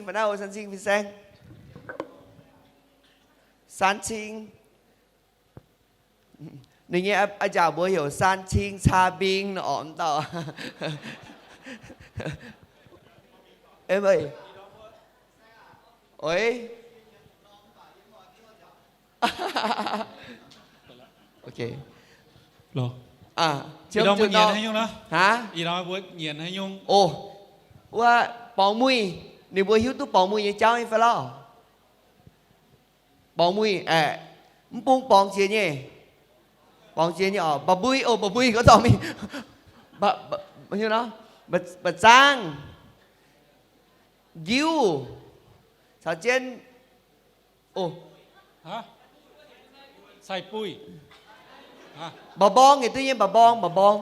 Fai naaiv o, San Cing fin-saeng. San Cing. Ninh nyei a'jangc mbuox heuc San Cing Caa Mbing nor, orqc, mv dauh. Oix. Ih ndorm mbuo nyienx haaix nyungc nor? Aa, ih ndorm mbuo nyienx haaix nyungc? O, wuov borngz muic, ninh mbuo hiuv duqv borngz muic nyei jauv nyei fai lorqc? Borngz muic aeqv, mv bung borngz jiex nyei. Borngz jiex nyei orqc, mba'mbui, o, mba'mbui gorngv dorh mingh. Mba'zangv, njiuv, caux jienv, o, mba'mborng yietc duqv nyei, mba'mborng, mba'mborng.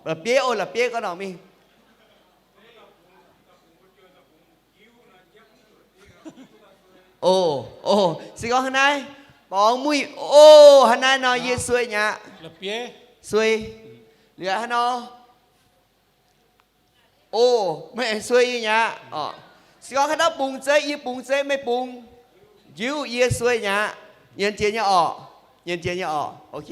La'bieiv, o, la'bieiv gorngv dorh mingh. O, o, se gorngv hnangv naaiv, borngz muic, o, hnangv naaiv nor yie suei nyei aqv. Suei. Liuz hnangv nor, o, meih suei yie nyei aqv. Se gorngv haaix dauh bungx zeiv, yie bungx zeiv, meih bungx njiuv, yie suei nyei aqv. Nyienz jiex nyei orqc. Nyienz jiex nyei orqc. Ok.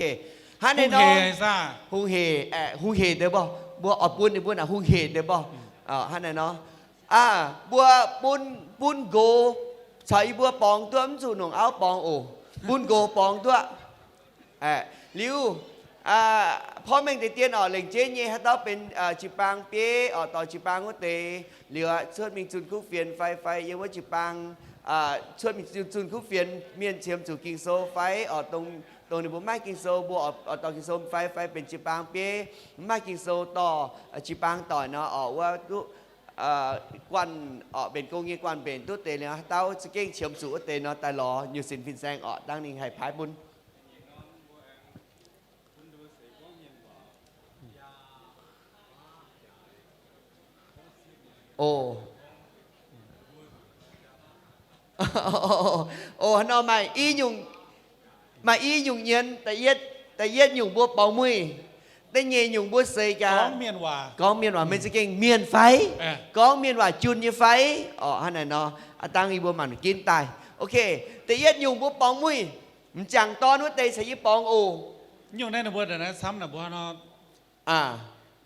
Hnangv naaiv nor, hungh hec, hungh hec deix mborh, mbuo oix bun ninh mbuo naaic hungh hec deix mborh. Hnangv naaiv nor, aa, mbuo bun, bun nqox caux yie mbuo borngz duqv, mv zuqc longc auv borngz oc. Bun nqox borngz duqv. Liuz, porv mengh deix dien orqc, lengc jeiv nyei haaix dauh benx jiu-baang bieiv orqc, dorh jiu-baang wuov deix liuz aqv, cuotv mingh zunh kuv fienx fai, fai yiem wuov jiu-baang, cuotv mingh zunh kuv fienx mienh qiemx zuqc Ging-Sou fai orqc, dongh ninh mbuo maiv Ging-Sou, mbuo oix dorh Ging-Sou fai, fai benx jiu-baang bieiv mv maaih Ging-Sou dorh jiu-baang doic nor orqc, wuov duqv guanh orqc, mbenc gong nyei guanh mbenc duqv deix liuz, haaix dauh za'gengh qiemx zuqc wuov deix nor, daaih lorz nyutc sinx fin-saeng orqc, dangh ninh haih paaiv bun. O, o, hnangv nor maaih i nyungc, maaih i nyungc nyienz, da'yietv nyungc mbuo borngz muic, da'nyeic nyungc mbuo seix jaax gorngv mienh waac, meih za'gengh mienh fai? Gorngv mienh waac jun nyei fai? Orqc, hnangv naaic nor, aa, dangh yie mbuo manc ginv daaih. Ok, da'yietv nyungc mbuo borngz muic, m'jangc dorn wuov deix caux yie borngz oc. Nyungc naaiv ninh mbuo camv naaic mbuo Aa,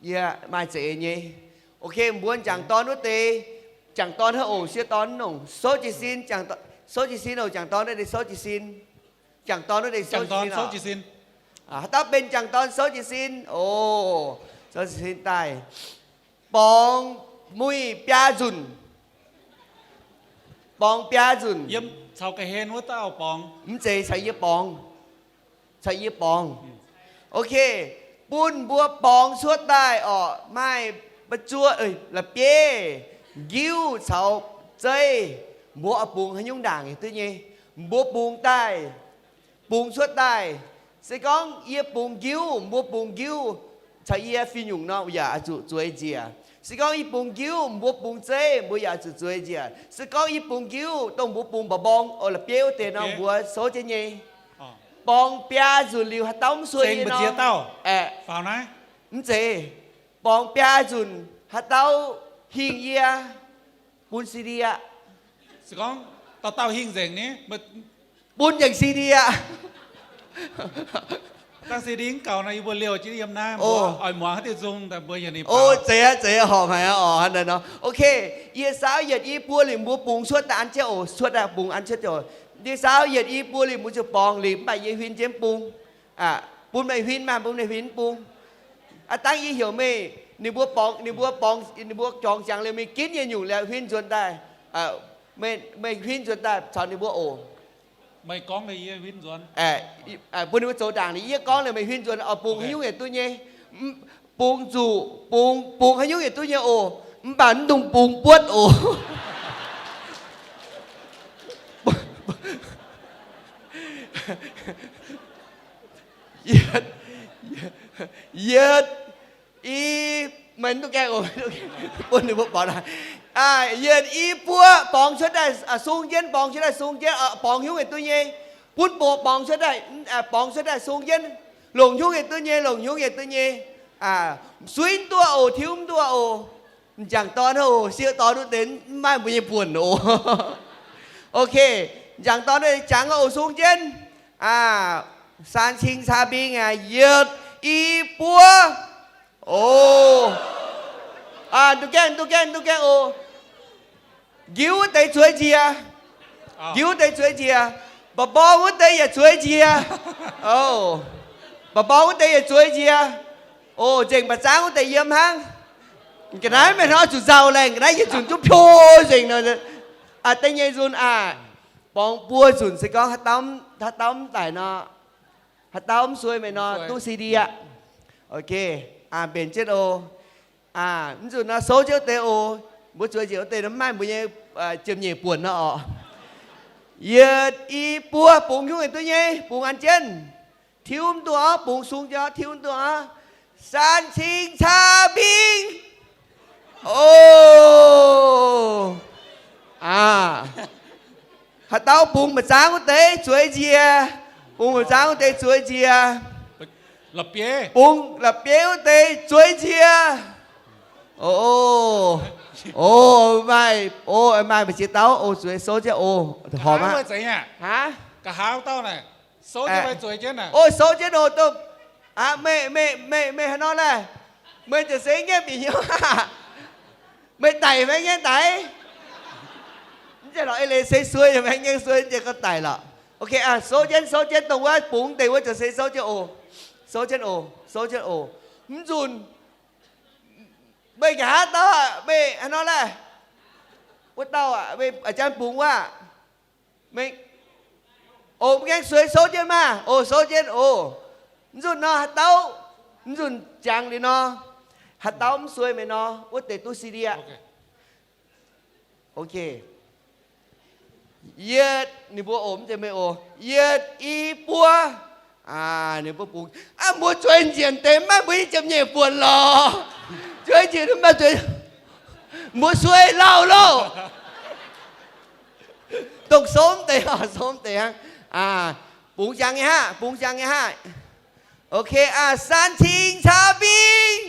yie maaih za'eix nyei. Ok, mbuo m'jangc dorn wuov deix, m'jangc dorn haaix oc, sieqv dorn nongc, souv jiez sin, souv jiez sin oc, m'jangc dorn wuov deix souv jiez sin. M'jangc dorn wuov deix souv jiez sin. Haaix dauh benx m'jangc dorn souv jiez sin oc. Souv jiez sin daaih. Borngz muic biaa nzunc. Borngz biaa nzunc. Yiem caux ga'hlen wuov dauh borngz. Mv zeiz caux yie borngz. Caux yie borngz. Ok, bun mbuo borngz cuotv daaih orqc, maaih ba'zuoqv, la'bieiv, njiuv caux zeiv, mbuo oix bungx haaix nyungc ndaangc yaac duqv nyei. Mbuo bungx daaih, bungx cuotv daaih. Se gorngv yie bungx njiuv, mbuo bungx njiuv caux yie fih nyungc nor, yaac oix zuqc zueiz njiec. Se gorngv yie bungx njiuv, mbuo bungx zeiv, mbuo yaac oix zuqc zueiz njiec. Se gorngv yie bungx njiuv, dongh mbuo bungx mba'mborng, o, la'bieiv wuov deix nor, mbuo souv jienv nyei. Borngz biaa nzunc liuz, haaix dauh mv suei nyei nor, aeqv, mv zeiz. Borngz biaa nzunc, haaix dauh hingh yie, bun C D aqv. Se gorngv dauh dauh hingh nzengc ni, bun nzengc C D aqv. Dangh C D mv gaux nor, yie mbuo liouh jienv yiem naaiv, oix muangx haaix diuh nzung, mbuo yaac ninh, o, zeiz aqv, zeiz aqv, horpc haic aqv, orqc, hnangv naaic nor. Ok, yie saauv yietc i buo liuz mbuo bungx cuotv daaih an jienv oc, cuotv daaih bungx an cuotv oc. Yie saauv yietc i buo liuz mbuo ziouc borngz liuz mv baac yie huin jienv bung. Bun meih huin maah, bun meih huin bung. Aa, dangh yie heuc meih, ninh mbuo borngz, ninh mbuo borngz, ninh mbuo jorngx ziangx liuz mingh ginv nyei nyungc liuz huin nzuonx daaih. Meih huin nzuonx daaih caux ninh mbuo oc. Meih gorngv liuz yie huin nzuonx. Bun ninh mbuo zoux ndaangc liuz yie gorngv liuz meih huin nzuonx oc, bungx haaix nyungc yietc duqv nyei. Bungx zuqc, bungx, bungx haaix nyungc yietc duqv nyei oc. Mv baac mv dungx bungx buotv oc. Yietc i, meih mv duqv gaengh oc, bun ninh mbuo borngz. Yietc i buo borngz cuotv daaih sung jienv, borngz cuotv daaih sung jienv, borngz haaix nyungc yietc duqv nyei. Bun borngz cuotv daaih, borngz cuotv daaih sung jienv, longc haaix nyungc yietc duqv nyei, longc haaix nyungc yietc duqv nyei. Suiv mv duqv oc, tiuv mv duqv oc. M'jangc dorn oc, sieqv dorn wuov deix mv maaih mbuo nyei buonc oc. Ok, m'jangc dorn wuov deix jangx oc, sung jienv. Aa, saan cing caa mbing aqv, yietc, i, buo. Oc. Aa, duqv gaengh, duqv gaengh, duqv gaengh oc. Njiuv wuov deix zueiz njiec. Njiuv wuov deix zueiz njiec. Mba'mborng wuov deix yaac zueiz njiec. Oc, mba'mborng wuov deix yaac zueiz njiec. Oc, nzengc mba'zangv wuov deix yiem hnangv. Ga'naaiv meih hnoi zuqc nzauh laengh, ga'naaiv yietc nzunc duqv piou nzengc nor. Aa, da'nyeic nzunc aac, borngz buo nzunc se gorngv haaix dauh mv daic nor, haaix dauh mv suei meih nor duqv C D aqv. Ok, aa, mbenc jienv oc. Aa, mv nzunc nor souv jienv wuov deix oc. Mbuo zueiz njiec wuov deix nor mv maaih mbuo nyei ziepc nyeic buonc nor oc. Yietc, i, buo, bungx nyungc duqv nyei, bungx an jienv. Tiuv mv duqv orv, bungx sung jienv orv, tiuv mv duqv orv. Saan cing caa mbing. Oc. Aa, haaix dauh bungx mba'zangv wuov deix zueiz njiec. Bungx mba'zangv wuov deix zueiz njiec. Bungx la'bieiv wuov deix zueiz njiec. Oc, oc, maaih, oc, maaih mbu'ziex dauh oc, zueiz souv jienv oc, horpc aqv. Aa, oc, souv jienv oc. Dongh, aa, meih, meih, meih, meih haaix nor laeh? Meih ziouc se nyiemv bieqc hnyouv aqv. Meih daic maiv ngaengv daic. Mv zeiz lorqc, eix leiz se suei yaac maiv ngaengv suei, mv zeiz gorngv daic lorqc. Ok, aa, souv jienv, souv jienv dongh wuov bungx deix wuov ziouc se souv jienv oc. Souv jienv oc, souv jienv oc. Mv nzunc meih nqa'haav dauh, meih haaix nor laeh? Wuov dauh aac, meih a'jang bungx wuov. Meih, oc, mv gaengh suei, souv jienv maah. Oc, souv jienv oc. Mv nzunc nor haaix dauh, mv nzunc jangx liuz nor, haaix dauh mv suei meih nor, wuov deix duqv C D aqv. Ok. Yietc, ninh mbuo oc, mv zeiz meih oc. Yietc, i, buo. Aa, ninh mbuo bungx. Aa, mbuo zueiz njiec deix mv maaih mbuo nyei ziepc nyeic buonc lorqc. Zueiz njiec mv maaih zueiz, mbuo suei lauh loh. Dongh souv deix, souv deix hnangv. Aa, bungx jangx nyei hnangv, bungx jangx nyei hnangv. Ok, aa, saan cing caa mbing.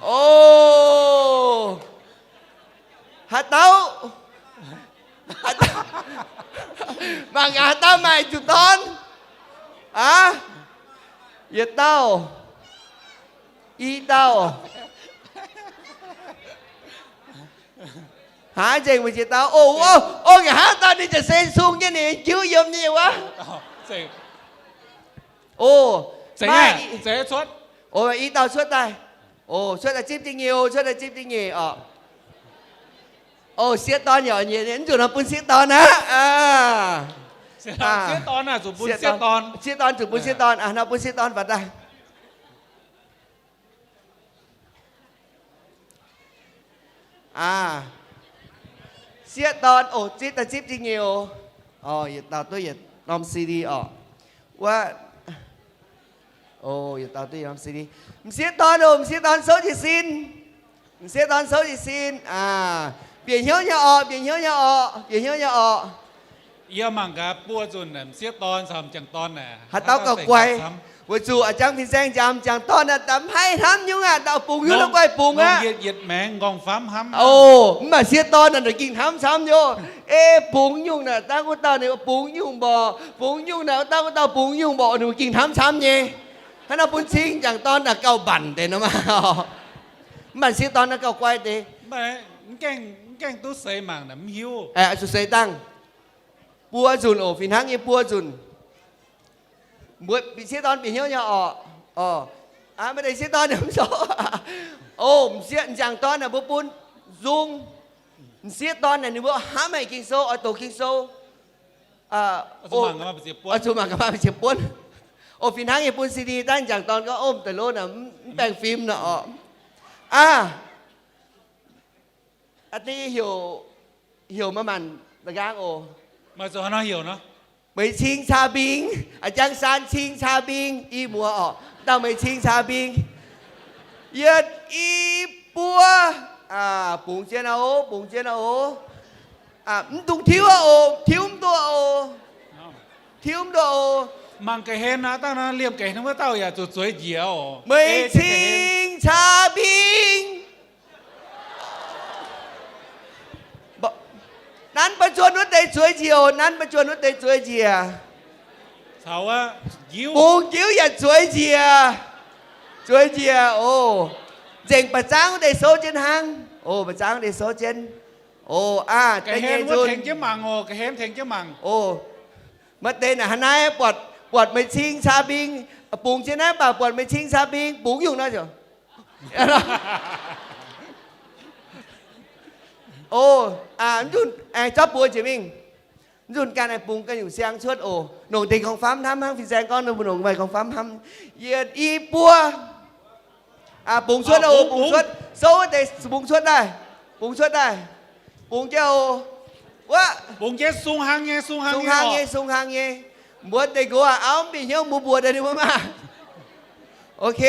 Oc, haaix dauh, haaix dauh, mangc gaax haaix dauh maaih zuqc dorn. Aa, yietc dauh, i dauh. Haaix nzengc mbu'ziex dauh. Oc, oc, oc, nqa'haav dauh ninh ziouc se sung jienv ninh njiuv yiem nyei wuov. Oc, i dauh cuotv daaih. Oc, cuotv daaih zipv jienv nyei oc, cuotv daaih zipv jienv nyei oc. Oc, sieqv dorn yaac nyiec, mv zuqc nor bun sieqv dorn aqv. Sieqv dorn zuqc bun sieqv dorn. Nor bun sieqv dorn faaux daaih. Aa, sieqv dorn oc, zipv daaih zipv jienv nyei oc. Oc, yietc dauh duqv yietc norm C D oc. Wuov, oc, yietc dauh duqv yietc norm C D. M'sieqv dorn oc, m'sieqv dorn souv jiez sin. M'sieqv dorn souv jiez sin. Aa, bieqc hnyouv nyei oc, bieqc hnyouv nyei oc, bieqc hnyouv nyei oc. Yie mangc gaax buo nzunc m'sieqv dorn caux m'jangc dorn naaic, haaix dauh gauh guai? Weic zuqc a'jang fin-saeng nziaamv m'jangc dorn naaic, da'mv haih hnamv nyungc aqv, dauh bungx nyungc la'guaih bungx aqv. Yietc maengx nqorngv famv hnamv. Oc, mv baac sieqv dorn naaic, ninh gengh hnamv camv nyei. Ei, bungx nyungc naaic, dangh wuov dauh ninh bungx nyungc mborqc, bungx nyungc naaic, dangh wuov dauh bungx nyungc mborqc, ninh gengh hnamv camv nyei. Hnangv naaiv bun cing m'jangc dorn naaic gauh mbanc deix nor maah. Mv baac sieqv dorn naaic gauh guai deix. Mv gaengh duqv seix mangc naaic mv hiuv. Zuqc seix dangh. Buo nzunc oc, fih hnangv nyei buo nzunc. Mbuo sieqv dorn bieqc hnyouv nyei orqc. Oc, maaih deix sieqv dorn mv sou. Oc, m'sieqv m'jangc dorn naaic mbuo bun nzung. M'sieqv dorn naaic ninh mbuo hnamv haic Ging-Sou, oix doqc Ging-Sou. Oix zuqc mangc gaax maaih ziex buonv. Oc, fih hnangv nyei bun C D daaih, m'jangc dorn gorngv, ov, m'daaih lov naaic mv baengh fim nor orqc. Aa, aa, deix heuc, heuc maaih maanc da'nqaang oc. Meih cing caa mbing, a'jang saan cing caa mbing, i muoz orqc, dauh meih cing caa mbing. Yietc, i, buo. Aa, bungx jienv aqv oc, bungx jienv aqv oc. Aa, mv dungx tiuv aqv oc, tiuv mv duqv oc. Tiuv mv duqv oc. Mangc ga'hlen aqv, dangh nor liemh ga'hlen wuov dauh yaac zuqc zueiz njiec oc. Meih cing caa mbing. Nanv ba'juonh wuov deix zueiz njiec oc. Nanv ba'juonh wuov deix zueiz njiec. Bungx jiuv yaac zueiz njiec. Zueiz njiec oc. Nzengc ba'zangv wuov deix souv jienv hnangv. Oc, ba'zangv wuov deix souv jienv. Oc, aav, da'nyeic nzunc. Oc, maaih deix naaic hnangv naaiv buatc, buatc meih cing caa mbing, bungx jienv naaiv mv baac buatc meih cing caa mbing bungx nyungc nor ziouc. Oc, mv nzunc aengx zorqv buoz njiec mingh. Mv nzunc ganh aengx bungx ganh nyungc siang cuotv oc. Nongc deix gong-famv hnamv hnangv fin-saeng gorngv ninh mbuo nongc maaih gong-famv hnamv. Yietc, i, buo. Bungx cuotv oc, bungx cuotv. Souv wuov deix bungx cuotv daaih. Bungx cuotv daaih. Bungx jienv oc. Wuov. Bungx jienv sung hlang nyei, sung hlang nyei, sung hlang nyei. Mbuo deix nqox auv mv bieqc hnyouv mbuo mbuox daaih ninh mbuo maah. Ok,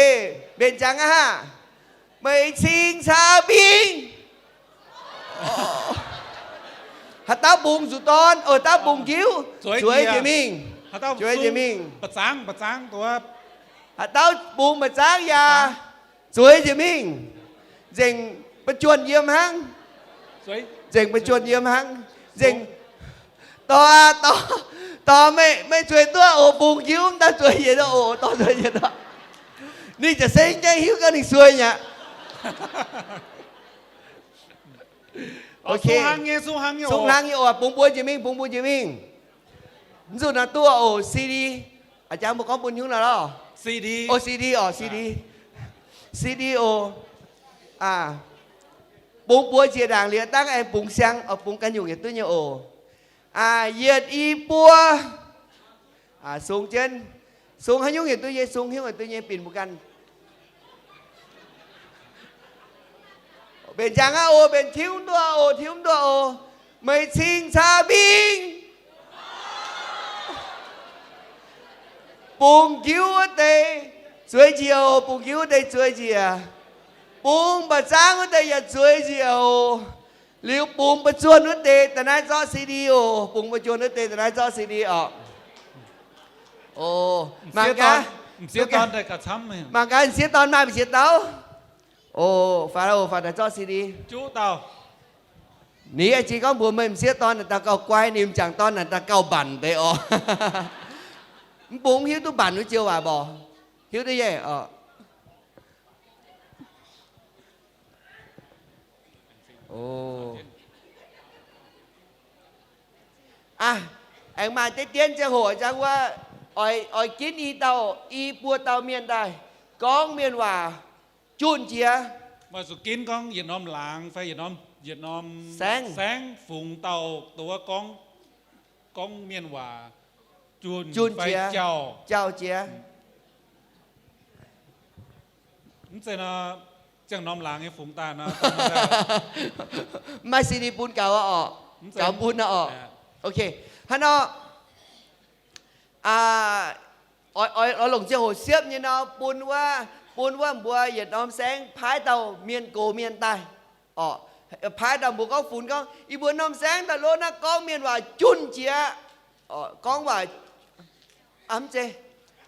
mbenc jangx aqv haah. Meih cing caa mbing. Haaix dauh bungx zuqc dorn, haaix dauh bungx njiuv, zueiz njiec mingh. Zueiz njiec mingh. Haaix dauh bungx mba'zangv yaac zueiz njiec mingh. Nzengc ba'juonh yiem hnangv. Nzengc ba'juonh yiem hnangv. Nzengc dorh, dorh, dorh meih, meih zueiz duqv oc, bungx njiuv mv daan zueiz njiec oc, dorh zueiz njiec oc. Ninh ziouc se gaengh hiuv gau ninh sueih mi'aqv. Sung hlang nyei oc, bungx buoz njiec mingh, bungx buoz njiec mingh. Mv zuqc naaiv duqv oc, C D. A'jang mbuo gorngv bun hiuv naaiv lorh. C D. Oc, C D oc, C D. C D oc. Bungx buoz njiec ndaangc liuz dangh aengx bungx siang, bungx ganh nyungc yietc duqv nyei oc. Yietc, i, buo. Sung jienv. Sung haaix nyungc yietc duqv nyei, sung haaix nyungc yietc duqv nyei, binc mbuo ganh. Mbenc njang aqv oc, mbenc tiuv mv nduov oc, tiuv mv nduov oc. Meih cing caa mbing. Bungx njiuv wuov deix zueiz njiec oc, bungx njiuv wuov deix zueiz njiec. Bungx mba'zangv wuov deix yaac zueiz njiec oc. Liuz bungx ba'juonh wuov deix da'naaiv zorqv C D oc, bungx ba'juonh wuov deix da'naaiv zorqv C D oc. Mangc gaax, mangc gaax m'sieqv dorn maaih m'sieqv dauh. Oc, faaux oc, faaux daaih zorqv C D. Ninh yaac jiex gorngv mbuox meih m'sieqv dorn naaic dauh gauh guai, ninh m'jangc dorn naaic dauh gauh mbanc deix oc. Mv bung hiuv duqv mbanc wuov joux waac mborqc. Hiuv duqv nyei oc. Aav, aengx maaih deix dien ziangh hoc a'jang wuov, oix ginv i dauh, i buo dauh mienh daaih gorngv mienh waac junh jiex. Maaih zuqc ginv gorngv yietc norm laangz fai yietc norm, yietc norm saengv, saengv fungx dauh dongh wuov gorngv, gorngv mienh waac junh fai jauh, jauh jiex. Mv zeiz nor, ziangh norm laangz nyei fungx daaih nor, mv maaih C D bun gaux oc. Gaux bun oc. Ok, hnangv nor, oix, oix longc ziangh hoc siepv nyei nor, bun wuov, bun wuov mbuo yietc norm saengv paaiv dauh mienh gox mienh daaih. Oc, paaiv dauh mbuo gorngv funx gorngv, yie mbuo norm saengv daaih lov naaiv gorngv mienh waac junh jiex. Gorngv waac, mv zeiz,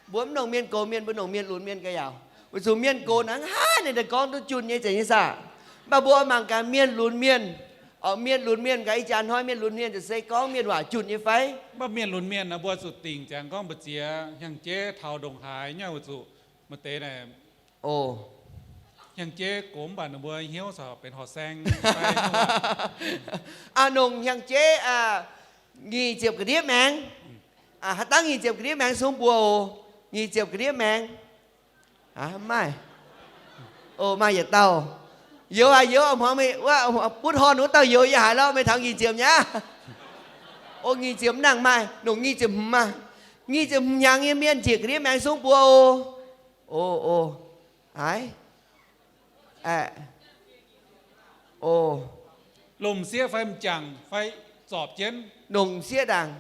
mbuo mv nongc mienh gox mienh, mbuo nongc mienh lunx mienh ga'yaauc. Weic zuqc mienh gox naaiv hnangv haaix ninh daaih gorngv duqv junh nyei, zeiz nyei saah? Mv baac mbuo mangc gaax mienh lunx mienh, mienh lunx mienh gaax, ih jaax hnoi mienh lunx mienh ziouc se gorngv mienh waac junh nyei fai? Mv baac mienh lunx mienh naaic, mbuo zuqc dingc ziangx gorngv mbu'ziex hnyangx-jeiv taux ndongc haaix nyungc weic zuqc maaih deix naaic, hnyangx-jeiv gox mv baac ninh mbuo hnyouv corc benx horqc saeng. Aa, nongc hnyangx-jeiv nyic ziepc ga'ndiev maengx. Haaix dangv nyic ziepc ga'ndiev maengx sung buoz oc. Nyic ziepc ga'ndiev maengx. Mv maaih. Maaih yietc dauh. Youz aac, youz, wuov butv horn wuov dauh youz yaac haiz lorqc, meih taux nyic ziepc nyei aqv. O, nyic ziepc mv nangc maaih, nongc nyic ziepc hmz maah. Nyic ziepc hmz hnyangx nyei mienh nyic ziepc ga'ndiev maengx sung buoz oc. O, o. Aaix. O. Lomc sieqv fai m'jangc fai zorpc jienv? Nongc sieqv ndaangc.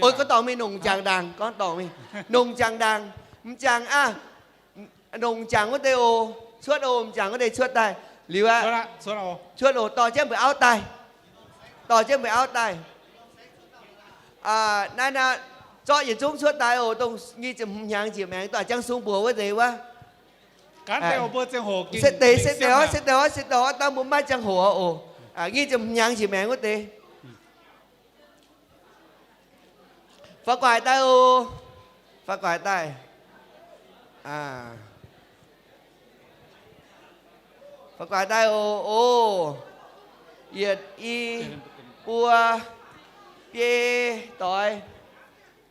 O, gorngv dorngc mingh nongc m'jangc ndaangc, gorngv dorngc mingh. Nongc m'jangc ndaangc, m'jangc aav, nongc m'jangc wuov deix oc, cuotv oc, m'jangc wuov deix cuotv daaih. Liuz aqv. Cuotv oc, dorh jienv mbuo auv daaih. Dorh jienv mbuo auv daaih. Naaiv, naaiv, zorqv yietc zungv cuotv daaih oc, dongh nyic ziepc hmz hnyangx njiec maengx daaih jangv sung buoz wuov deix wuov. Se deix, se deix oc, se deix oc, se deix oc, dangh mbuo maiv ziangh hoc oc. Nyic ziepc hmz hnyangx njiec maengx wuov deix. Faaux gu'nguaaic daaih oc. Faaux gu'nguaaic daaih. Aa, faaux gu'nguaaic daaih oc. O, yietc, i, buo, biei, doix.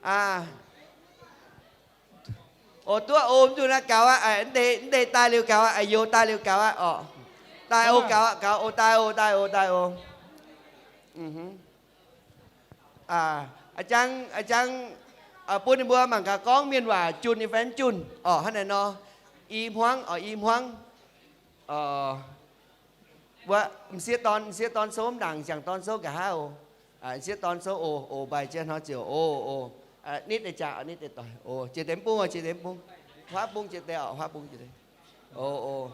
Aa, o, duqv o, mv zuqc naaiv gaux aqv. Mv deix daaih liuz gaux aqv. Youz daaih liuz gaux aqv oc. Daaih o, gaux aqv, gaux o, daaih o, daaih o, daaih o. A'jangv, a'jangv bun ninh mbuo mangc gaax gorngv mienh waac junh nyei fai mv junh orqc. Hnangv naaiv nor, i hmuangv orqc, i hmuangv. Wuov, m'sieqv dorn, m'sieqv dorn souv mv ndaangc, m'jangc dorn souv nqa'haav oc. M'sieqv dorn souv oc, oc, mbaih jienv hnangv ziouc oc, oc. Nitv deix jaax, nitv deix doic oc. Jiex deix mv bung oc, jiex deix mv bung. Huaav bung jiex deix orqc, huaav bung jiex deix. Oc, oc.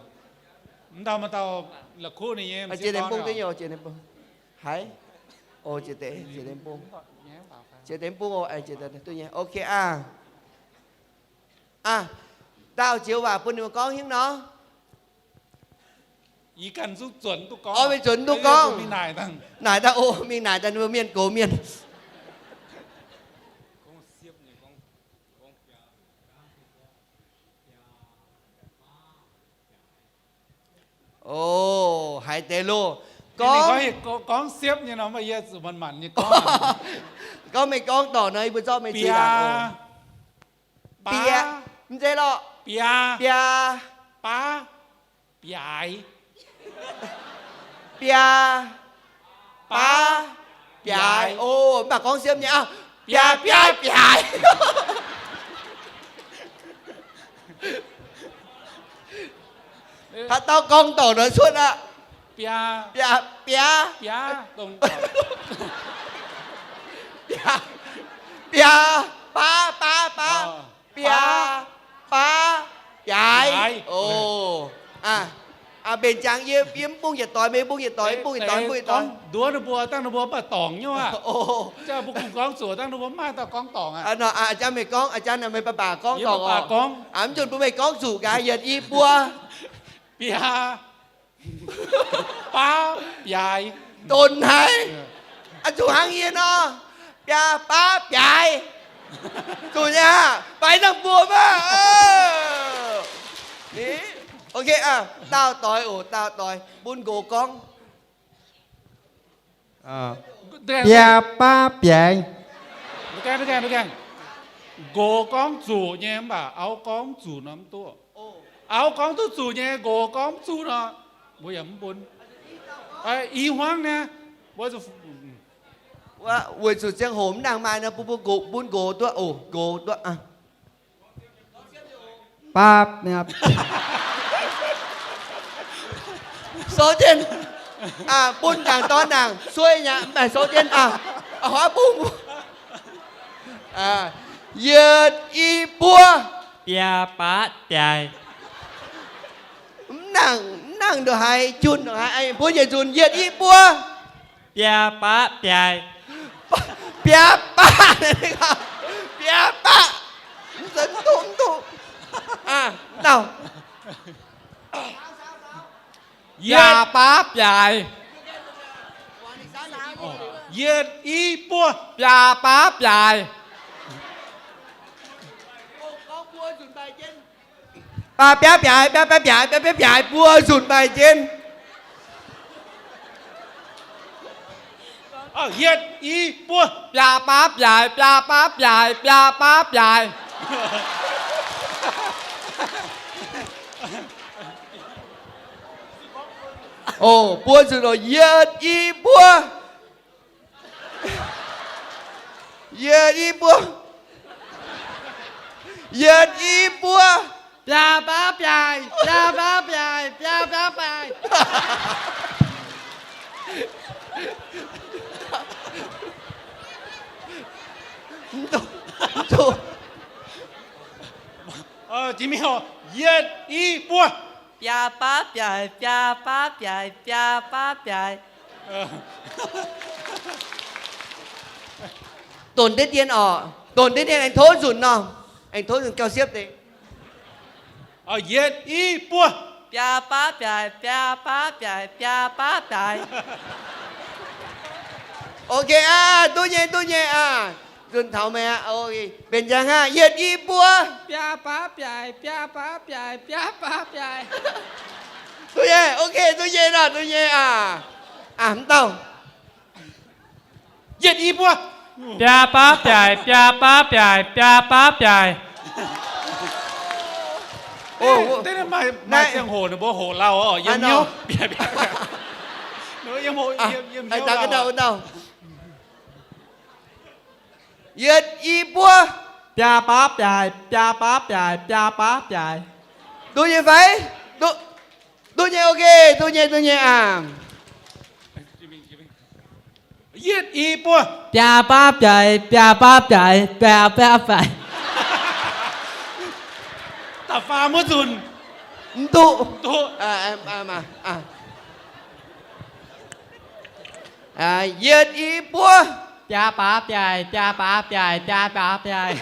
Mv dauh, mv dauh la'kuqv ninh nyei, jiex deix mv bung, jiex deix mv bung. Haiz, oc, jiex deix, jiex deix mv bung. Jiex deix mv bung oc, jiex deix duqv nyei. Ok aqv. Aa, daauh joux waac bun ninh mbuo gorngv hingv nor. Yie ganh zungv zuonx duqv gorngv. Oix zuonx duqv gorngv. Naaic daaih oc, mingh naaic daaih ninh mbuo mienh gox mienh. Oc, haiz deix loh. Gorngv, gorngv siepv nyei nor, yie zuqc manc-manc nyei gorngv. Gorngv meih gorngv dorngc nor, yie mbuo zorqv meih zuiz ndaangc oc. Biaa, mv zeiz lorqc. Biaa, biaa, baav, biaaix. Biaa, baav, biaaix. Oc, mv baac gorngv siepv nyei aqv. Biaa, biaa, biaaix. Haaix dauh gorngv dorngc nor cuotv aqv. Biaa, biaa, biaa, biaa, baav, baav, baav. Biaa, baav, biaaix. Oc, mbenc jangx yie, yie mv bung yietc doix, meih bung yietc doix, mv bung yietc doix, mv bung yietc doix. Nduov ninh mbuo, dangh ninh mbuo mv baac dorngc nyei aqv. Mbuo kungx gorngv zuqc, dangh ninh mbuo mv maaih dauh gorngv dorngc aqv. Aa, meih gorngv, aa, meih baac baac gorngv dorngc oc. Mv nzunc bun meih gorngv zuqc gaax, yietc, i, buo. Biaa, baav, biaaix. Donx haic. Zuqc hnangv yie nor. Biaa, baav, biaaix. Zuqc nyei aqv. Baaix dangh buo maah. Ok, daauh doix oc, daauh doix bun nqox gorngv. Biaa, baav, biaaix. Nqox gorngv zuqc nyei, mv baac auv gorngv zuqc nor mv duqv. Auv gorngv duqv zuqc nyei, nqox gorngv mv zuqc nor, mbuo yaac mv bun. I hmuangv naaiv, weic zuqc ziangh hoc mv nangc maaih nor, bun, bun nqox, bun nqox duqv oc, nqox duqv. Baav, sou jienv, bun m'jangc dorn nangc, sueih nyei, mv baac sou jienv, huaav bung. Yietc, i, buo. Biaa, baav, biaaix. Mv nangc, mv nangc ndongc haaix, junh ndongc haaix, bun yietc nzunc, yietc, i, buo. Biaa, baav, biaaix. Biaa, baav, biaa, baav. Mv duqv, mv duqv. Biaa, baav, biaaix. Yietc, i, buo. Biaa, baav, biaaix. Baav, biaav, biaaix, biaav, baav, biaaix, biaav, biaav, biaaix, buo nzunc maaih jienv. Yietc, i, buo. Biaa, baav, biaaix, biaa, baav, biaaix, biaa, baav, biaaix. Oc, buo nzunc oc, yietc, i, buo. Yietc, i, buo. Yietc, i, buo. Biaa, baav, biaaix, biaa, baav, biaaix, biaa, baav, biaaix. Yietc, i, buo. Biaa, baav, biaaix, biaa, baav, biaaix, biaa, baav, biaaix. Donx deix dien oc. Donx deix dien aengx tov nzunc nor. Aengx tov nzunc gauh siepv deix. Yietc, i, buo. Biaa, baav, biaaix, biaa, baav, biaaix, biaa, baav, biaaix. Ok aqv, duqv nyei, duqv nyei aqv. Zunh taux meih aqv. Benx njang hnangv. Yietc, i, buo. Biaa, baav, biaaix, biaa, baav, biaaix, biaa, baav, biaaix. Duqv nyei, ok, duqv nyei nor, duqv nyei aqv. Aa, mv dauh. Yietc, i, buo. Biaa, baav, biaaix, biaa, baav, biaaix, biaa, baav, biaaix. Maaih ziangh hoc ninh mbuo hoqc lauh oc, yiem hnyouv. Yietc, i, buo. Biaa, baav, biaaix, biaa, baav, biaaix, biaa, baav, biaaix. Duqv nyei fai? Duqv nyei, ok, duqv nyei, duqv nyei aqv. Yietc, i, buo. Biaa, baav, biaaix, biaa, baav, biaaix, biaa, baav, biaaix. Da'faam wuov nzunc. Mv duqv. Yietc, i, buo. Biaa, baav, biaaix, biaa, baav, biaaix, biaa, baav, biaaix.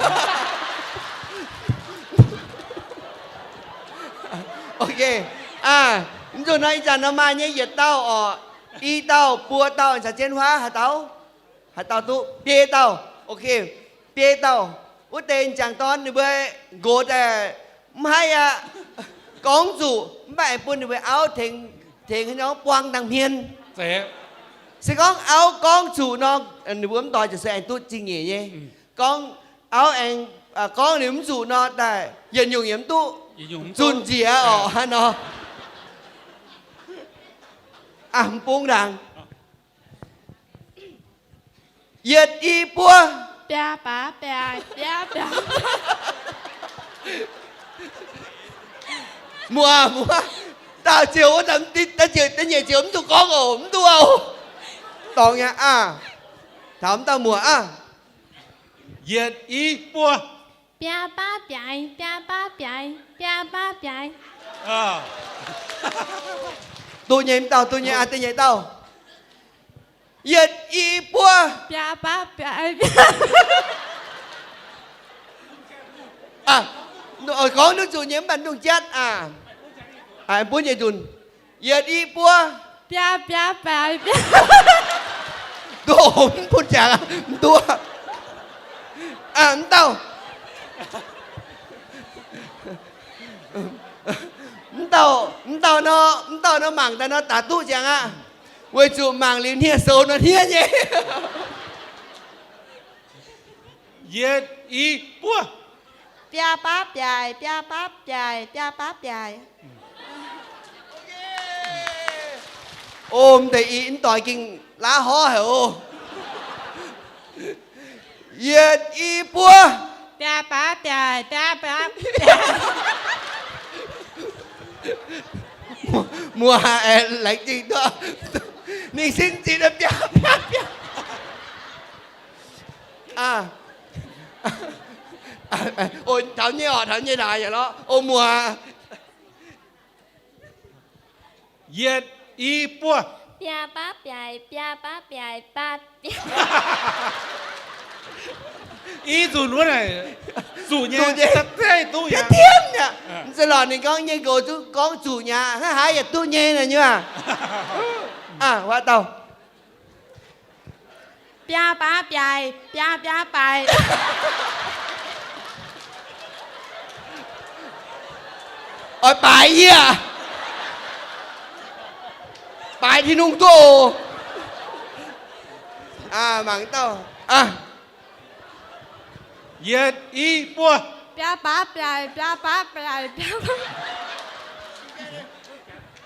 Ok. Mv zuqc nor, ih zanc nor maaih nyei yietc dauh oc. I dauh, buo dauh, caux jienv huaav haaix dauh? Haaix dauh duqv? Biei dauh. Ok, biei dauh. Wuov deix m'jangc dorn ninh mbuo nqox daaih mv haih aqv, gorngv zuqc, mv baac aengx bun ninh mbuo auv tengx, tengx haaix nyungc buang dangh hmien. Se gorngv auv gorngv zuqc nor, ninh mbuo mv doix ziouc se aengx duqv zingh nyeic nyei. Gorngv auv aengx gorngv ninh mv zuqc nor, daaih yietc nyungc yaac mv duqv, zunh njiec oc, hnangv nor. Aa, mv bung ndaangc. Yietc, i, buo. Biaa, baav, biaaix, biaa, biaa. Muoz, muoz, dauh ziouc wuov, da'nyeic ziouc mv zuqc gorngv oc, mv duqv oc. Dorngx nyei aqv. Taux mv dauh muoz aqv. Yietc, i, buo. Biaa, baav, biaaix, biaa, baav, biaaix, biaa, baav, biaaix. Duqv nyei, mv dauh duqv nyei aqv, da'nyeic dauh. Yietc, i, buo. Biaa, baav, biaaix, biaa. Gorngv duqv zuqc nyei mv baac mv dungx jatv aqv. Bun nyei nzunc. Yietc, i, buo. Biaa, biaa, biaaix, biaa. Duqv, mv bun jangx, mv duqv. Mv dauh, mv dauh, mv dauh nor, mv dauh nor mangc daaih nor daaih duqv ziangx aqv. Weic zuqc mangc liuz hniev-soux nor hniev nyei. Yietc, i, buo. Biaa, baav, biaaix, biaa, baav, biaaix, biaa, baav, biaaix. O, m'deix i, mv doix gengh laav horv haic oc. Yietc, i, buo. Biaa, baav, biaaix, biaa, baav, biaaix. Muoz, aengx laengz zingh duqv. Ninh sin zingh biaa, biaa, biaa. Taux nyei oc, taux nyei naaic yaac lorqc. O muoz. Yietc, i, buo. Biaa, baav, biaaix, biaa, baav, biaaix, biaa, biaa. I nzunc wuov naaic, zuqc nyei, zuqc nyei. Deix duqv nyei. Mv zeiz lorqc, ninh gorngv nyei nqox zuqc gorngv zuqc nyei, hnangv haaix yaac duqv nyei naaic nyei aqv. Aa, huaav dauh. Biaa, baav, biaaix, biaa, biaa, baaix. Oix baaix yie aac? Baaix Tin-Hungh duqv oc. Aa, mangc dauh. Aa. Yietc, i, buo. Biaa, baav, biaaix, biaa, baav, biaaix, biaa, baav.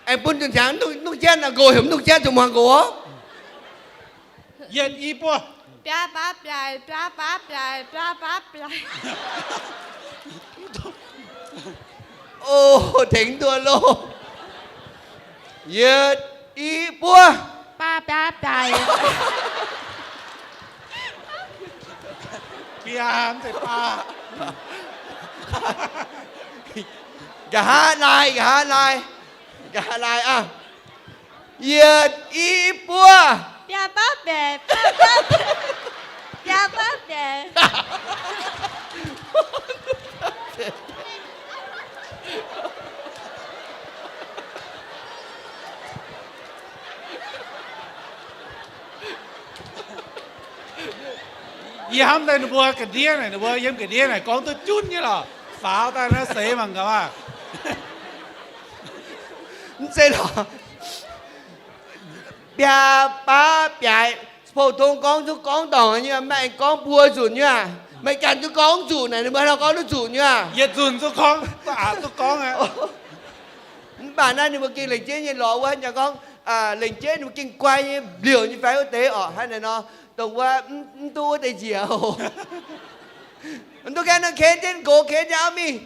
Aengx bun nzunc ziangx, mv dungx jienv, nqox heuc mv dungx jienv, zuqc muangx nqox oc. Yietc, i, buo. Biaa, baav, biaaix, biaa, baav, biaaix, biaa, baav, biaaix. O, tengx duqv loh. Yietc, i, buo. Baav, biaa, biaaix. Biaa, mv zeiz baav. Nqa'haav laai, nqa'haav laai. Nqa'haav laai aqv. Yietc, i, buo. Biaa, baav, biaaix, biaa, baav, biaaix. Yie hnamv daaih ninh mbuo ga'ndiev naaic, ninh mbuo yiem ga'ndiev naaic gorngv duqv junv nyei lorqc. Faaux daaih naaiv seix mangc gaax maah. Mv zeiz lorqc. Biaa, baav, biaaix, pou-tong gorngv duqv gorngv dorngc nyei, maaih aengx gorngv mbuo nzunc nyei aac. Meih ganh duqv gorngv nzunc naaic, ninh mbuo hnangv gorngv duqv nzunc nyei aac. Yietc nzunc duqv gorngv, duqv aqc duqv gorngv aqv. Mv baac naaiv ninh mbuo gengh lengc jeiv nyei lorz wuov, hnangv gorngv, lengc jeiv ninh mbuo gengh guai nyei, mbiouc nyei fai wuov deix orqc, hnangv naaiv nor, dongh wuov mv duqv wuov deix njiec oc. Mv duqv gaengh nor ken jienv nqox, ken jienv auv mingh.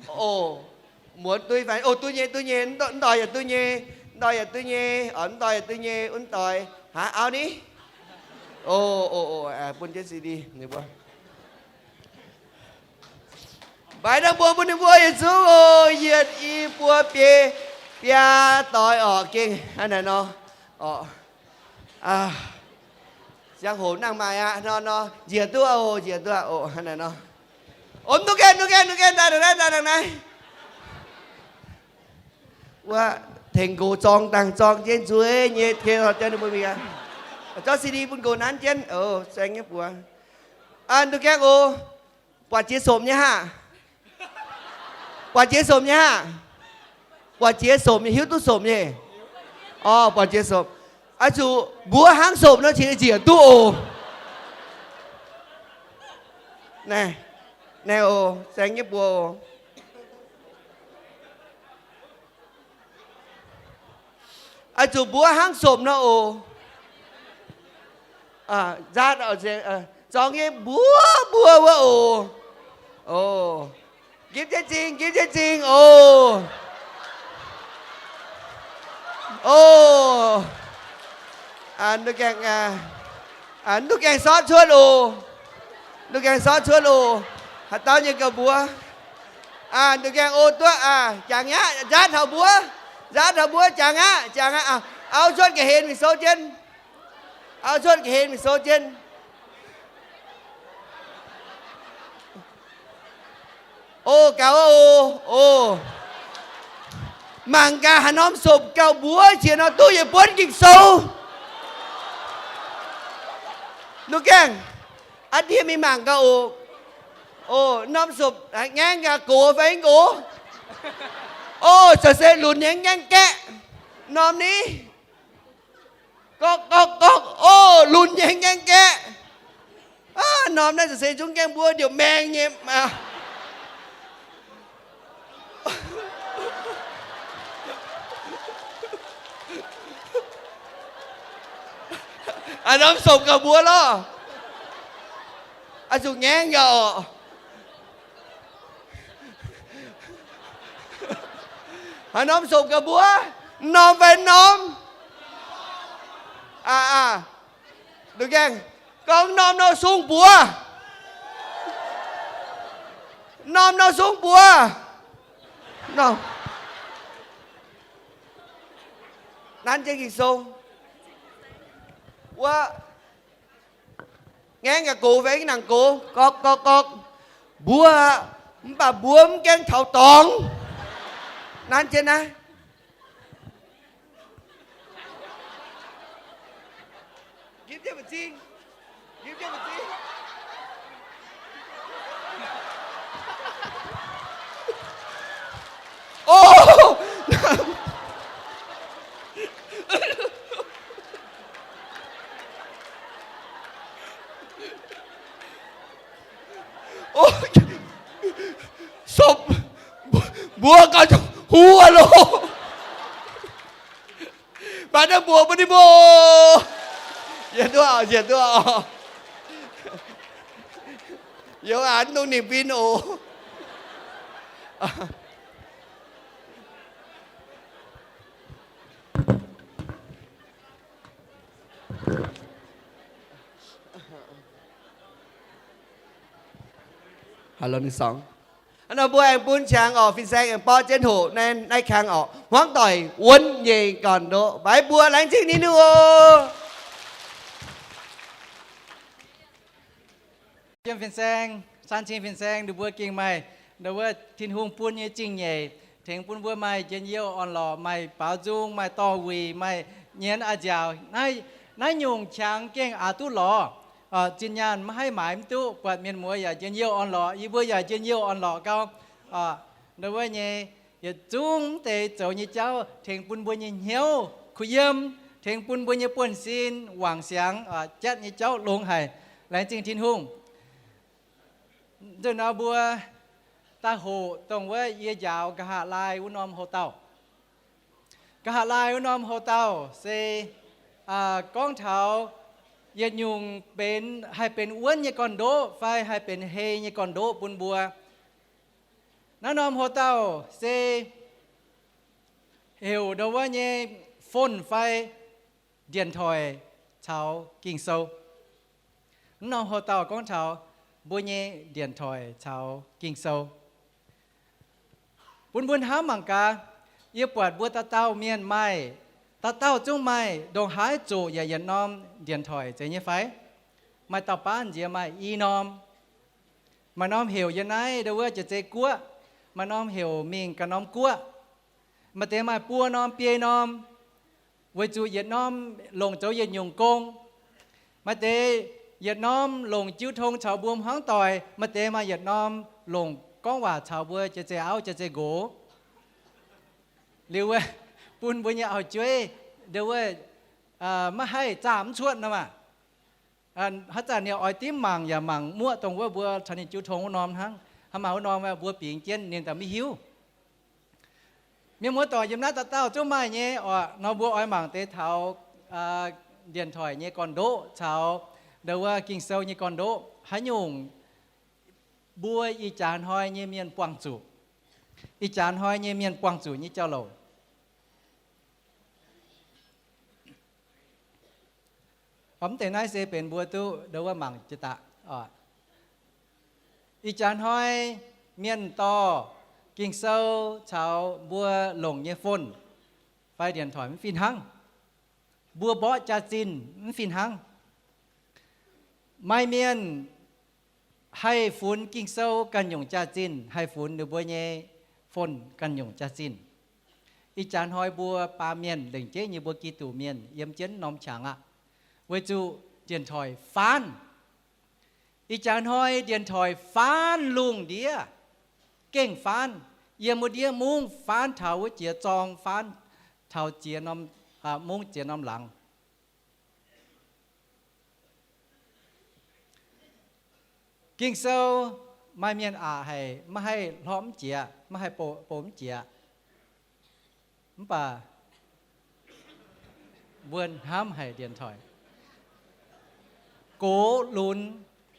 Oc, muonz duqv fai, oc, duqv nyei, duqv nyei, mv doic yaac duqv nyei, mv doic yaac duqv nyei, oc, mv doic yaac duqv nyei, wuov doic, hnangv auv ni. Oc, oc, oc, bun jienv C D ninh mbuo. Mbaix dangh mbuo bun ninh mbuo yietc zungv oc, yietc i buo biei biaa doix orqc, gengh hnangv naaiv nor orqc. Ziangh hoc nangh maaih aqv nor, nor njiec duqv oc, njiec duqv oc, hnangv naaiv nor. Om duqv gaengh, duqv gaengh, duqv gaengh, daaih dangh naaiv, daaih dangh naaiv. Wuov tengx nqox zorng dangh zorng jienv nzueic nyei, tengx zorng ninh mbuo mingh aqv. Zorqv C D bun nqox nanv jienv, saeng nyei buoz. Duqv gaengh oc. Buatc jiex sopc nyei haah? Buatc jiex sopc nyei haah? Buatc jiex sopc nyei, hiuv duqv sopc nyei. Orqc, buatc jiex sopc. Oix zuqc mbuox hnangv sopc nor cingx njiec duqv oc. Naaiv, naaiv oc, saeng nyei buoz oc. Oix zuqc mbuox hnangv sopc nor oc. Nzaatv, zorng nyei mbuox mbuo wuov oc. Oc, nqipv jienv zingh, nqipv jienv zingh oc. Oc, duqv gaengh, duqv gaengh sortv cuotv oc. Duqv gaengh sortv cuotv oc. Haaix dauh nyei gauh mbuox. Duqv gaengh oc, duqv, jangx aqv, nzaatv taux mbuox, nzaatv taux mbuox, jangx aqv, jangx aqv. Auv cuotv ga'hlen mingh souv jienv. Auv cuotv ga'hlen mingh souv jienv. Oc, gaux oc, oc. Mangc gaax haaix norm sopc gauh mbuox qiex nor duqv yietc buonv Ging-Sou. Duqv gaengh, aa, ndie mingh mangc gaax oc. Oc, norm sopc ngaengv gaax gox fai nqox? Oc, caux se lunx nyei, ngaengv gaeqv. Norm ni? Gorqv, gorqv, gorqv. Oc, lunx nyei, ngaengv gaeqv. Aa, norm naaiv caux se zungv gaengh mbuo ndiouc maeng nyei maah. Aa, norm sopc gauh mbuox lorqc. Oix zuqc ngaengv yaac orqc. Haaix norm sopc gauh mbuox? Norm fai norm? Aa, aa, duqv gaengh gorngv norm nor sung buoz. Norm nor sung buoz. Nanv jienv Ging-Sou wuov. Ngaengv gaax gox fai nangc gox, gorqv, gorqv, gorqv. Mbuox, mv baac mbuox mv gaengh taux dorngx. Nanv jienv naaiv. Oc, sopc, mbuox gauh huv loh. Mv baac naaiv mbuox mbuo ninh mbuo, nziex duqv, nziex duqv. Yie aa, mv dungx nimc win oc. Hnangv nor mbuo aengx bun qangx orqc, fin-saeng aengx borqv jienv hoqc naaiv, naaiv kang orqc, hmuangv doic wuonv nyei gorn-ndoqv. Mbaix mbuo laengz zingh ninh oc. Yiem fin-saeng, san cing fin-saeng, ninh mbuo gengh maaih, ninh mbuo Tin-Hungh bun nyei zingh nyeic, tengx bun mbuo maaih njien-youh orn-lorqc, maaih baaux nzung, maaih dorh wuic, maaih nyienz a'nziaauc. Naaiv, naaiv nyungc qangx gengh aqc duqv lorz. Zinh nyaanh maiv haih maaiz mv duqv, buatc mienh muoz yaac njien-youh orn-lorqc, yie mbuo yaac njien-youh orn-lorqc gau. Ndau wuov nyei, yietc zungv mv deix zoux nyei jauv tengx bun mbuo nyei hnyouv kuh yiem, tengx bun mbuo nyei buonv-sin wangc siangx, jatv nyei jauv longx haic. Laengz zingh Tin-Hungh. Nzunc nor mbuo daaih hoqc dongh wuov yie njaaux nqa'haav laai wuov norm houx-dauh. Nqa'haav laai wuov norm houx-dauh se gorngv taux yietc nyungc benx, haih benx wuonv nyei gorn-ndoqv fai haih benx hei nyei gorn-ndoqv bun mbuo. Naaiv norm houx-dauh se heuc ndau wuov nyei phone fai điện thoại caux Ging-Sou. Naaiv norm houx-dauh gorngv taux mbuo nyei điện thoại caux Ging-Sou. Bun mbuo hnamv mangc gaax, yie buatc mbuo dauh dauh mienh maaih, dauh dauh zungv maaih ndongc haaix zuqc yaac yietc norm điện thoại zeiz nyei fai? Maaih dauh baav nziex maaih i norm. Maaih norm heuc yiem naaiv ndau wuov jiex zei guoqv, maaih norm heuc mingh ganh norm guoqv. Maaih deix maaih buo norm biei norm, weic zuqc yietc norm longc zoux yietc nyungc gong. Maaih deix yietc norm longc jiu tong caux mbuo hmuangv doic, maaih deix maaih yietc norm longc gorngv waac caux mbuo jiex zei auv jiex zei nqox. Liuz wuov, bun mbuo nyei auv-jueiv ndau wuov maiv haih zaah mv cuotv nor maah. Haaix zanc ninh oix dimv mangc yaac mangc muoqv dongh wuov mbuo caux ninh jiu tong wuov norm hnangv. Hnangv maaih wuov norm mbuo bingx jienv ninh daaih maiv hiuv. Mienh muoz doic, yiem naaiv dauh dauh zungv maaih nyei oc. Nor mbuo oix mangc deix taux điện thoại nyei gorn-ndoqv caux ndau wuov Ging-Sou nyei gorn-ndoqv haaix nyungc mbuo ih jaax hnoi nyei mienh buangh zuqc. Ih jaax hnoi nyei mienh buangh zuqc nyei jauv-louc. Mv deix naaiv se benx mbuo duqv ndau wuov mangc jiex daaih. Ih jaax hnoi mienh dorh Ging-Sou caux mbuo longc nyei phone fai điện thoại mv fih hnangv. Mbuo mborqv jaax-zinh mv fih hnangv. Maaih mienh haih funx Ging-Sou ganh nyungc jaax-zinh, haih funx ninh mbuo nyei phone ganh nyungc jaax-zinh. Ih jaax hnoi mbuo baamh mienh lengc jeiv nyei mbuo Giduc mienh yiem jienv norm qangx aqv, weic zuqc điện thoại faanv. Ih jaax hnoi điện thoại faanv lungh ndiev, gengh faanv. Yiem wuov ndiev mungv faanv taux wuov jiex zorng, faanv taux jiex norm, mungv jiex norm laangz. Ging-Sou maaih mienh aqc haic, maiv haih hlorpv mv jiex, maiv haih bou, bou mv jiex. Mv baac mbuo hnamv haic điện thoại. Gox lunx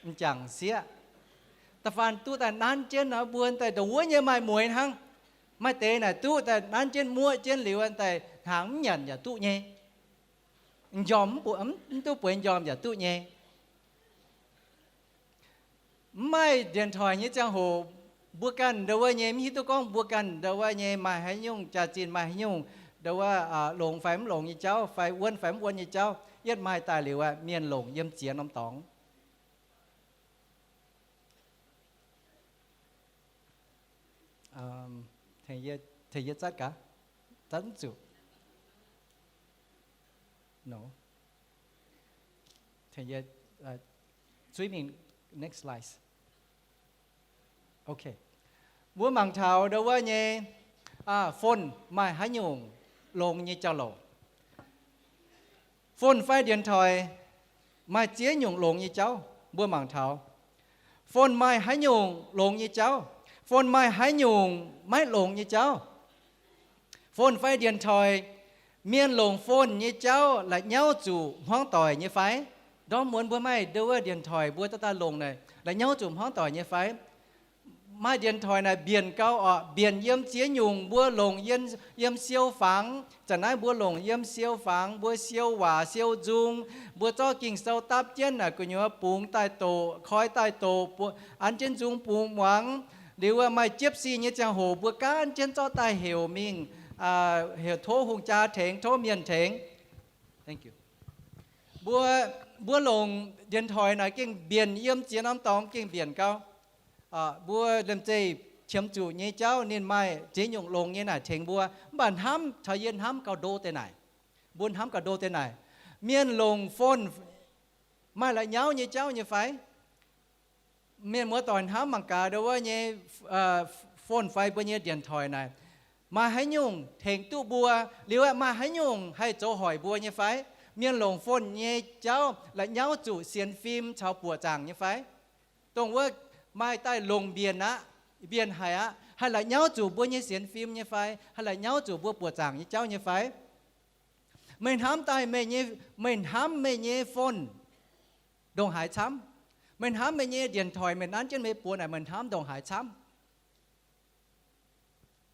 m'jangc sieqv, da'faanh duqv daaih nanv jienv nor, mbuo daaih ndongc wuov nyei maaih mueiz hnangv. Maaih deix naaic duqv daaih nanv jienv muoqv jienv liuz daaih hnaangx mv nyanc yaac duqv nyei. M'njormh mv duqv bueix m'njormh yaac duqv nyei. Mv maaih điện thoại nyei ziangh hoc, mbuo ganh ndau wuov nyei mv hiuv duqv gorngv mbuo ganh ndau wuov nyei maaih haaix nyungc jaax-zinh, maaih haaix nyungc ndau wuov longx fai mv longx nyei jauv, fai wuonv fai mv wuonv nyei jauv, yietv maaih daaih liuz aqv, mienh longc yiem ziex norm dorngx. Tengx yie zatv gaax, zatv mv zuqc. No. Tengx yie, zuiz mingh next slide. Ok. Mbuo mangc taux ndau wuov nyei phone maaih haaix nyungc longx nyei jauv-louc. Phone fai điện thoại maaih ziex nyungc longx nyei jauv. Mbuo mangc taux phone maaih haaix nyungc longx nyei jauv, phone maaih haaix nyungc maiv longx nyei jauv. Phone fai điện thoại, mienh longc phone nyei jauv la'nyauv zuqc hmuangv doic nyei fai? Ndorm muonz mbuo maaih ndau wuov điện thoại mbuo daaih daaih longc naaic, la'nyauv zuqc hmuangv doic nyei fai? Maaih điện thoại naaic mbienc gau oc, mbienc yiem ziex nyungc. Mbuo longc yiem siou fangx, zanc naaiv mbuo longc yiem siou fangx, mbuo siou waac siou nzung, mbuo zorqv Ging-Sou dapv jienv naaic gu'nyuoz bungx daaih doqc, koi daaih doqc, an jienv nzung bungx muangx. Liuz maaih jiepv sin nyei ziangh hoc mbuo gaanv jienv zorqv daaih heuc mingh, heuc tov hungh jaa tengx, tov mienh tengx. Mbuo, mbuo longc điện thoại naaic gengh mbienc yiem ziex norm dorngx gengh mbienc gau. Mbuo liemh zeih qiemx zuqc nyei jauv ninh maaih ziex nyungc longx nyei naaic tengx mbuo. Mv baac hnamv taux yie hnamv gauh ndo deix naaic. Mbuo hnamv gauh ndo deix naaic. Mienh longc phone Maaih la'nyauv nyei jauv nyei fai? Mienh muoz-doic hnamv mangc gaax, ndo wuov nyei phone fai mbuo nyei điện thoại naaic, maaih haaix nyungc tengx duqv mbuo, liuz aeqv, maaih haaix nyungc haih zoux hoic mbuo nyei fai? Mienh longc phone nyei jauv la'nyauv zuqc sienx fim caux buoqc zaangc nyei fai? Dongh wuov maaih daaih longc mbienc aqv, mbienc haic aqv, haih la'nyauv zuqc mbuo nyei sienx fim nyei fai? Haih la'nyauv zuqc mbuo buoqc zaangc nyei jauv nyei fai? Meih hnamv daaih meih nyei, meih hnamv meih nyei phone ndongc haaix camv? Meih hnamv meih nyei điện thoại meih nanv jienv meih buoz naaic, meih hnamv ndongc haaix camv?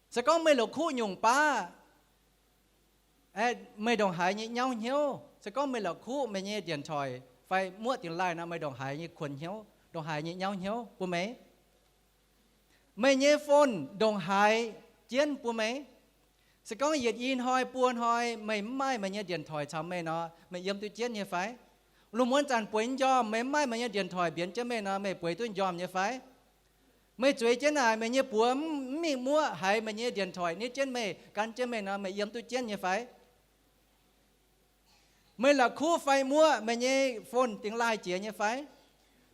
Se gorngv meih la'kuqv nyungc baav, meih ndongc haaix nyei nyauv hnyouv? Se gorngv meih la'kuqv meih nyei điện thoại fai muoqv dingx laih nor, meih ndongc haaix nyei kuonx hnyouv, ndongc haaix nyei nyauv hnyouv bun meih? Meih nyei phone ndongc haaix jienv bun meih? Se gorngv yietc i hnoi buo hnoi meih mv maaih meih nyei điện thoại caux meih nor, meih yiem duqv jienv nyei fai? Lungh muonz zanc bueix njormh meih mv maaih meih nyei điện thoại mbienx jienv meih nor, meih bueix duqv njormh nyei fai? Meih zueiz jienv naaic, meih nyei buoz mv mingh muoqv haiz meih nyei điện thoại nitv jienv meih, gan jienv meih nor, meih yiem duqv jienv nyei fai? Meih la'kuqv fai muoqv meih nyei phone dingx laih jiex nyei fai?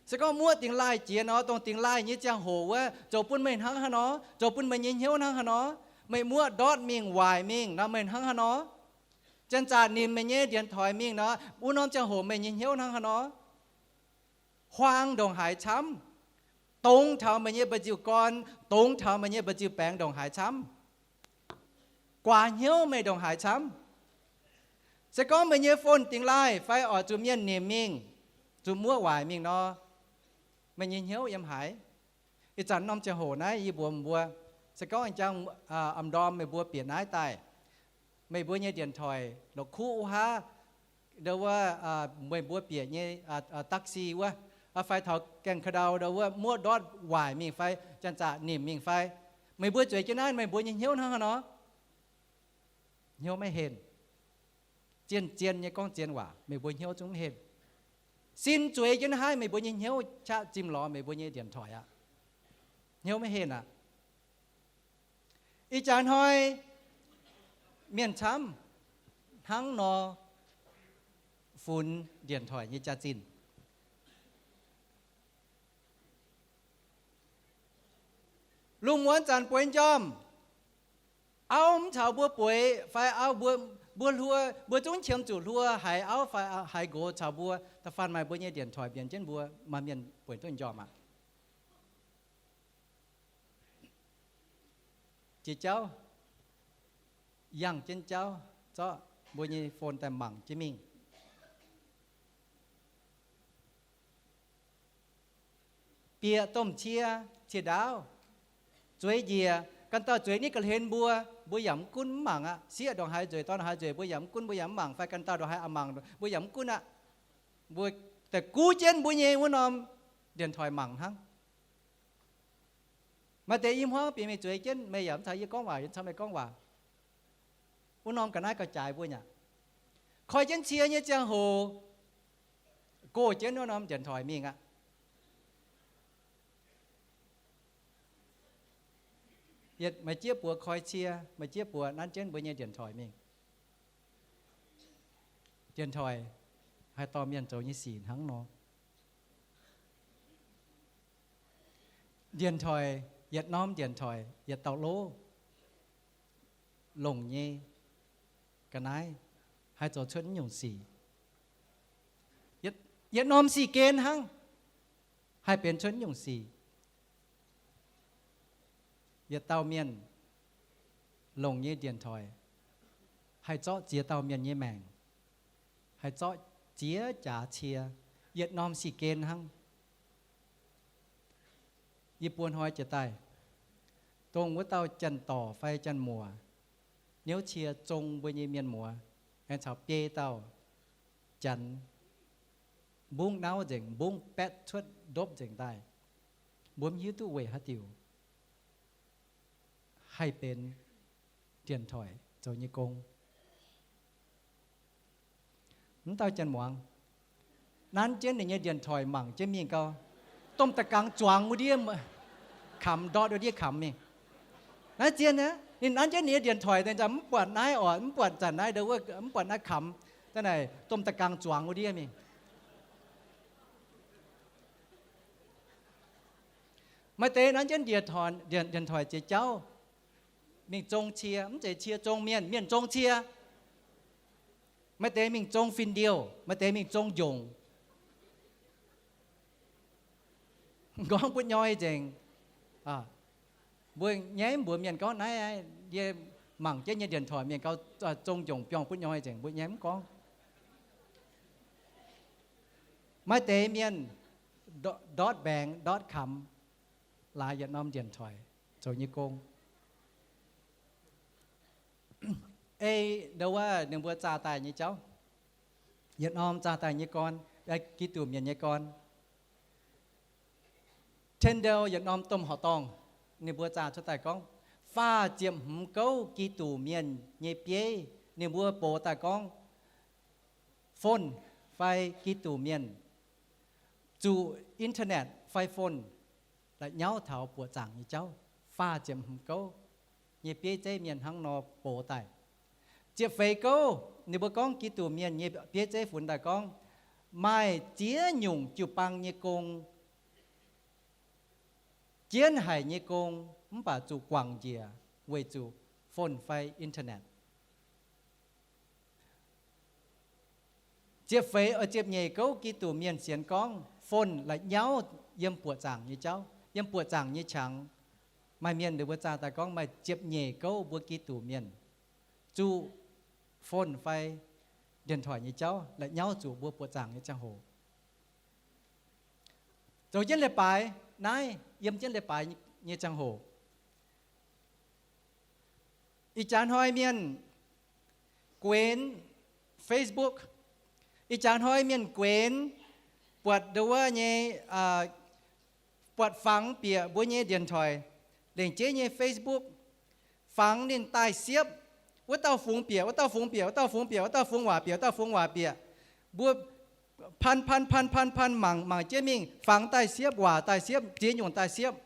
Se gorngv muoqv dingx laih jiex nor, dongh dingx laih nyei ziangh hoc wuov zoux bun meih hnangv haaix nor? Zoux bun meih nyei hnyouv hnangv haaix nor? Meih muoqv ndortv mingh waaic mingh nor, meih hnangv haaix nor? Janx-zaqc nimc meih nyei điện thoại mingh nor, wuov norm ziangh hoc meih nyei hnyouv hnangv haaix nor? Huaang ndongc haaix camv? Dongz taux meih nyei mba'nziu-gorn, dongz taux meih nyei mba'nziu-baengx ndongc haaix camv? Guaax hnyouv meih ndongc haaix camv? Se gorngv meih nyei phone dingx laih fai oix zuqc mienh nimc mingh, zuqc muoqv waaic mingh nor, meih nyei hnyouv yiem haaix? Ih zanc norm ziangh hoc naaiv yie mbuox mbuo, se gorngv jang am ndorm meih mbuo bieqc naaiv daaih, meih mbuo nyei điện thoại la'kuqv wuov haav, ndo wuov, meih mbuo bieqc nyei taxi wuov, fai taux gaengh ka'ndau ndo wuov muoqv ndortv waaic mingh fai janx-zaqc nimc mingh fai, meih mbuo zueiz jienv naaiv, meih mbuo nyei hnyouv hnangv haaix nor? Hnyouv maiv henh. Zien-zien nyei gorngv zien waac, meih mbuo hnyouv zungv mv henh. Sin zueiz jienv naaiv, meih mbuo nyei hnyouv qaqv zimh lorz meih mbuo nyei điện thoại aqv. Hnyouv maiv henh aqv. Ih jaax hnoi mienh camv hnangv nor funx điện thoại nyei jaax-zinh. Lungh muonz zanc bueix njormh, auv mv caux mbuo bueix fai auv, mbuo, mbuo hluo, mbuo zungv qiemx zuqc hluo haiz auv fai haiz nqox caux mbuo. Da'faanh maaih mbuo nyei điện thoại mbienx jienv mbuo, maaih mienh bueix duqv njormh aqv. Jiex jauv, yangh jienv jauv, zorqv mbuo nyei phone daaih mangc jienv mingh. Bieqc domh cie, cie ndaauv, zueiz njiec, ganh dauh zueiz nitv ga'hlen mbuo, mbuo yaac mv gunv mv mangc aqv. Sieqv ndongc haaix nzueic, dorn ndongc haaix nzueic, mbuo yaac mv gunv, mbuo yaac mv mangc, fai ganh dauh ndongc haaix aqc mangc, mbuo yaac mv gunv aqv. Mbuo da'guv jienv mbuo nyei wuov norm điện thoại mangc hnangv. Maaih deix i hmuangv bieqc mingh zueiz jienv, meih yaac mv caux yie gorngv waac, yie mv caux meih gorngv waac. Wuov norm ga'naaiv gauh jaaix mbuo nyei aqv. Koi jienv cie nyei ziangh hoc, gox jienv wuov norm điện thoại mingh aqv. Yietc maaih jieqv buoz koi cie, maaih jieqv buoz nanv jienv mbuo nyei điện thoại mingh. Điện thoại haih dorh mienh zoux nyei sic hnangv nor. Điện thoại, yietc norm điện thoại, yietc dauh lov longc nyei ga'naaiv haih zoux cuotv nyungc sic. Yietc norm sic gen hnangv haih benx cuotv nyungc sic. Yietc dauh mienh longc nyei điện thoại haih zorqv ziex dauh mienh nyei maengc, haih zorqv ziex jaax cie, yietc norm sic gen hnangv. Yie buo hnoi jiex daaih, dongh wuov dauh janx-dorc fai janx-muoc niouv cie zong mbuo nyei mienh muoz, aengx caux biei dauh janx mbungv nauv nzengc, mbungv baetv cuotv ndopv nzengc daaih. Mbuo mv hiuv duqv weic haaix diuc haih benx điện thoại zoux nyei gong. Mv dauh janx-muangz nanv jienv ninh nyei điện thoại mangc jienv mingh gau, domh da'gangx zuangx wuov ndiev, kamx ndortv wuov ndiev kamx mingh. Naaiv zien aqv, ninh nanv jienv ninh nyei điện thoại daaih mv buatc naaiv oc, mv buatc zanc naaiv ndo wuov, mv buatc naaiv kamx, daaih naaic domh da'gangx zuangx wuov ndiev mingh. Maaih deix nanv jienv ndienc, ndienc toic ziex jauv, mingh zong cie, mv zeiz cie zong mienh, mienh zong cie. Maaih deix mingh zong fin-ndiouh, maaih deix mingh zong njongc. Gorngv butv nyoi nzengc. Mbuo nyaiv mbuox mienh gorngv naaiv, yie mangc jienv nyei ndienc toic mienh gauh zong njongc biorngh butv nyoi nzengc, mbuo nyaiv mv gorngv. Maaih deix mienh ndortv mbaengx ndortv kamx, laaix yietc norm ndienc toic zoux nyei gong. Ei ndo wuov ninh mbuo zaah daaih nyei jauv, yietc norm zaah daaih nyei gorn, Giduc mienh nyei gorn. Tyndale yietc norm domh horqc dorngh, ninh mbuo zaah cuotv daaih gorngv, faah ziepc hmz gouv Giduc mienh nyei bieiv, ninh mbuo box daaih gorngv, phone fai Giduc mienh zuqc internet fai phone la'nyauv taux buoqc zaangc nyei jauv. Faah ziepc hmz gouv nyei bieiv zeiv mienh hnangv nor box daaih. Ziepc feix gouv ninh mbuo gorngv Giduc mienh nyei bieiv zeiv funx daaih gorngv, maaih ziex nyungc jiu-baang nyei gong, jienv haic nyei gong, mv baac zuqc guangc njiec weic zuqc phone fai internet. Ziepc feix, ziepc nyeic gouv Giduc mienh sienx gorngv phone la'nyauv yiem buoqc zaangc nyei jauv, yiem buoqc zaangc nyei qangx. Maaih mienh ninh mbuo zaah daaih gorngv maaih ziepc nyeic gouv mbuo Giduc mienh zuqc phone fai ndienc toic nyei jauv la'nyauv zuqc mbuo buoqc zaangc nyei ziangh hoc. Zoux jienv leiz-baaix naaiv, yiem jienv leiz-baaix nyei ziangh hoc, ih jaax hnoi mienh guenx Facebook, ih jaax hnoi mienh guenx, buatc ndo wuov nyei, buatc fangx bieqc mbuo nyei ndienc toic, lengc jeiv nyei Facebook, fangx ninh daaih siepv, wuov dauh fungx bieqc, wuov dauh fungx bieqc, wuov dauh fungx bieqc, wuov dauh fungx waac bieqc, wuov dauh fungx waac bieqc. Mbuo pan pan pan pan pan mangc, mangc jienv mingh, fangx daaih siepv, waac daaih siepv, ziex nyungc daaih siepv.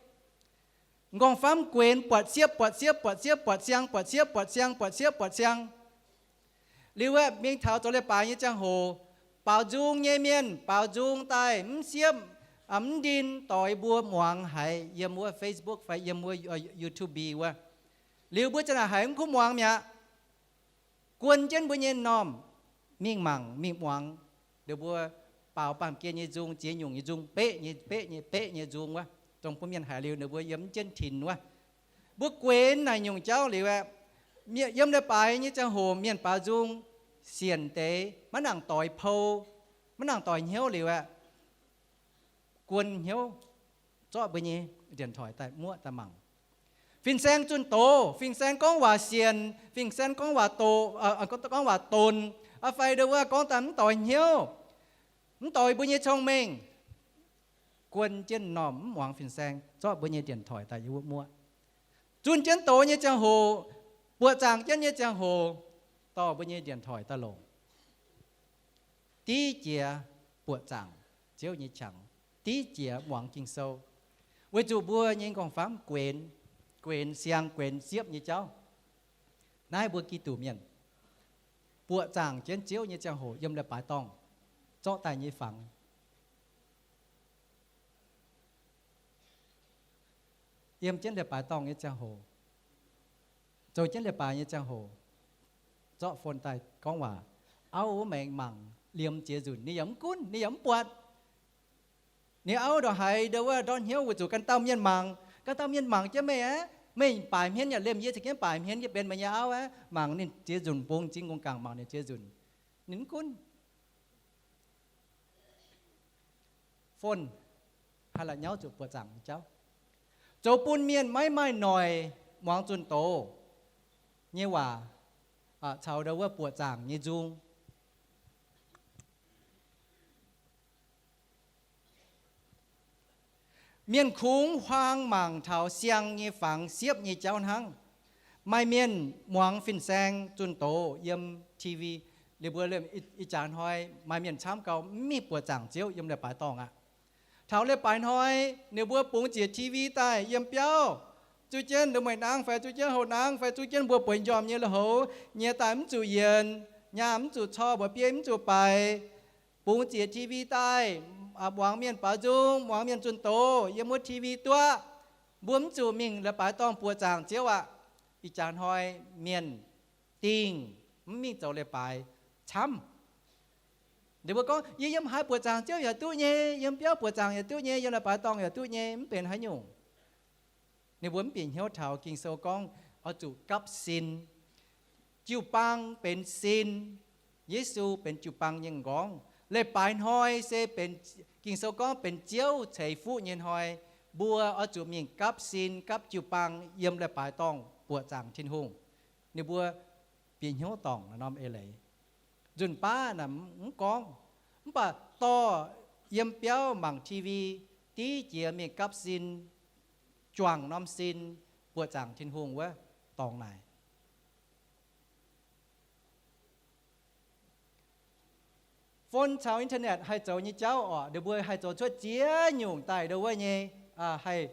Nqorngv-famv guenx buatc siepv, buatc siepv, buatc siepv, buatc siang, buatc siepv, buatc siang, buatc siepv, buatc siang. Liuz aeqv, mingh taux zoux leiz-baaix nyei ziangh hoc, baaux nzung nyei mienh baaux nzung daaih mv siepv, mv ndin doix mbuo muangx haiz yiem wuov Facebook fai yiem wuov YouTube wuov. Liuz mbuo ziang naaic haiz mv kuv muangx mi'aqv. Guon jienv mbuo nyei m'normh mingh mangc mingh muangx, ninh mbuo baaux baamh gen nyei nzung, ziex nyungc nyei nzung, beqv nyei beqv nyei beqv nyei nzung wuov, dongh bun mienh haiz liuz ninh mbuo yiem mv jienv tinx wuov. Mbuo guenx naaic nyungc jauv liuz aeqv, yiem leiz-baaix nyei ziangh hoc mienh baaux nzung sienc deix, maiv nangc doix pou, maiv nangc doix hnyouv liuz aeqv, guon hnyouv zorqv mbuo nyei ndienc toic daaih muoqv daaih mangc. Fin-saeng zunh doz, fin-saeng gorngv waac sienc, fin-saeng gorngv waac doqc, gorngv waac donc, fai ndo wuov gorngv daaih mv doix hnyouv, mv doix mbuo nyei cong-mengh. Guon jienv m'normh mv muangx fin-saeng, zorqv mbuo nyei ndienc toic daaih yiem wuov muoqv. Zunh jienv doz nyei ziangh hoc, buoqc zaangc jienv nyei ziangh hoc, dorh mbuo nyei ndienc toic daaih longc. Div jiex buoqc zaangc Ziouv nyei qangx, div jiex muangx Ging-Sou, weic zuqc mbuo nyei nqorngv-famv guenx, guenx siang, guenx siepv nyei jauv. Naaiv mbuo Giduc mienh buoqc zaangc jienv Ziouv nyei ziangh hoc yiem leiz-baaix dorngh zorqv daaih nyei fangx. Yiem jienv leiz-baaix dorngh nyei ziangh hoc, zoux jienv leiz-baaix nyei ziangh hoc, zorqv phone daaih gorngv waac. Auv wuov maengx mangc liemh ziex nzunc, ninh yaac mv gunv, ninh yaac mv buatc. Ninh auv ndongc haaix ndo wuov ndortv hnyouv weic zuqc ganh dauh mienh mangc, ganh dauh mienh mangc jienv meih aqv. Meih baaic hmien yaac liemh yie, cingx jienv baaic hmien yie benx meih nyei auv aqv. Mangc ninh ziex nzunc, bungx m'zing gong gaangc mangc ninh ziex nzunc, ninh mv gunv. Phone haih la'nyauv zuqc buoqc zaangc nyei jauv, zoux bun mienh maiv maaih noic muangx zunh doz nyei waac caux ndo wuov buoqc zaangc nyei nzung. Mienh kungx huaang mangc taux siang nyei fangx siepv nyei jauv hnangv. Maaih mienh muangx fin-saeng zunh doz yiem TV. Liuz mbuo ih jaax hnoi maaih mienh camv gau mv mingh buoqc zaangc Ziouv yiem leiz-baaix dorngh aqv. Taux leiz-baaix hnoi, ninh mbuo bungx ziec TV daaih yiem biauv, zuqv jienv lungh mueic nangv fai zuqv jienv houh nangv fai zuqv jienv mbuo bueix njormh nyei lui-houx nyei daaih mv zuqc yienc, nyaah mv zuqc cor, mba'biei mv zuqc baic. Bungx ziec TV daaih, muangx mienh baaux nzung, muangx mienh zunh doz yiem wuov TV duqv. Mbuo mv zuqc mingh leiz-baaix dorngh buoqc zaangc Ziouv aqv. Ih jaax hnoi mienh dingh mv mingh zoux leiz-baaix camv. Ninh mbuo gorngv, Yie yiem haaix buoqc zaangc Ziouv yaac duqv nyei, yiem biauv buoqc zaangc yaac duqv nyei, yiem leiz-baaix dorngh yaac duqv nyei, mv benx haaix nyungc. Ninh mbuo mv bieqc hnyouv taux Ging-Sou gorngv oix zuqc gapv sin. Jiu-baang benx sin. Yesu benx jiu-baang nyei m'nqorngv. Leiz-baaix hnoi se benx, Ging-Sou gorngv benx Ziouv ceix fuqv nyei hnoi. Mbuo oix zuqc mingh gapv sin, gapv jiu-baang yiem leiz-baaix dorngh buoqc zaangc Tin-Hungh. Ninh mbuo bieqc hnyouv dorngc naaiv norm eix leiz. Nzunc baav naaic mv gorngv, mv baac dorh yiem biauv mangc T V, div jiex mingh gapv sin, juangc norm sin, buoqc zaangc Tin-Hungh wuov dorngx naaic. Phone caux internet haih zoux nyei jauv orqc, ninh mbuo haih zoux cuotv ziex nyungc daaih ndo wuov nyei, haih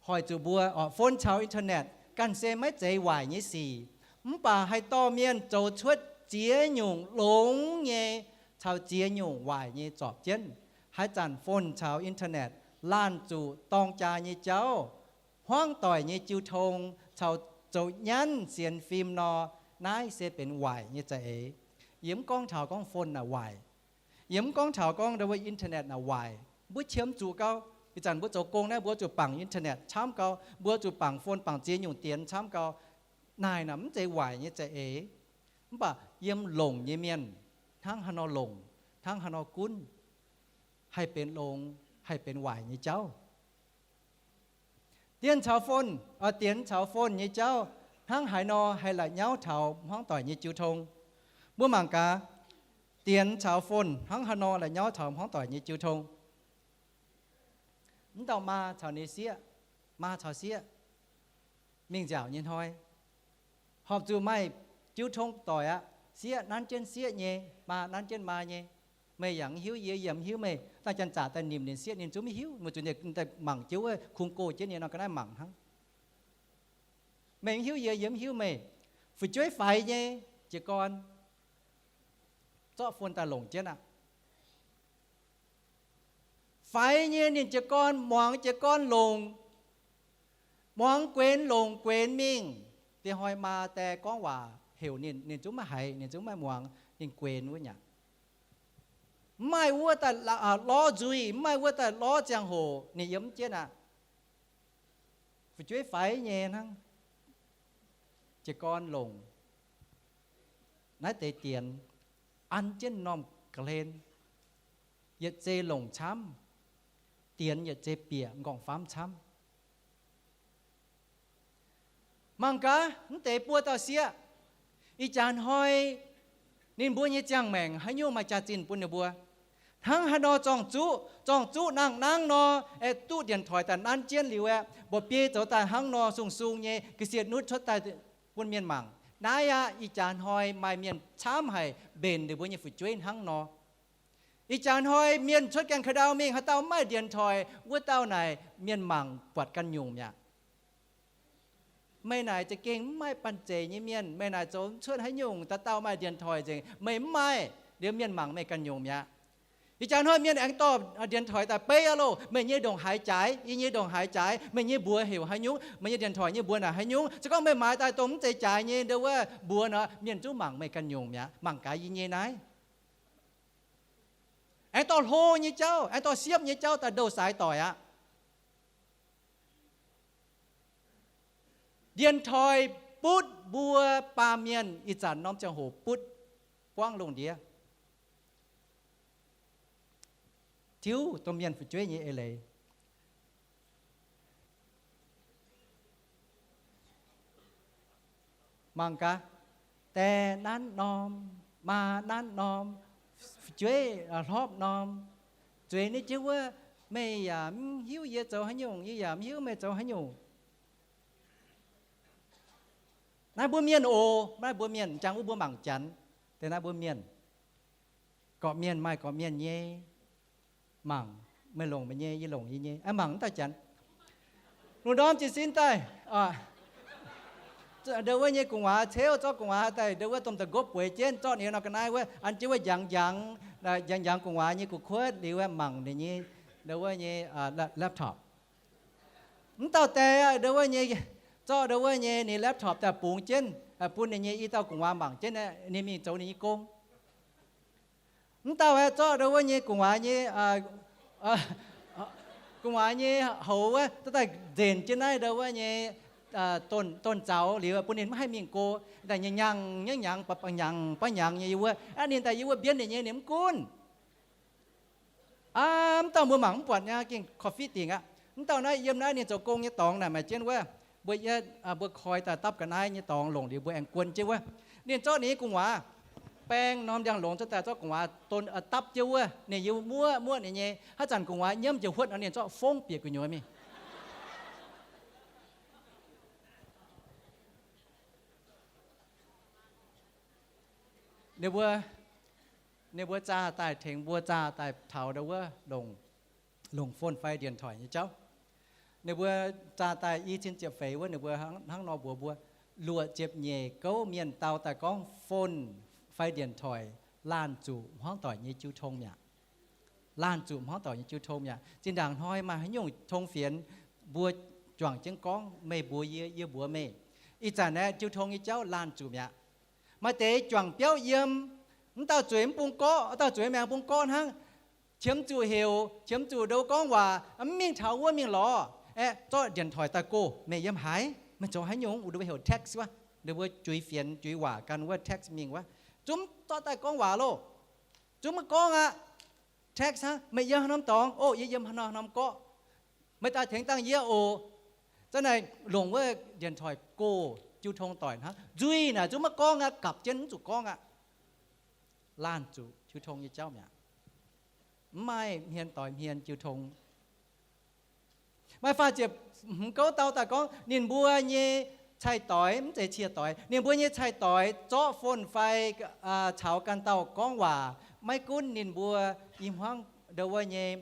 hoic zuqc mbuo orqc. Phone caux internet ganh se maiv zeiz waaic nyei sic, mv baac haih dorh mienh zoux cuotv ziex nyungc longx nyei caux ziex nyungc waaic nyei zorpc jienv. Haaix zanc phone caux internet laanh zuqc dorng jaa nyei jauv, hmuangv doic nyei jiu tong caux zoux nyanv sienx fim nor, naaiv se benx waaic nyei za'eix. Yie mv gorngv taux gorngv phone naaic waaic. Yie mv gorngv taux gorngv ndo wuov internet naaic waaic. Mbuo qiemx zuqc gau. Ih zanc mbuo zoux gong naaiv mbuo zuqc bangc internet camv gau, mbuo zuqc bangc phone, bangc ziex nyungc dienx camv gau. Naaic naaic mv zeiz waaic nyei za'eix. Mv baac yiem longc nyei mienh, hnangv haaix nor longc, hnangv haaix nor gunv, haih benx longx, haih benx waaic nyei jauv. Dienx caux phone, dienx caux phone nyei jauv hnangv haaix nor haih la'nyauv taux hmuangv doic nyei jiu tong? Mbuo mangc gaax, dienx caux phone hnangv haaix nor la'nyauv taux hmuangv doic nyei jiu tong? Mv dauh maa caux ninh sieqv, maa caux sieqv mingh nziaauc nyei hnoi, horpc zuqc maaih jiu tong doic aqv. Sieqv nanv jienv sieqv nyei, maa nanv jienv maa nyei. Meih yaac mv hiuv, yie yaac mv hiuv meih. Dangh janx-zaqc daaih nimc ninh sieqv, ninh zungv mv hiuv, weic zuqc ninh daaih mangc jienv wuov kungx go jienv nyei nor, ga'naaiv mangc hnangv. Meih mv hiuv yie, yie mv hiuv meih. Fu'jueiv faix nyei jiez gorn zorqv phone daaih longc jienv aqv. Faix nyei ninh jiez gorn, muangx jiez gorn longc, muangx guenx longc guenx mingh. Diex hnoi maa die gorngv waac heuc ninh, ninh zungv maiv haiz, ninh zungv maiv muangx, ninh guenx wuov nyaqc. Mv maaih wuov daaih lorz nzuih, mv maaih wuov daaih lorz ziangh hoc ninh yiem mv jienv aqv. Fu'jueiv faix nyei hnangv, jiez gorn longc. Naaiv deix dienx an jienv m'normh ga'hlen, yietc zei longc camv. Dienx yietc zei bieqc m'nqorngv-famv camv. Mangc gaax, mv deix buo dauh sieqv, ih jaax hnoi ninh mbuo nyei ziangh maengc haaix nyungc maaih jaax-zinh bun ninh mbuo. Hnangv haaix nor zorng-zuqv, zorng-zuqv nangh nangv nor, aeqv, duqv dienx toic daaih nanv jienv liuz aeqv, mba'biei zoux daaih hnangv nor sung sung nyei ga'sie nutv cuotv daaih bun mienh mangc. Naaiv aqv, ih jaax hnoi maaih mienh camv haic mbenc ninh mbuo nyei fu'jueiv hnangv nor. Ih jaax hnoi mienh cuotv gaengh ka'ndau mingh, haaix dauh mv maaih dienx toic, wuov dauh naaic mienh mangc buatc ganh nyungc mi'aqv. Meih naaic za'gengh mv maaih banh zeic nyei mienh, meih naaic zoux cuotv haaix nyungc, dauh dauh maaih dienx toic nzengc, meih mv maaih, liuz mienh mangc meih ganh nyungc mi'aqv. Ih jaax hnoi mienh aengx dorh dienx toic daaih beiv aqv loh, meih nyei ndongc haaix jaaix, yie nyei ndongc haaix jaaix, meih nyei mbuox heuc haaix nyungc, meih nyei dienx toic nyei mbuox naaic haaix nyungc. Se gorngv meih maaiz daaih dongh mv zeiz jaaix nyei ndo wuov mbuox nor, mienh zungv mangc meih ganh nyungc mi'aqv, mangc gaax yie nyei naaiv. Aengx dorh hlo nyei jauv, aengx dorh siepv nyei jauv daaih ndouh saaix doic aqv. Dienx toic butv mbuo baamh mienh ih zanc norm ziangh hoc butv buangv lungh ndiev. Tiuv domh mienh fu'jueiv nyei eix leiz. Mangc gaax, die nanv norm, maa nanv norm, fu'jueiv hlopv norm, zueiz ninh jienv wuov, meih yaac mv hiuv yie zoux haaix nyungc, yie yaac mv hiuv meih zoux haaix nyungc. Naaiv mbuo mienh oc, naaiv mbuo mienh, jangx wuov mbuo mangc janx, deix naaiv mbuo mienh. Gorqv-mienh maaih gorqv-mienh nyei mangc, meih longc meih nyei, yie longc yie nyei, mangc mv daaih janx. Lungh ndorm jiez sin daaih, ndo wuov nyei gu'nguaaz ceuv, zorqv gu'nguaaz daaih ndo wuov domh da'nqopv bueix jienv, zorqv ninh nor ga'naaiv wuov, an jienv wuov njangx njangx, njangx njangx gu'nguaaz nyei gu'kuotv liuz mangc ninh nyei, ndo wuov nyei laptop. Mv dauh deix ndo wuov nyei, zorqv ndo wuov nyei ninh laptop daaih bungx jienv, bun ninh nyei i dauh gu'nguaaz mangc jienv, ninh mingh zoux ninh nyei gong. Mv dauh aeqv, zorqv ndo wuov nyei gu'nguaaz nyei, gu'nguaaz nyei houx wuov, dorh daaih nzenc jienv naaiv ndo wuov nyei, dongh zaux liuz bun ninh maiv haih mingh go. Daaih nyei nyangx nyei nyangx, ba'nyangx ba'nyangx nyei yie wuov, aqv ninh daaih yie wuov mbienv ninh nyei, ninh mv gunv. Aa, mv dauh mbuo mangc mv buatc nyei, gengh korv-fiqv dingc aqv. Mv dauh naaiv yiem naaiv ninh zoux gong nyei dorngx naaic maaih jienv wuov, mbuo yietv, mbuo koi daaih dapv ga'naaiv nyei dorngx longc liuz mbuo aengx guon jienv wuov. Ninh zorqv ninh nyei gu'nguaaz baeng norm ndiangx-longx cuotv daaih, zorqv gu'nguaaz don dapv jienv wuov. Ninh yie muoqv muoqv ninh nyei, haaix zanc gu'nguaaz nyiemv njiec huotv nor, ninh zorqv fongv bieqc gu'nyuoz mingh. Ninh mbuo, ninh mbuo zaah daaih tengx mbuo zaah daaih taux ndo wuov longc, longc phone fai điện thoại nyei jauv. Ninh mbuo zaah daaih i cin ziepc feix wuov, ninh mbuo hnangv nor mbuox mbuo, luoqc ziepc nyeic gouv mienh dau daaih gorngv phone fai điện thoại laanh zuqc hmuangv doic nyei jiu tong mi'aqv. Laanh zuqc hmuangv doic nyei jiu tong mi'aqv. Zinh ndaangc hnoi maaih haaix nyungc tong fienx, mbuo juangc jienv gorngv, meih mbuox yie, yie mbuox meih. Ih zanc aeqv, jiu tong nyei jauv laanh zuqc mi'aqv. Maaih deix juangc biauv yiem, mv dauh zueiz mv bung gorqv, dauh zueiz maengx bung gorqv hnangv. Qiemx zuqc heuc, qiemx zuqc ndo gorngv waac, mv mingh taux wuov mingh lorz. Aeqv, zorqv điện thoại daaih gox, meih yiem haaix, meih zoux haaix nyungc, wuov ndo heuc text wuov. Ninh mbuo juix fienx juix waac gan wuov text mingh wuov. Zungv zorqv daaih gorngv waac loh. Zungv maiv gorngv aqv. Text hnangv, meih yiem haaix norm dorngx? O, yie yiem haaix norm gorqv. Meih daaih tengx dangh yie oc. Zanc naaic longc wuov điện thoại gox jiu tong doic hnangv. Nzuih naaic zungv maiv gorngv aqv, gapv jienv mv zuqc gorngv aqv. Laanh zuqc jiu tong nyei jauv mi'aqv. Mv maaih hmien doix hmien jiu tong. Maaih faah ziepc hmz gouv dau daaih gorngv ninh mbuo nyei cai-doix, mv zeiz cie-doix, ninh mbuo nyei cai-doix zorqv phone fai caux ganh dauh gorngv waac. Maiv gunv ninh mbuo i hmuangv ndo wuov nyei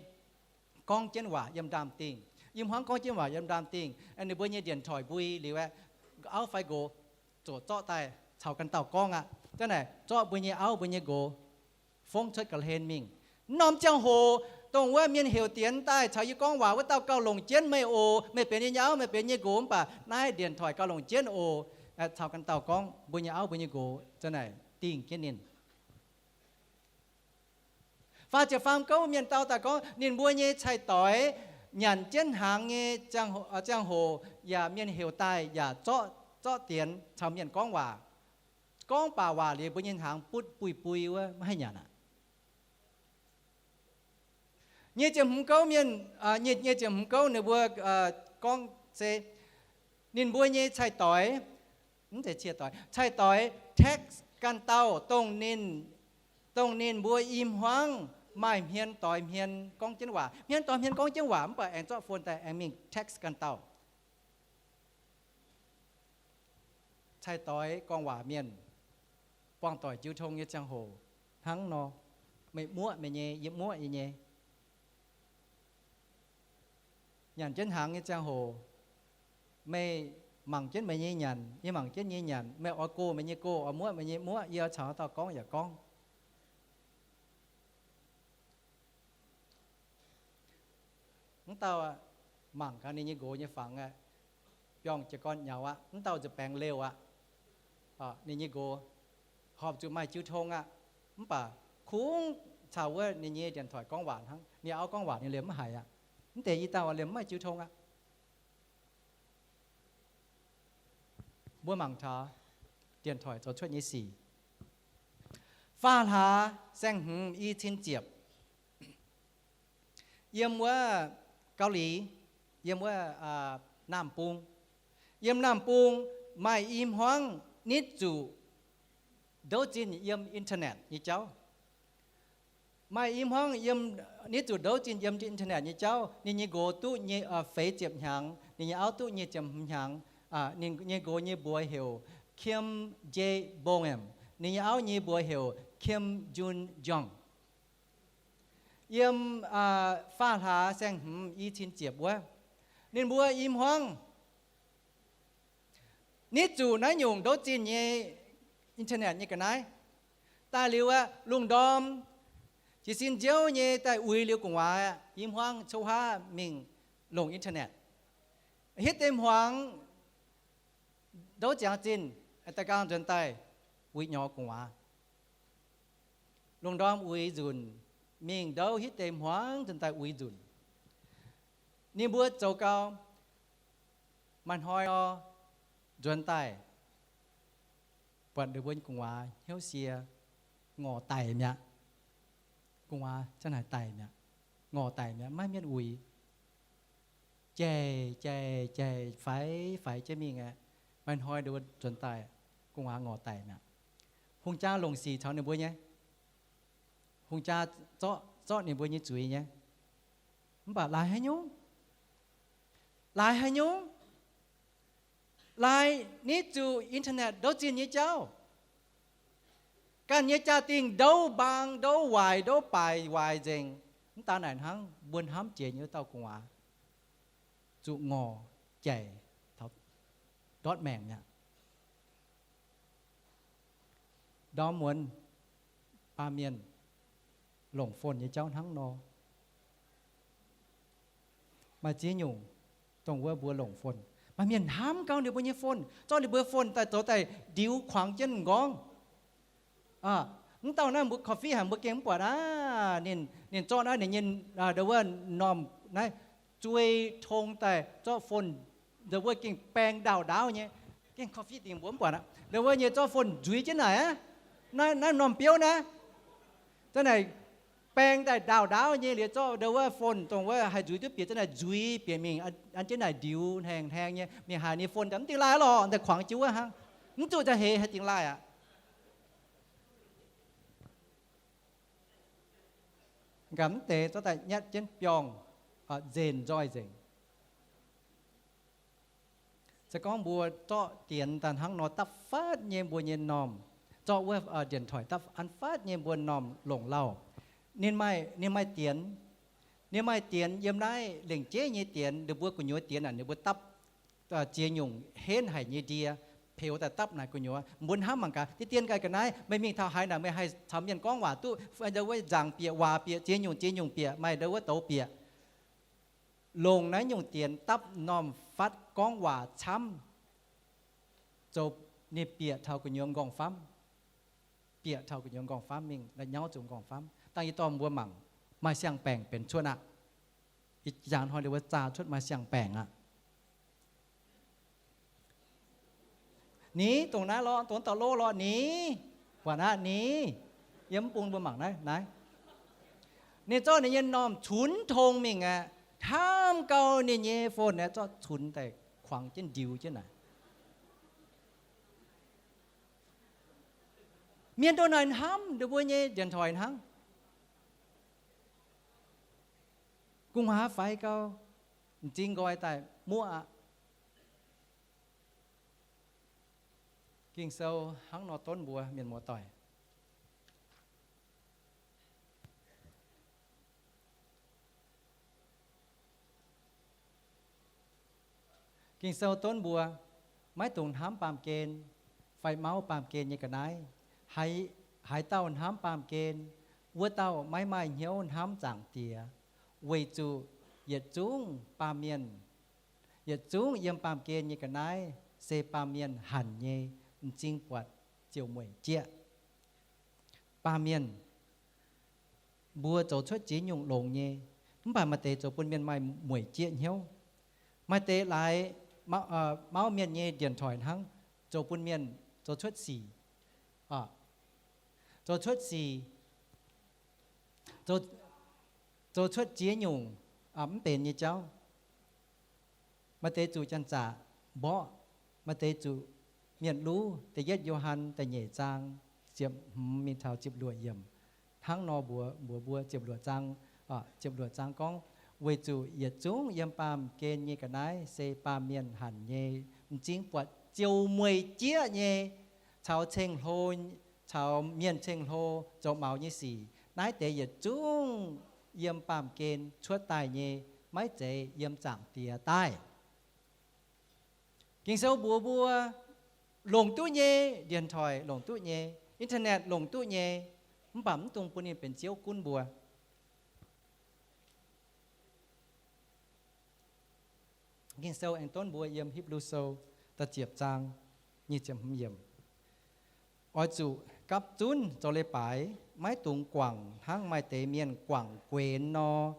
gorngv jienv waac yiem ndaamv-dingh, i hmuangv gorngv jienv waac yiem ndaamv-dingh, ninh mbuo nyei điện thoại mbui liuz aeqv, auv fai nqox ziouc zorqv daaih caux ganh dauh gorngv aqv. Zanc naaic zorqv mbuo nyei auv mbuo nyei nqox fongv cuotv ga'hlen mingh. Mv norm ziangh hoc, dongh wuov mienh heuc dienx daaih caux yie gorngv waac wuov dauh gauh longc jienv meih oc. Meih benx yie nyei auv, meih benx yie nyei nqox, mv baac naaiv điện thoại gauh longc jienv oc. Caux ganh dauh gorngv, mbuo nyei auv mbuo nyei nqox zanc naaic dingh jienv ninh. Faah ziepc faam gouv mienh dau daaih gorngv ninh mbuo nyei cai-doix nyanc jienv hnaangx nyei ziangh hoc yaac mienh heuc daaih yaac zorqv dienx caux mienh gorngv waac. Gorngv baac waac liuz mbuo nyei hnaangx butv buih bui wuov maiv haih nyanc aqv. Nyic ziepc hmz gouv mienh, nyic ziepc hmz gouv ninh mbuo gorngv se ninh mbuo nyei cai-doix, mv zeiz cie-doix, cai-doix text ganh dauh, dongh ninh mbuo i hmuangv maaih hmien doix hmien gorngv jienv waac, hmien doix hmien gorngv jienv waac mv baac aengx zorqv phone daaih aengx mingh text ganh dauh. Cai-doix gorngv waac mienh, buangh doic jiu tong nyei ziangh hoc hnangv nor, meih muoqv meih nyei, yie muoqv yie nyei. Nyanc jienv hnaangx nyei ziangh hoc, meih mangc jienv meih nyei nyanc, yie mangc jienv yie nyei nyanc, meih oix gox meih nyei gox, oix muoqv meih nyei muoqv, yie oix caux haaix dauh gorngv yaac gorngv. Mv dauh mangc gaax ninh nyei nqox nyei fangx aqv, biorngh jiez gorn nyaux aqv, mv dauh nza'baengx leuh aqv. Ninh nyei nqox horpc zuqc maaih jiu tong aqv, mv baac kungx caux wuov ninh nyei điện thoại gorngv waac hnangv. Ninh auv gorngv waac ninh liemh mv haiz aqv. Mv deix i dauh liemh mv maaih jiu tong aqv. Mbuo mangc taux điện thoại zoux cuotv nyei sic. Faam hlaax saeng-hmz i cin ziepc, yiem wuov Gauv Liz, yiem wuov Naamh Bung, yiem Naamh Bung maaih i hmuangv nitv zuqc ndouv zinh yiem internet nyei jauv. Maaih i hmuangv yiem nitv zuqc ndouv zinh yiem internet nyei jauv. Ninh nyei nqox duqv nyei, feix ziepc hnyangx, ninh nyei auv duqv nyic ziepc hmz hnyangx. Ninh nyei nqox nyei mbuox heuc Kim Jae Boehm, ninh nyei auv nyei mbuox heuc Kim Jun Jong. Yiem faam hlaax saeng-hmz i cin ziepc wuov, ninh mbuo i hmuangv nitv zuqc naaiv nyungc ndouv zinh nyei internet nyei ga'naaiv. Daaih liuz aqv, lungh ndorm jiez sin nziouv nyei daaih uix liuz gu'nguaaz aqv, i hmuangv coqv haav mingh longc internet. Hitv deix hmuangx ndouv ziangx zinh, da'gaang nzuonx daaih uix nyorx gu'nguaaz. Lungh ndorm uix nzunc, mingh ndouv hitv deix hmuangx nzuonx daaih uix nzunc. Ninh mbuo zoux gau, maaih hnoi nor nzuonx daaih, buatc ninh mbuo nyei gu'nguaaz hnyouv sie, ngorc daic mi'aqv. Gu'nguaaz zanc haaix daic mi'aqv, ngorc daic mi'aqv, maiv mienh uix. Jaic jaic jaic, faix faix jienv mingh aqv. Maaih hnoi nduov nzuonx daaih, gu'nguaaz ngorc daic mi'aqv. Hungh jaa longc sic caux ninh mbuo nyei. Hungh jaa zorqv, zorqv ninh mbuo nyei zuiz nyei. Mv baac laaix haaix nyungc? Laaix haaix nyungc? Laaix nitv zuqc internet ndouv zinh nyei jauv. Ganh nyei jaa-dingh ndouv mbaang, ndouv waaic, ndouv baaic waaic nzengc. Mv daan naaic hnangv, mbuo hnamv jiex nyei wuov dauh gu'nguaaz zuqc ngorc jaic taux ndortv maengc mi'aqv. Ndorm muonz baamh mienh longc phone nyei jauv hnangv nor. Maaih ziex nyungc dongh wuov mbuo longc phone. Maaih mienh hnamv gau ninh mbuo nyei phone, zorqv ninh mbuo phone daaih zoux daaih ndiux kuangx jienv m'nqorngv. Mv dauh naaiv mbuo coffee haic mbuo gengh mv buatc aqv. Ninh, ninh zorqv naaiv ninh nyei, ndo wuov normh naaiv zuei tong daaih zorqv phone, ndo wuov gengh baeng ndaauh ndaauv nyei. Gengh coffee dingc mbuo mv buatc aqv. Ndo wuov nyei zorqv phone nzuiz jienv naaic aqv. Naaiv, naaiv normh biouv naaiv. Zanc naaic baeng daaih ndaauh ndaauv nyei liuz zorqv ndo wuov phone dongh wuov haih nzuiz duqv bieqc, zanc naaic nzuiz bieqc mingh an jienv naaic ndiux hnaengx hnaengx nyei. Mingh haaix ninh phone daaih mv dingh laaih lorqc, daaih kuangx jienv wuov hnangv. Mv zuqc daaih heix haih dingh laaih aqv. Nqa'haav mv deix zorqv daaih nyatv jienv biorngh, nzenc nzoih nzengc. Se gorngv mbuo zorqv dienx daaih hnangv nor dapv fatv nyei mbuo nyei normh, zorqv wuov điện thoại dapv an fatv nyei mbuo normh longc lauh, ninh maaih, ninh maaih dienx, ninh maaih dienx yiem naaiv lengc jeiv nyei dienx, ninh mbuo gu'nyuoz dienx naaic ninh mbuo dapv ziex nyungc henv haic nyei ndie peux daaih dapv naaic gu'nyuoz. Mbuo hnamv mangc gaax, deix dienx ganh ga'naaiv, meih mingh taux haaix naaic meih haih caux mienh gorngv waac duqv, ndo wuov nzaangc bieqc, waac bieqc, ziex nyungc ziex nyungc bieqc, maaih ndo wuov douz bieqc. Longc naaiv nyungc dienx dapv normh fatv gorngv waac camv, zoux ninh bieqc taux gu'nyuoz nqorngv-famv, bieqc taux gu'nyuoz nqorngv-famv mingh, la'nyauv zuqc nqorngv-famv. Dangh yie dorh mbuo mangc, maaih siang-baengc benx cuotv aqv. Ih jangx hnoi ninh mbuo zaah cuotv maaih siang-baengc aqv. Ni, dongh naaiv lorqc, dongh dauh lov lorqc ni. Buatc aqv ni. Yie mv bun mbuo mangc naaiv, naaiv. Ninh zorqv ninh nyei normh cunx tong mingh aqv. Hnamv gau ninh nyei phone aeqv, zorqv cunx daaih kuangx jienv ndiux jienv naaic. Mienh ndongc naaic hnamv ninh mbuo nyei điện thoại hnangv. Gu'nguaaz faix gau, m'zing nqoi daaih muoqv aqv. Ging-Sou hnangv nor donv mbuo mienh muoz-doic. Ging-Sou donv mbuo, maiv dungx hnamv baamh gen fai mauv baamh gen nyei ga'naaiv. Haaix, haaix dauh hnamv baamh gen, wuov dauh maiv maaih hnyouv hnamv Zaangc Diex, weic zuqc yietc zungv baamh mienh, yietc zungv yiem baamh gen nyei ga'naaiv se baamh mienh hanc nyei, m'zing buatc ziouc mueic jieqv. Baamh mienh, mbuo zoux cuotv ziex nyungc longx nyei, mv baac maaih deix zoux bun mienh maaih mueic jieqv hnyouv. Maaih deix laaix mauv mienh nyei điện thoại hnangv, zoux bun mienh zoux cuotv sic, zoux cuotv sic, zoux cuotv ziex nyungc mv benx nyei jauv. Maaih deix zuqc janx-zaqc mborqv, maaih deix zuqc mienh luv. Da'yietv Yo^han da'nyeic zaang ziepc hmz mingh taux ziepc luoqc yiemc hnangv nor mbuox mbuox mbuo. Ziepc luoqc zaang, ziepc luoqc zaang gorngv, weic zuqc yietc zungv yiem baamh gen nyei ga'naaiv se baamh mienh hanc nyei, m'zing buatc ziouc mueic jieqv nyei, caux ceng-hlo, caux mienh ceng-hlo zoux maux nyei sic. Naaiv deix yietc zungv yiem baamh gen cuotv daaih nyei, maiv zeiz yiem Zaangc Diex daaih. Ging-Sou mbuox mbuo, longc duqv nyei điện thoại, longc duqv nyei internet, longc duqv nyei, mv baac mv dungx bun ninh benx ziouv gunv mbuo. Ging-Sou aengx donv mbuo yiem Hipv^lu Sou da'ziepc zaang nyic ziepc hmz yiemc, oix zuqc gapv zunv zoux leiz-baaix, maiv dungx guangc hnangv maaih deix mienh guangc guenx nor.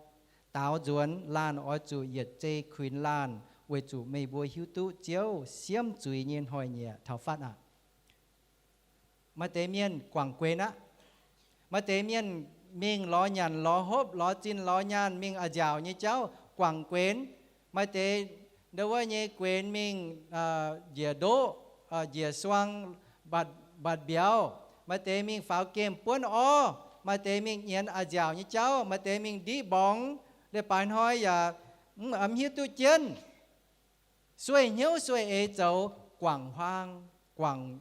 Daaux nzuonx laanh oix zuqc yietc zei kuinx laanh, weic zuqc meih mbuo hiuv duqv Ziouv siemv zuiz nyei hnoi-nyieqc taux fatv aqv. Maaih deix mienh guangc guenx aqv. Maaih deix mienh mingh lorz nyanc lorz hopv, lorz zinh lorz nyaanh, mingh a'nziaauc nyei jauv guangc guenx. Maaih deix ndo wuov nyei guenx mingh njiec ndoqv, njiec suang, mbatc mbiauz. Maaih deix mingh faaux gemh buonv orv. Maaih deix mingh nyienz a'nziaauc nyei jauv. Maaih deix mingh ndiqv mborngx. Leiz-baaix hnoi yaac mv hiuv duqv jienv, sueih hnyouv sueih eix zoux, guangc huaang, guangc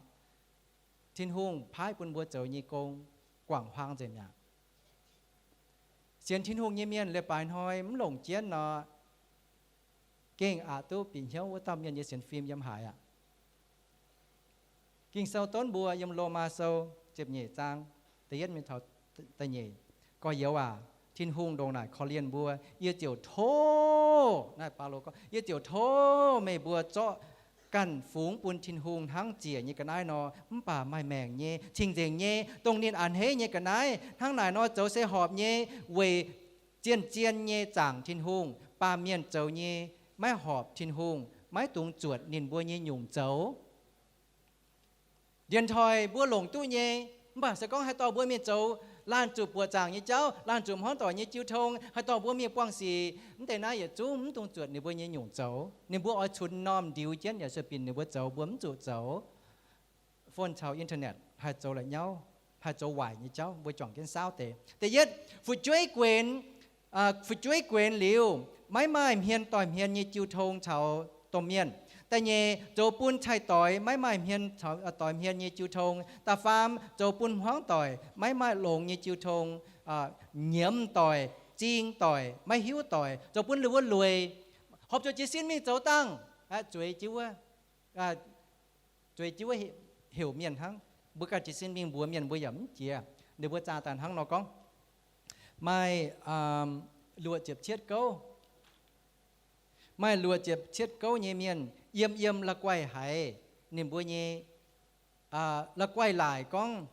Tin-Hungh paaiv bun mbuo zoux nyei gong, guangc huaang nzengc mi'aqv. Sienx Tin-Hungh nyei mienh leiz-baaix hnoi mv longc jienv nor, gengh aqc duqv bieqc hnyouv wuov dauh mienh nyei sienx fim yiem haaix aqv. Ging-Sou donv mbuo yiem Lomaa Sou ziepc nyeic zaang da'yietv mingh taux da'nyeic, Gorx-youz aac, Tin-Hungh ndongc naaic korv-lienh mbuo, yie ziouc tov, naaiv Baulo gorngv, yie ziouc tov meih mbuo zorqv ganh fungx bun Tin-Hungh hnangv ziec nyei ga'naaiv nor, mv baac maaih maengc nyei, cing-nzengc nyei, dongh ninh a'hneiv nyei ga'naaiv. Hnangv naaic nor zoux se horpc nyei, weic zien-zien nyei zaangc Tin-Hungh. Baamh mienh zoux nyei maiv horpc Tin-Hungh, maiv dungx zuotc ninh mbuo nyei nyungc zoux. Ndienx toic mbuo longc duqv nyei, mv baac se gorngv haaix dorh mbuo mingh zoux laanh zuqc buoqc zaangc nyei jauv, laanh zuqc hmuangv doic nyei jiu tong, haaix dorh mbuo mingh buangh sic, mv deix naaiv yietc zungv mv dungx zuotc ninh mbuo nyei nyungc zoux. Ninh mbuo oix cunx normh ndiux jienv yaac sueih binc ninh mbuo zoux, mbuo mv zuqc zoux. Phone caux internet haih zoux la'nyauv, haih zoux waaic nyei jauv, mbuo juangc jienv saauv deix. Da'yietv, fu'jueiv guenx, fu'jueiv guenx liuz, maiv maaih hmien doic hmien nyei jiu tong caux domh mienh. Da'nyeic, zoux bun cai-doix maiv maaih hmien doix hmien nyei jiu tong. Da'faam, zoux bun hmuangv doic maiv maaih longx nyei jiu tong, nyiemz doic, zing doic, maiv hiuv doic, zoux bun ninh mbuo lueic, horpc zuqc jiez sin mingh zoux dangh, zueiz jienv wuov zueiz jienv wuov heuc mienh hnangv. Mbuo ganh jiez sin mingh mbuox mienh mbuo yaac mv jiex. Ninh mbuo zaah daaih hnangv nor gorngv, maaih luoqc ziepc cietv gouv, maaih luoqc ziepc cietv gouv nyei mienh yiem yiem la'guaih haiz ninh mbuo nyei la'guaih laaic gorngv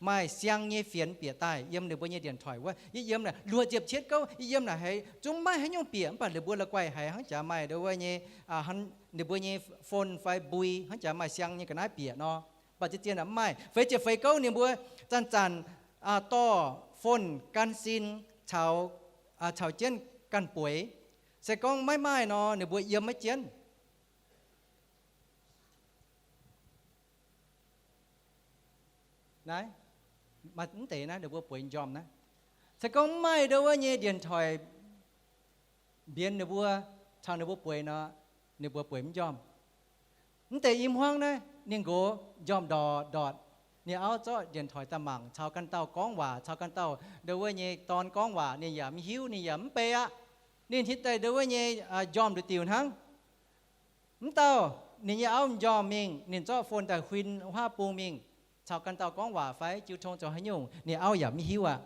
maaih siang nyei fienx bieqc daaih yiem ninh mbuo nyei ndienc toic wuov. Yie yiem naaic luoqc ziepc cietv gouv, yie yiem naaic haiz zungv maiv haaix nyungc bieqc, mv baac ninh mbuo la'guaih haiz hnangv jaax maaih ndo wuov nyei, ninh mbuo nyei phone fai mbui hnangv jaax maaih siang nyei ga'naaiv bieqc nor. Mv baac zien-zien mv maaih. Feix ziepc feix gouv ninh mbuo zanc-zanc dorh phone gan sin caux, caux jienv ganh bueix. Se gorngv maiv maaih nor, ninh mbuo yiem maiv jienv. Naaiv, mv deix naaiv ninh mbuo bueix njormh naaiv. Se gorngv mv maaih ndo wuov nyei ndienc toic mbienx ninh mbuo, caux ninh mbuo bueix nor, ninh mbuo bueix mv njormh. Mv deix i hmuangv naaiv ninh nqox njormh ndorqc ndortc, ninh auv zorqv ndienc toic daaih mangc, caux ganh dauh gorngv waac, caux ganh dauh ndo wuov nyei dorn gorngv waac, ninh yaac mv hiuv, ninh yaac mv bei aqv. Ninh hitv daaih ndo wuov nyei njormh nduqc diuc hnangv. Mv dauh ninh nyei auv m'njormh mingh, ninh zorqv phone daaih huin huaav bung mingh, caux ganh dauh gorngv waac fai jiu tong zoux haaix nyungc, ninh auv yaac mv hiuv aqv.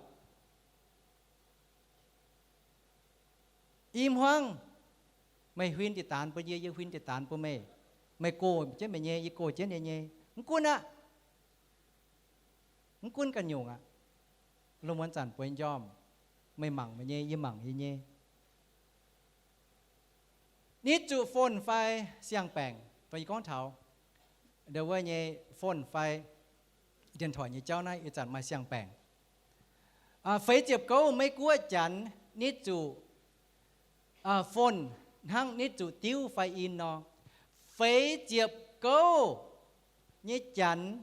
I hmuangv, meih huin diqc daanx bun yie, yie huin diqc daanx bun meih. Meih gox jienv meih nyei, yie gox jienv yie nyei. Mv gunv aqv. Mv gunv ganh nyungc aqv. Lungh muonz zanc bueix njormh, meih mangc meih nyei, yie mangc yie nyei. Nitv zuqc phone fai siang-baengc. Dongh yie gorngv taux ndo wuov nyei phone fai ndienc toic nyei jauv naaiv ih zanc maaih siang-baengc. Feix ziepc gouv Meiv-Guoqv Janx nitv zuqc phone hnangv nitv zuqc diuv fai in nor. Feix ziepc gouv nyei Janx,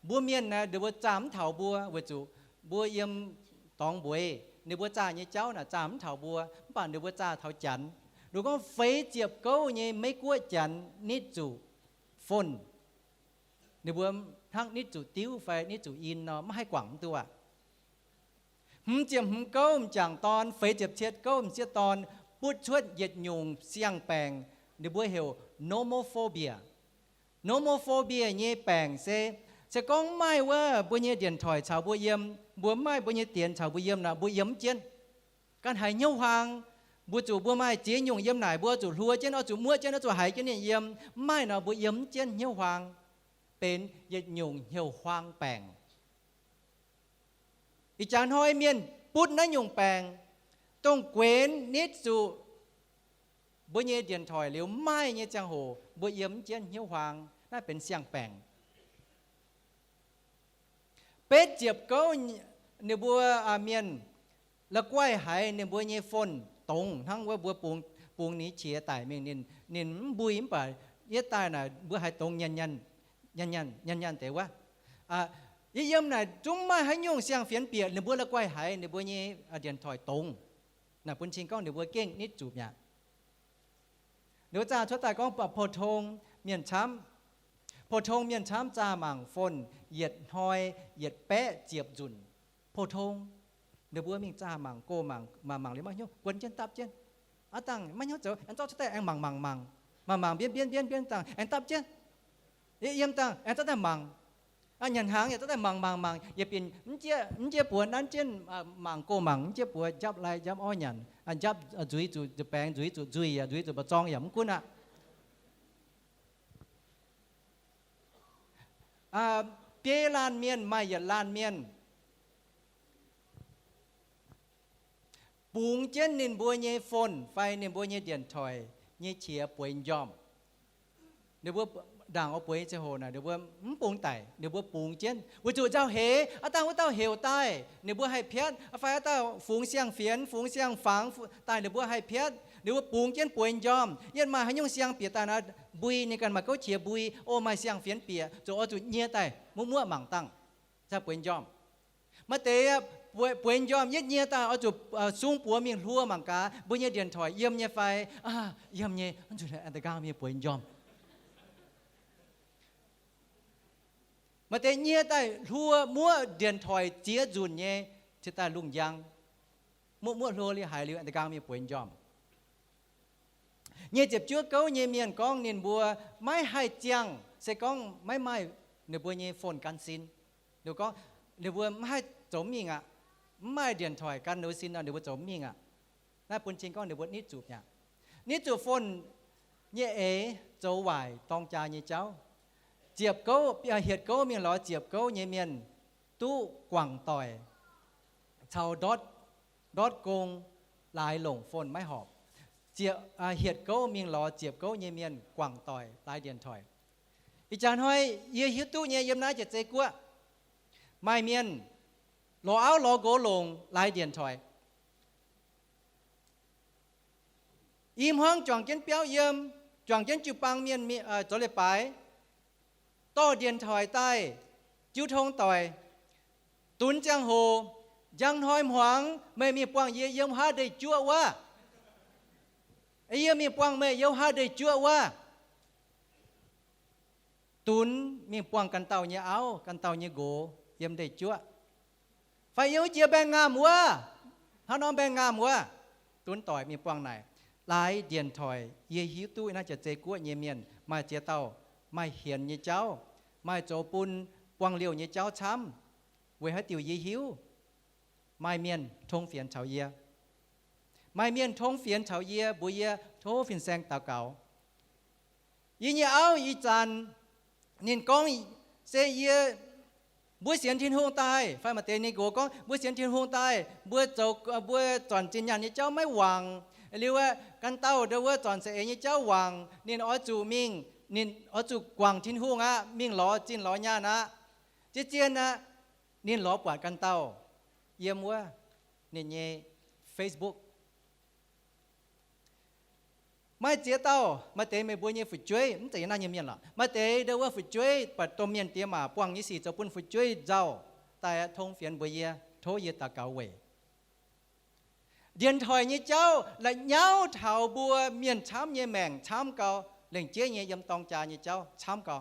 mbuo mienh naaiv ninh mbuo zaah mv taux mbuo, weic zuqc mbuo yiem dorngx mbueiz, ninh mbuo zaah nyei jauv naaic zaah mv taux mbuo, mv baac ninh mbuo zaah taux Janx. Ninh gorngv feix ziepc gouv nyei Meiv-Guoqv Janx nitv zuqc phone, ninh mbuo hnangv nitv zuqc diuv fai nitv zuqc in nor, maiv haih guangc mv duqv aqv. Hmz ziepc hmz gouv m'jangc dorn, feix ziepc cietv gouv m'sieqv dorn butv cuotv yietc nyungc siang-baengc, ninh mbuo heuc nomophobia. Nomophobia nyei baengc se, se gorngv mv maaih wuov mbuo nyei ndienc toic caux mbuo yiem, mbuo mv maaih mbuo nyei dienx caux mbuo yiem nor, mbuo yiem mv jienv. Ganh haiz hnyouv huaang, Mbuo zuqc mbuo maaih ziex nyungc yiem naaic, mbuo zuqc hluo jienv, oix zuqc muoqv jienv, oix zuqc haiz jienv ninh yiem. Mv maaih nor mbuo yiem mv jienv hnyouv huaang, benx yietc nyungc hnyouv huaang baengc. Ih jaax hnoi mienh butv naaiv nyungc baengc, dongh guenx nitv zuqc mbuo nyei dienc toic liuz mv maaih nyei ziangh hoc mbuo yiem mv jienv hnyouv huaang. Naaiv benx siang-baengc. Betv ziepc gouv, ninh mbuo mienh la'guaih haiz ninh mbuo nyei phone dongz hnangv wuov, mbuo bungx, bungx ninh qiex daic mingh, ninh, ninh mv mbui mv baac yie daaih naaic mbuo haiz dongz nyanc nyanc deix wuov. Yie yiem naaic zungv maaih haaix nyungc siang-fienx bieqc, ninh mbuo la'guaih haiz ninh mbuo nyei dienc toic dongz. Naaic bun cing gorngv ninh mbuo gengh nitv zuqc mi'aqv. Ninh mbuo zaah cuotv daaih gorngv 普通 mienh camv, 普通 mienh camv zaah mangc phone yietc hnoi yietc baeqv ziepc nzunc. 普通, ninh mbuo mingh zaah mangc, go mangc, mangc, mangc liuz maiv hnyouv, guon jienv dapv jienv. Aav dangh maiv hnyouv zoux, aengx zorqv cuotv daaih aengx mangc mangc mangc, mangc mangc mbienv mbienv mbienv mbienv dangh aengx dapv jienv. Yiem dangh aengx zorqv daaih mangc. Nyanc hnaangx yaac zorqv daaih mangc mangc mangc, yietc binc mv jieqv, mv jieqv buoz nanv jienv mangc, go mangc, mv jieqv buoz njapv lai njapv orv nyanc, njapv nzuiz zuqc nzuih baengx, nzuiz zuqc nzuih, yaac nzuiz zuqc mba'zorng yaac mv gunv aqv. Biei laanh mienh maaih yietc laanh mienh bungx jienv ninh mbuo nyei phone fai ninh mbuo nyei dienc toic nyei qiex bueix njormh. Ninh mbuo ndaangc oix bueix nyei ziangh hoc naaic, ninh mbuo mv bungx daic, ninh mbuo bungx jienv weic zuqc nzauh heix. Aav dangh wuov dauh heuc daaih, ninh mbuo haih piatv, fai aav dangh fungx siang-fienx, fungx siang-fangx daaih, ninh mbuo haih piatv. Ninh mbuo bungx jienv bueix njormh. Yienh maaih haaix nyungc siang bieqc daaih nor, mbui ninh ganh maaih gouv qiex mbui, o, maaih siang-fienx bieqc, zuqc oix zuqc nyie daaih muoqv muoqv mangc dangh, cingx bueix njormh. Maaih deix bueix njormh yietv nyie daaih oix zuqc sung buoz mingh hluo mangc gaax mbuo nyei dienc toic yiem nyei fai. Yiem nyei, nzunc aengx da'nqaang mingh bueix njormh. Maaih deix nyie daaih hluo muoqv dienc toic ziex nzunc nyei, cingx daaih lungh njang, muoqv muoqv hluo liuz haiz liuz aengx da'nqaang mingh bueix njormh. Nyic ziepc juov gouv nyei mienh gorngv ninh mbuo maiv haih ziangh, se gorngv maiv maaih ninh mbuo nyei phone gan sin. Ninh gorngv ninh mbuo maiv haih zoux mingh aqv. Mv maaih dienc toic gan ninh mbuo sin nor, ninh mbuo zoux mingh aqv. Naaiv bun cing gorngv ninh mbuo nitv zuqc mi'aqv. Nitv zuqc phone nyei eix zoux waaic dorng jaa nyei jauv. Ziepc gouv, hietc gouv mingh lorz ziepc gouv nyei mienh duqv guangc doic caux ndortv, ndortv gong laaix longc phone maiv horpc. Ziepc, hietc gouv mingh lorz ziepc gouv nyei mienh guangc doic laaix dienc toic. Ih jaax hnoi yie hiuv duqv nyei, yiem naaiv jiex zei guoqv maaih mienh lorz auv lorz nqox longc laaix dienc toic. I hmuangv juangc jienv biauv yiem, juangc jienv jiu-baang mienh zoux leiz-baaix, dorh dienc toic daaih jiu tong doic. Dunx ziangh hoc, njang hnoi hmuangx, meih mingh buangh yie yiem haav ndeic-juoqv wuov. Yie mingh buangh meih yiem haav ndeic-juoqv wuov. Dunx mingh buangh ganh dauh nyei auv, ganh dauh nyei nqox yiem ndeic-juoqv. Fai yiem wuov jiex mbaengx-ngaamh wuov, hnangv nor mbaengx-ngaamh wuov, dunx doic mingh buangh naaic. Laaix dienc toic, yie hiuv duqv naaiv jiex zei guoqv nyei mienh maaih ziex dauh maaih hienx nyei jauv, maaih zoux bun buangh liouh nyei jauv camv. Weic haaix diuc yie hiuv, maaih mienh tong fienx caux yie. Maaih mienh tong fienx caux yie, mbuox yie tov fin-saeng daux gaux. Yie nyei auv ih zanc ninh gorngv se yie, mbuo sienx Tin-Hungh daaih, fai maaih deix ninh nqox gorngv mbuo sienx Tin-Hungh daaih, mbuo zoux, mbuo zornc zinh nyaanh nyei jauv maiv wangc. Liuz aeqv, ganh dauh ndau wuov zornc saeng-eix nyei jauv wangc, ninh oix zuqc mingh, ninh oix zuqc guangc Tin-Hungh aqv, mingh lorz zinh lorz nyaanh aqv. Zien-zien aqv, ninh lorz buatc ganh dauh yiem wuov ninh nyei Facebook. Maaih ziex dauh, maaih deix meih mbuo nyei fu'jueiv, mv zeiz yiem naaiv nyei mienh lorqc, maaih deix ndau wuov fu'jueiv buatc domh mienh diex maac buangh nyei sic zoux bun fu'jueiv nzauh, daaih tong fienx mbuox yie, tov yie daux gaux weic. Dienx toic nyei jauv la'nyauv taux mbuo mienh camv nyei maengc camv gau, lengc jeiv nyei yiem dorng jaa nyei jauv camv gau,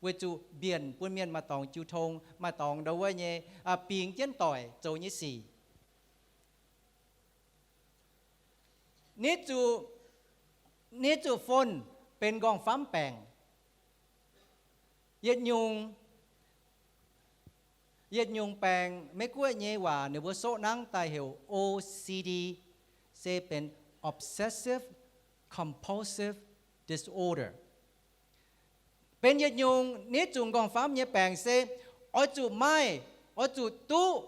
weic zuqc mbienc bun mienh maaih dorngx jiu tong, maaih dorngx ndau wuov nyei bingx jienv doic zoux nyei sic. Nitv zuqc, nitv zuqc phone benx nqorngv-famv baengc. Yietc nyungc, yietc nyungc baengc, Meiv-Guoqv nyei waac ninh mbuo soqv nangv daaih heuc O C D, se benx obsessive compulsive disorder. Benx yietc nyungc nitv zuqc nqorngv-famv nyei baengc se oix zuqc maaih, oix zuqc duqv,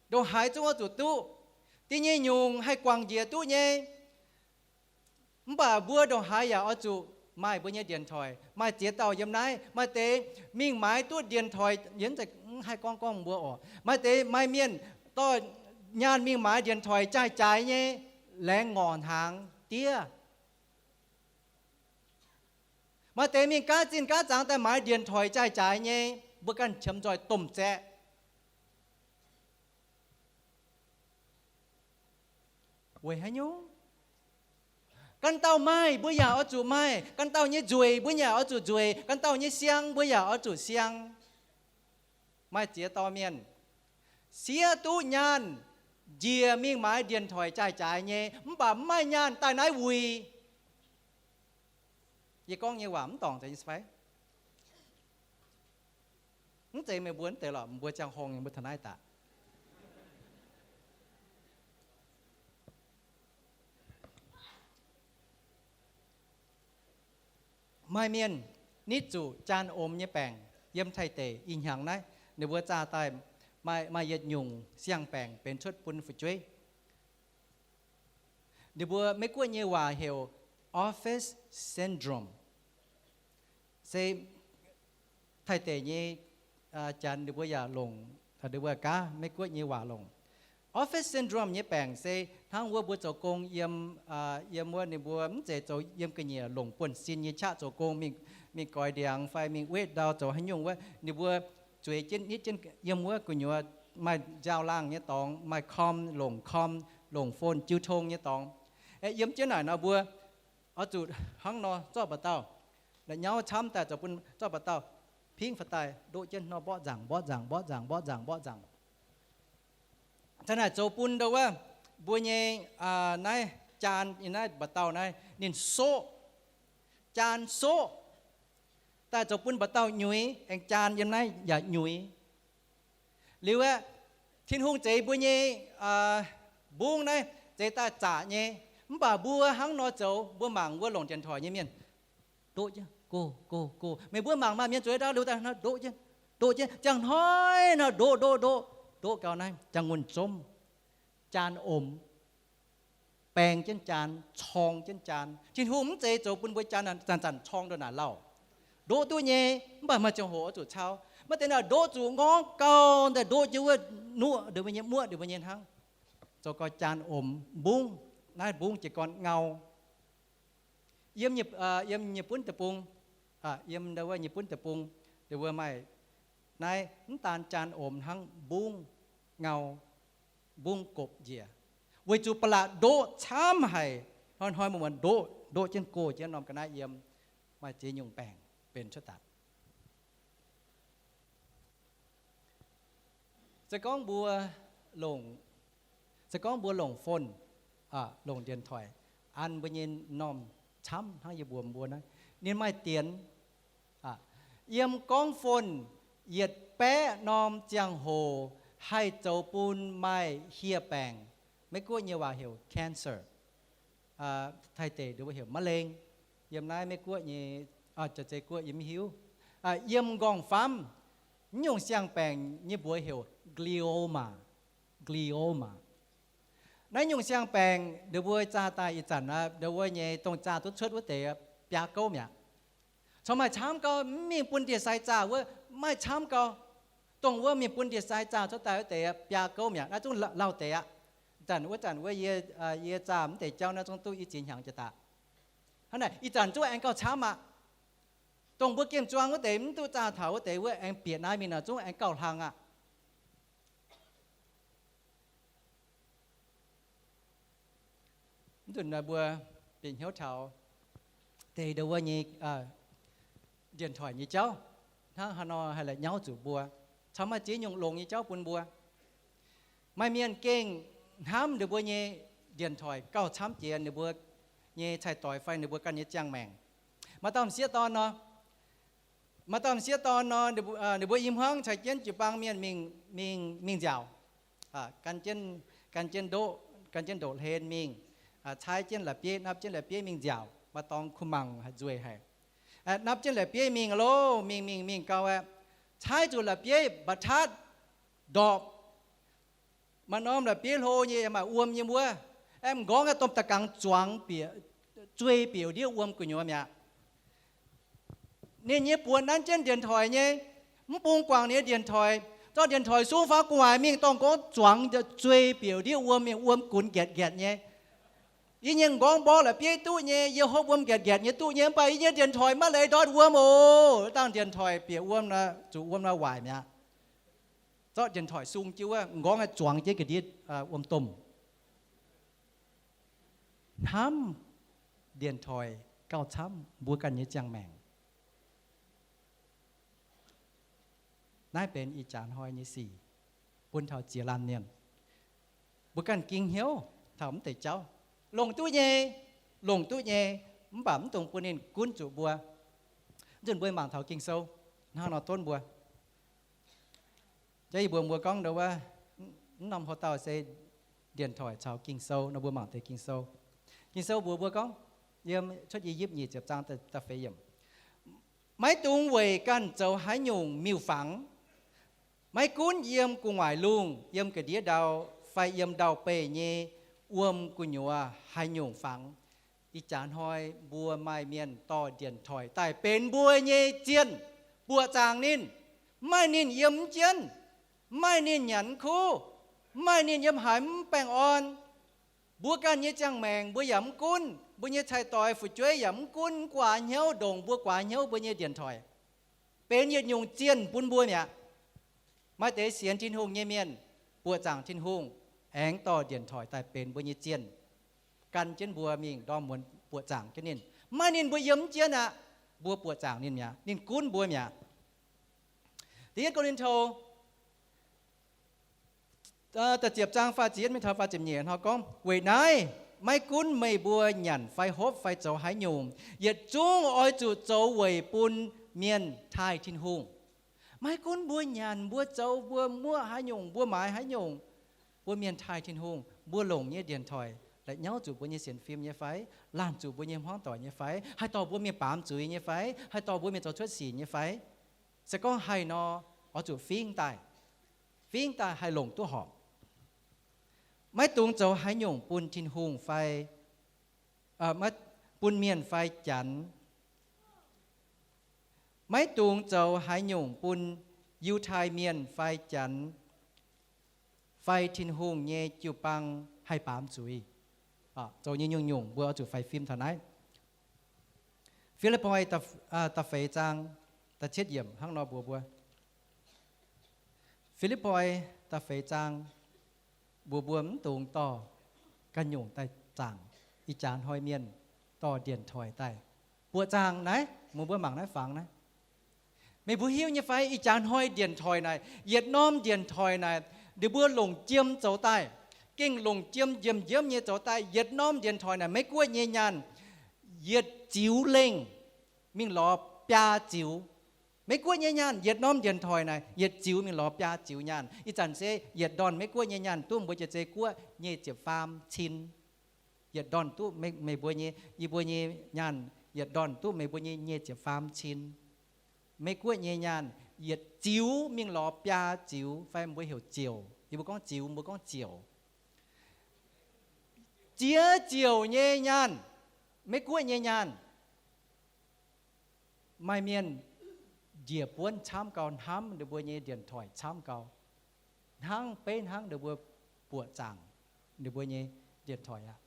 ndongc haaix zungv oix zuqc duqv. Da'nyeic nyungc haih guangc njiec duqv nyei, mv baac mbuo ndongc haaix yaac oix zuqc maaih mbuo nyei điện thoại, maaih ziex dauh yiem naaiv. Maaih deix mingh maaiz duqv điện thoại, yie mv zeiz haih gorngv gorngv mbuo oc. Maaih deix maaih mienh dorh nyaanh mingh maaiz điện thoại jaaix-jaaix nyei, laengz ngorc hnaangx diev. Maaih deix mingh gaav zinh gaav zangx daaih maaiz điện thoại jaaix-jaaix nyei, mbuo ganh qiemx nzoih domh zaeqv. Weic haaix nyungc? Ganh dauh maaih mbuo yaac oix zuqc maaih, ganh dauh nyei nzueic mbuo yaac oix zuqc nzueic, ganh dauh nyei siang mbuo yaac oix zuqc siang. Maaih ziex dauh mienh siev duqv nyaanh njiec mingh maaiz điện thoại jaaix-jaaix nyei, mv baac mv maaih nyaanh daaih naaiv wuic. Yie gorngv nyei waac mv dorngc fai? Mv zeiz meih mbuo mv deix lorqc, mbuo ziangh horngh nyei mbuo taux naaiv daaih. Maaih mienh nitv zuqc jaan omx nyei baengc. Yiem Taiv deic ih hnyangx naaiv ninh mbuo zaah daaih maaih, maaih yietc nyungc siang-baengc benx cuotv bun fu'jueiv. Ninh mbuo Meiv Guoqv nyei waac heuc office syndrome. Se Taiv deic nyei janx ninh mbuo yaac longc, ninh mbuo gaav Meiv Guoqv nyei waac longc. Office syndrome nyei baengc se hnangv wuov mbuo zoux gong yiem, yiem wuov ninh mbuo mv zeiz zoux yiem ga'nyiec longc buonv-sin nyei qaqv zoux gong, mingh goix ndiangx fai mingh wetv ndau zoux haaix nyungc wuov, ninh mbuo zueiz jienv nitv jienv yiem wuov gu'nyuoz maaih nziaaux-laangh nyei dorngx, maaih com, longc com, longc phone jiu tong nyei dorngx. Aeqv, yiem jienv naaic nor mbuo oix zuqc hnangv nor zorqv mba'dauh, la'nyauv camv daaih zoux bun zorqv mba'dauh pingv fa daaih ndoqv jienv nor mborqv nzaangc, mborqv nzaangc, mborqv nzaangc, mborqv nzaangc, mborqv nzaangc. Zanc naaic zoux bun ndau wuov mbuo nyei naaiv jaan, naaiv mba'dauh naaiv ninh soqv, jaan soqv, daaih zoux bun mba'dauh nyuiz, aengx jaan yiem naaiv yaac nyuiz. Liuz aeqv, Tin-Hungh zeix mbuo nyei mbungv naaiv zeix daaih zaqc nyei, mv baac mbuo hnangv nor zoux, mbuo mangc wuov longc điện thoại nyei mienh, ndoqv jienv go, go, go. Meih mbuo mangc maah, mienh zueiz ndau liuz daaih nor ndoqv jienv, ndoqv jienv, ziangh hnoi nor ndoqv, ndoqv, ndoqv, ndoqv gau naaiv, ziangh ngongh zomv, jaan omx, baeng jienv jaan, corng jienv jaan. Tin-Hungh mv zeiz zoux bun mbuo jaan zanc-zanc corng ndongc naaic lauh. Ndoqv duqv nyei, mv baac maaih ziangh hoc oix zuqc cau. Maaih deix naaic ndoqv zuqc ngorngv gau, daaih ndoqv jienv wuov nuqv ndongc mbuo nyei, muoqv ndongc mbuo nyei hnangv. Zoux gau jaan omx mbungv, naaiv mbungv jiez gorn ngau. Yiem, yiem Nyei Bun Deic-Bung, yiem wuov Nyei Bun Deic-Bung, ninh mbuo maaih naaiv mv daan jaan omx hnangv, mbungv ngau, mbungv gopv njiec, weic zuqc ba'laqc ndoqv camv haic. Hnoi-hnoi muonz-muonz ndoqv, ndoqv jienv gox jienv norm ga'naaiv yiem, maaih ziex nyungc baengc benx cuotv daaih. Se gorngv mbuo longc, se gorngv mbuo longc phone, longc điện thoại an mbuo nyei m'normh camv hnangv yie mbuox mbuo naaiv, ninh maaih dienx. Yiem gorngv phone yietc baeqv norm ziangh hoc haih zoux bun maaih hieh baengc. Meiv Guoqv nyei waac heuc cancer. Taiv deic ninh mbuo heuc มะเร็ง. Yiem naaiv Meiv Guoqv nyei, Jaav-Zei Guoqv yie mv hiuv. Yiem nqorngv-famv, mv nyungc siang-baengc nyei mbuox heuc glioma, glioma. Naaiv nyungc siang-baengc ninh mbuo zaah daaih ih zanc aqv, ninh mbuo nyei dongh zaah duqv cuotv wuov deix biaa gouv mi'aqv. Corc maaih camv gau, mv mingh bun ndie-sai zaah wuov maaih camv gau. Dongh wuov mingh bun ndie-sai zaah cuotv daaih wuov deix biaa gouv mi'aqv. Naaiv zungv lauh deix aqv. Zanc wuov zanc wuov yie, yie zaah mv deix jauv naaiv zungv duqv i ziex hnyangx jiex daaih. Hnangv naaic ih zanc zungv aengx gauh camv aqv. Dongh mbuo gemh zuang wuov deix mv duqv zaah taux wuov deix wuov aengx bieqc naaiv mingh nor zungv aengx gauh hlang aqv. Mv nzunc mbuo bieqc hnyouv taux deix ndau wuov nyei điện thoại nyei jauv, hnangv haaix nor haih la'nyauv zuqc mbuo, caux maaih ziex nyungc longx nyei jauv bun mbuo. Maaih mienh gengh hnamv ninh mbuo nyei điện thoại gauh camv jiex ninh mbuo nyei cai-doix fai ninh mbuo ganh nyei ziangh maengc. Maaih dauh m'sieqv dorn nor, maaih dauh m'sieqv dorn nor, ninh mbuo i hmuangv caux jienv jiu-baang mienh mingh, mingh nziaauc, gan jienv, gan jienv ndoqv, gan jienv ndoqc hlen mingh. caaiv jienv la'bieiv, napv jienv la'bieiv mingh nziaauc, maaih dorngx kuh mangc haaix nzueic haic. Napv jienv la'bieiv mingh loh, mingh mingh mingh gau aeqv, caaiv zuqc la'bieiv mba'tatv ndorpc. Maaih norm la'bieiv hlo nyei, maaih wuom nyei wuov, aeqv, m'nqorngv aeqv, domh da'gangx zuangx bieqc, zuei bieqc ndiev wuom gu'nyuoz mi'aqv. Ninh nyei buoz nanv jienv ndienc toic nyei, mv bung guangc ninh nyei ndienc toic. Zorqv ndienc toic sung faaux gu'nguaaic mingh, dorh m'nqorngv zuangx zuei bieqc ndiev wuom mingh, wuom gunx nqaetc nqaetc nyei. Yie nyei m'nqorngv mborqv la'bieiv duqv nyei, yie hopv wuom nqaetc nqaetc nyei duqv nyei, mv baac yie nyei ndienc toic maiv leiz ndortv wuom oc. Dangh ndienc toic bieqc wuom, zuqc wuom nor waaic mi'aqv. Zorqv ndienc toic sung jienv wuov, m'nqorngv aeqv, zuangx jienv ga'ndiev wuom domh. Hnamv ndienc toic gauh camv mbuo ganh nyei ziangh maengc. Naaiv benx ih jaax hnoi nyei sic bun taux ziex laanh mienh. Mbuo ganh ging hnyouv taux mv deix jauv. Longc duqv nyei, longc duqv nyei, mv baac mv dungx bun ninh gunv zuqc mbuo. Mv nzunc mbuo mangc taux Ging-Sou hnangv nor tov mbuo. Jaav yie mbuox mbuo gorngv ndo wuov, mv norm hlo dauh se ndienc toic caux Ging-Sou nor, mbuo mangc deix Ging-Sou. Ging-Sou mbuox mbuo gorngv, yiem Cuotv I^yipv nyic ziepc zaang da'feix yiemc, maiv dungx weic ganh zoux haaix nyungc miuc-fangx, maiv gunv yiem gu'nguaaic lungh, yiem ga'ndiev ndau, fai yiem ndau-beih nyei wuom gu'nyuoz haaix nyungc fangx. Ih jaax hnoi mbuo maaih mienh dorh ndienc toic daaih benx mbuo nyei zienh, buoqc zaangc ninh. Mv maaih ninh yiem mv jienv, mv maaih ninh nyanc mv kuv, mv maaih ninh yiem haaix mv baengh orn. Mbuo ganh nyei ziangh maengc mbuo yaac mv gunv, mbuo nyei cai-doix fu'jueiv yaac mv gunv, mv guaax hnyouv ndongc mbuo guaax hnyouv mbuo nyei ndienc toic, benx yietc nyungc zienh bun mbuo mi'aqv. Maaih deix sienx Tin-Hungh nyei mienh buoqc zaangc Tin-Hungh, aengx dorh ndienc toic daaih benx mbuo nyei zienh, gan jienv mbuo mingh ndorm muonz buoqc zaangc jienv ninh. Mv maaih ninh mbuo yiem mv jienv aqv. Mbuo buoqc zaangc ninh mi'aqv, ninh gunv mbuo mi'aqv. Da'yietv Ko^lin^to da'ziepc zaang faah ziepc yietv mingh taux faah ziepc nyeic hnoi gorngv, weic naaiv maiv gunv meih mbuo nyanc fai hopv fai zoux haaix nyungc, yietc zungv oix zuqc zoux weic bun mienh taaih Tin-Hungh. Maiv gunv mbuo nyanc, mbuo zoux, mbuo muoqv haaix nyungc, mbuo maaiz haaix nyungc, bun mienh taaih Tin-Hungh. Mbuo longc nyei ndienc toic la'nyauv zuqc mbuo nyei sienx fim nyei fai? Laanh zuqc mbuo nyei hmuangv doic nyei fai? Haih dorh mbuo mienh baamz zuiz nyei fai? Haih dorh mbuo mienh zoux cuotv sic nyei fai? Se gorngv haih nor, oix zuqc fingx daaih, fingx daaih haih longc duqv horpc. Maiv dungx zoux haaix nyungc bun Tin-Hungh fai, bun mienh fai Janx. Maiv dungx zoux haaix nyungc bun Yiutai Mienh fai Janx fai Tin-Hungh nyei jiu-baang haih baamz zuiz. Zoux nyei nyungc-nyungc mbuo oix zuqc faix fim taux naaiv. Fi^lipv^poi da'feix zaang da'cietv yiemc hnangv nor mbuox mbuo. Fi^lipv^poi da'feix zaang mbuox mbuo mv dungx dorh ganh nyungc daaih zaangc. Ih jaax hnoi mienh dorh ndienc toic daaih buoqc zaangc naaiv. Mbuo mangc naaiv fangx naaiv. Meih mbuo hiuv nyei fai, ih jaax hnoi ndienc toic naaic, yietc norm ndienc toic naaic, ninh mbuo longc jiem zoux daaih, gengh longc jiem njiemv-njiemv nyei zoux daaih. Yietc norm ndienc toic naaic, Meiv-Guoqv nyei nyaanh yietc ziux lengh mingh lorz biaa ziux. Meiv-Guoqv nyei nyaanh yietc norm ndienc toic naaic yietc ziux mingh lorz biaa ziux nyaanh. Ih zanc se yietc ndorn Meiv-Guoqv nyei nyaanh duqv mbuo jiex zei guoqv nyei ziepc faam cin. Yietc ndorn duqv meih mbuo nyei, yie mbuo nyei nyaanh yietc ndorn duqv meih mbuo nyei nyei ziepc faam cin. Meiv-Guoqv nyei nyaanh yietc ziux mingh lorz biaa ziux, fai mbuo heuc ziouc. Yie mbuo gorngv ziux, mbuo gorngv ziouc. Ziex ziouc nyei nyaanh, Meiv-Guoqv nyei nyaanh. Maaih mienh njiec buonv camv gau, hnamv ninh mbuo nyei ndienc toic camv gau, hnangv beiv hnangv ninh mbuo buoqc zaangc ninh mbuo nyei ndienc toic aqv.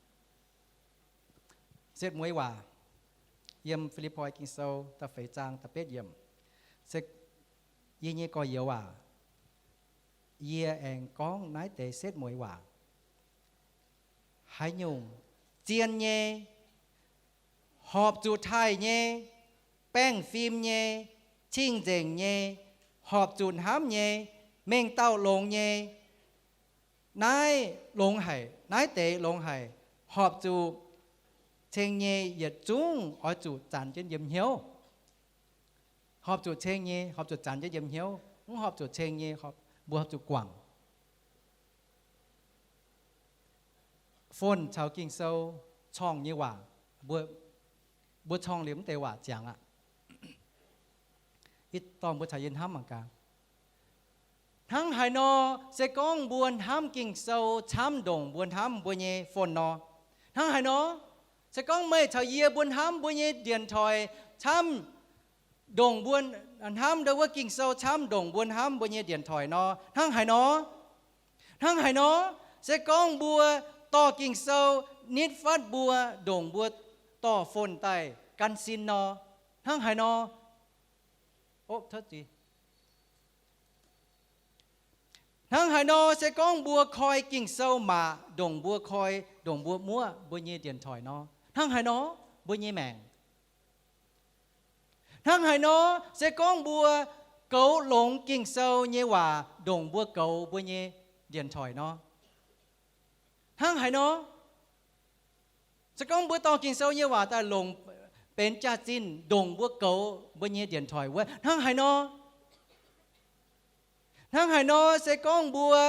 Setv mueiz waac yiem Fi^lipv^poi Ging-Sou da'feix zaang da'betv yiemc. Yie nyei gorx-youz aac, yie aengx gorngv naaiv deix setv mueiz waac. Haaix nyungc zien nyei, horpc zuqc taaih nyei, baengh fim nyei, cing-nzengc nyei, horpc zuqc hnamv nyei, mengh dauh longx nyei, naaiv longx haic, naaiv deix longx haic, horpc zuqc ceng nyei yietc zungv oix zuqc zanc jienv yiem hnyouv. Horpc zuqc ceng nyei horpc zuqc zanc jienv yiem hnyouv. Mv horpc zuqc ceng nyei, mbuo horpc zuqc guangc. Fon caux Ging-Sou corngh nyei waac, mbuo, mbuo corngh liuz mv deix waac ziangx aqv. Ih dorngh mbuo caux yie hnamv mangc gaax. Hnangv haaix nor, se gorngv mbuo hnamv Ging-Sou camv ndongc mbuo hnamv mbuo nyei phone nor, hnangv haaix nor, se gorngv meih caux yie mbuo hnamv mbuo nyei điện thoại camv ndongc mbuo hnamv ndau wuov Ging-Sou camv ndongc mbuo hnamv mbuo nyei điện thoại nor, hnangv haaix nor, hnangv haaix nor, se gorngv mbuo dorh Ging-Sou nitv fatv mbuo ndongc mbuo dorh phone daaih gan sin nor, hnangv haaix nor. Hnangv haaix nor, se gorngv mbuo koi Ging-Sou maac ndongc mbuo koi, ndongc mbuo muoqv mbuo nyei điện thoại nor, hnangv haaix nor mbuo nyei maengc. Hnangv haaix nor, se gorngv mbuo goux longx Ging-Sou nyei waac ndongc mbuo goux mbuo nyei điện thoại nor, hnangv haaix nor. Se gorngv mbuo dorh Ging-Sou nyei waac daaih longc benx jaax-zinh ndongc mbuo goux mbuo nyei điện thoại wuov, hnangv haaix nor. Hnangv haaix nor, se gorngv mbuo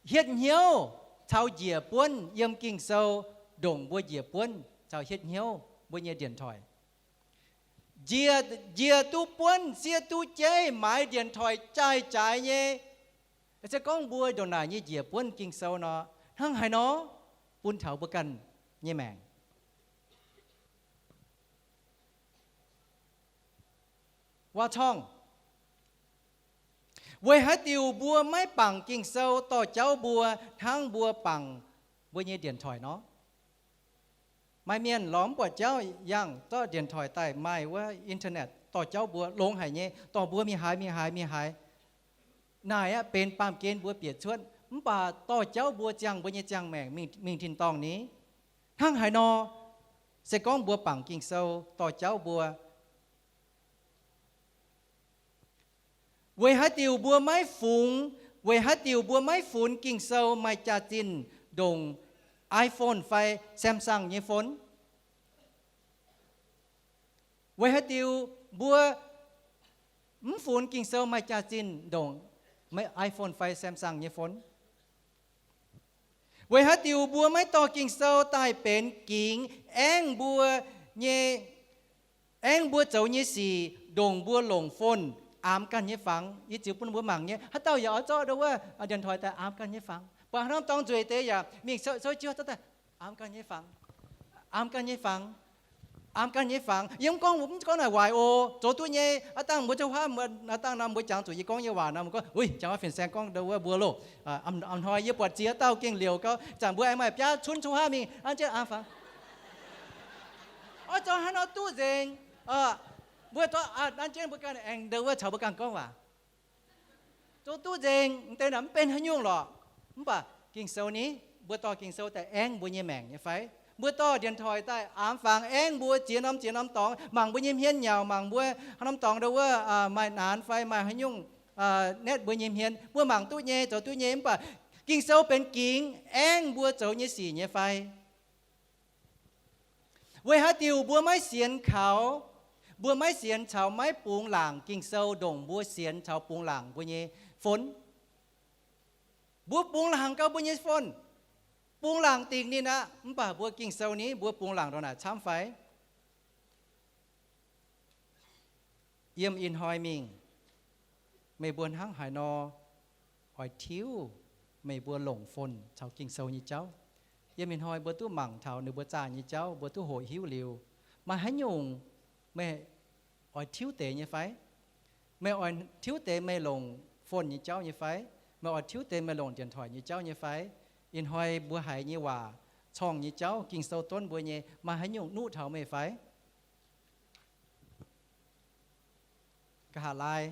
hietv hnyouv caux njiec buonv yiem Ging-Sou ndongc mbuo njiec buonv caux hietv hnyouv mbuo nyei điện thoại. Njiec, njiec duqv buonv, siev duqv jeiv, maaiz điện thoại jaaix-jaaix nyei. Se gorngv mbuo ndongc naaic nyei njiec buonv Ging-Sou nor, hnangv haaix nor bun taux mbuo ganh nyei maengc? Waac-corngh. Weic haaix diuc mbuo maiv bangc Ging-Sou dorh jauv mbuo hnangv mbuo bangc mbuo nyei điện thoại nor? Maaih mienh lorz mv buatc jauv yangh zorqv điện thoại daaih maaih wuov internet dorh jauv mbuo longx haic nyei, dorh mbuo mingh haaix mingh haaix mingh haaix. Naaic aqv benx baamh gen mbuo bieqc cuotv, mv baac dorh jauv mbuo ziangh mbuo nyei ziangh maengc mingh tin-dorngh ni. Hnangv haaix nor, se gorngv mbuo bangc Ging-Sou dorh jauv mbuo, weic haaix diuc mbuo maiv fungx, weic haaix diuc mbuo maiv funx Ging-Sou maaih jaax-zinh ndongc iPhone fai Samsung nyei phone? Weic haaix diuc mbuo mv funx Ging-Sou maaih jaax-zinh ndongc iPhone fai Samsung nyei phone? Weic haaix diuc mbuo maiv dorh Ging-Sou daaih benx gingx aengv mbuo nyei, aengv mbuo zoux nyei sic ndongc mbuo longc phone aamx ganh nyei fangx? Yie ziux bun mbuo mangc nyei. Haaix dauh yaac oix zorqv ndau wuov điện thoại daaih aamx ganh nyei fangx. Buatc haaix norm dorngx nzueic deix yaac mingh souv jiuv zorqv daaih aamx ganh nyei fangx, aamx ganh nyei fangx, aamx ganh nyei fangx. Yie mv gorngv, mv gorngv naaic waaic oc. Zoux duqv nyei. Aav dangh mbuo zouv huaav, aav dangh nor mbuo jangx zuqc yie gorngv nyei waac nor, mbuo gorngv, uix, jangx fin-saeng gorngv ndau wuov mbuo loh. A'hnoi yie buatc ziex dauh gengh liouc gau, zanc mbuo aengx maaih biaav cunv zouv huaav mingh, an jienv aamx fangx. Oix zoux haaix nor duqv nzengc? Mbuo an jienv mbuo ganh aengx ndau wuov caux mbuo ganh gorngv waac. Zoux duqv nzengc, deix naaic mv benx haaix nyungc lorqc. Mv baac Ging-Sou ni, mbuo dorh Ging-Sou daaih aengv mbuo nyei maengc nyei fai? Mbuo dorh điện thoại daaih aamx fangx aengv mbuo ziex norm ziex norm dorngx, mangc mbuo nyei hmien nyauc, mangc mbuo haaix norm dorngx ndau wuov maaih naanx fai maaih haaix nyungc netv mbuo nyei hmien, mbuo mangc duqv nyei, zoux duqv nyei. Mv baac Ging-Sou benx gingx aengv mbuo zoux nyei sic nyei fai? Weic haaix diuc mbuo maiv sienx kaux, mbuo maiv sienx caux maiv bungx laangc Ging-Sou ndongc mbuo sienx caux bungx laangc mbuo nyei phone? Mbuo bungx laangc gau mbuo nyei phone, bungx laangc dingc ninh aqv. Mv baac mbuo Ging-Sou ni, mbuo bungx laangc ndongc naaic camv fai? Yiem ih hnoi mingh, meih mbuo hnangv haaix nor oix tiuv meih mbuo longc phone caux Ging-Sou nyei jauv? Yiem ih hnoi mbuo duqv mangc taux ninh mbuo zaah nyei jauv, mbuo duqv hoqc hiuv liuz, maaih haaix nyungc meih oix tiuv deix nyei fai? Meih oix tiuv deix meih longc phone nyei jauv nyei fai? Meih oix tiuv deix meih longc điện thoại nyei jauv nyei fai? Ih hnoi mbuo haiz nyei waac, corngh nyei jauv, Ging-Sou donv mbuo nyei, maaih haaix nyungc nuqv taux meih fai? Nqa'haav laai,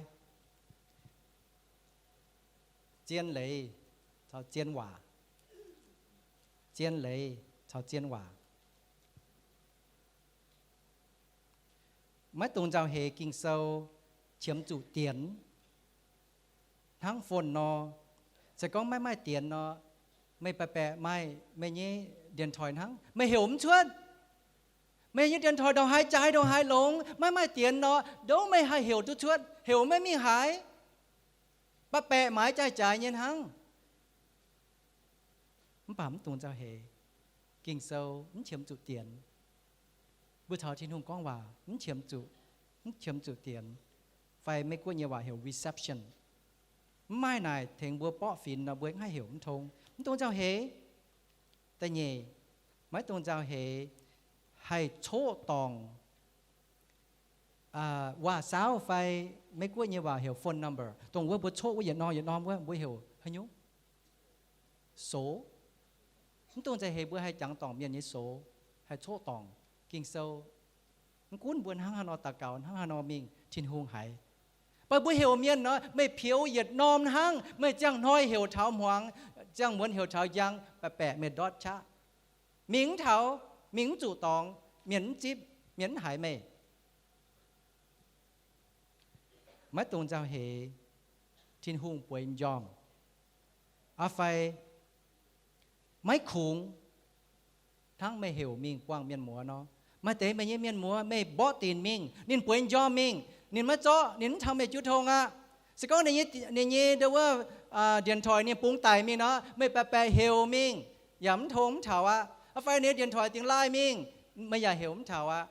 zien leiz caux zien waac. Zien leiz caux zien waac. Maiv dungx nzauh heix Ging-Sou qiemx zuqc dienx hnangv phone nor. Se gorngv maiv maaih dienx nor, meih baeqc baeqc maaih meih nyei điện thoại hnangv, meih heuc mv cuotv. Meih nyei điện thoại ndongc haaix jaaix ndongc haaix longx, maiv maaih dienx nor, ndouv meih haih heuc duqv cuotv, heuc maiv mingh haaix. Baeqc baeqc maaiz jaaix jaaix nyei hnangv. Mv baac mv dungx nzauh heix. Ging-Sou mv qiemx zuqc dienx. Mbuo caux Tin-Hungh gorngv waac mv qiemx zuqc, mv qiemx zuqc dienx, fai Meiv-Guoqv nyei waac heuc reception. Mv maaih naaic tengx mbuo borqv finx nor, mbuo mv haih heuc mv tong. Mv dungx nzauh heix. Da'nyeic, maiv dungx nzauh heix haih coqv dorngc waac-saauv fai Meiv-Guoqv nyei waac heuc phone number, dongh wuov mbuo coqv wuov yietc norm yietc norm wuov mbuo heuc haaix nyungc? Sox. Mv dungx nzauh heix mbuo haih jangx dorngc mienh nyei sox, haih coqv dorngc Ging-Sou. Mv gunv mbuo hnangv haaix nor daux gaux, hnangv haaix nor mingh, Tin-Hungh haiz. Mv baac mbuo heuc mienh nor, meih peux yietc norm hnangv, meih ziangh hnoi heuc taux hmuangx, ziangh muonz heuc taux njang, baeqc baeqc meih ndortv qaqv. Mingh mv taux, mingh mv zuqc dorngx, mienh mv zipv, mienh mv haiz meih. Maiv dungx nzauh heix Tin-Hungh bueix m'njormh. Aa fai maiv kungx, hnangv meih heuc mingh buangh mienh muoz nor. Maaih deix meih nyei mienh muoz meih mborqv dinc mingh, ninh bueix m'njormh mingh, ninh maiv zorqv, ninh mv taux meih jiu tong aqv. Se gorngv ninh nyei, ninh nyei ndo wuov điện thoại ninh bungx daic mingh nor, meih baeqc baeqc heuc mingh yaac mv tong mv taux aqv. Aa fai ninh nyei điện thoại dingx lai mingh, meih yaac heuc mv taux aqv.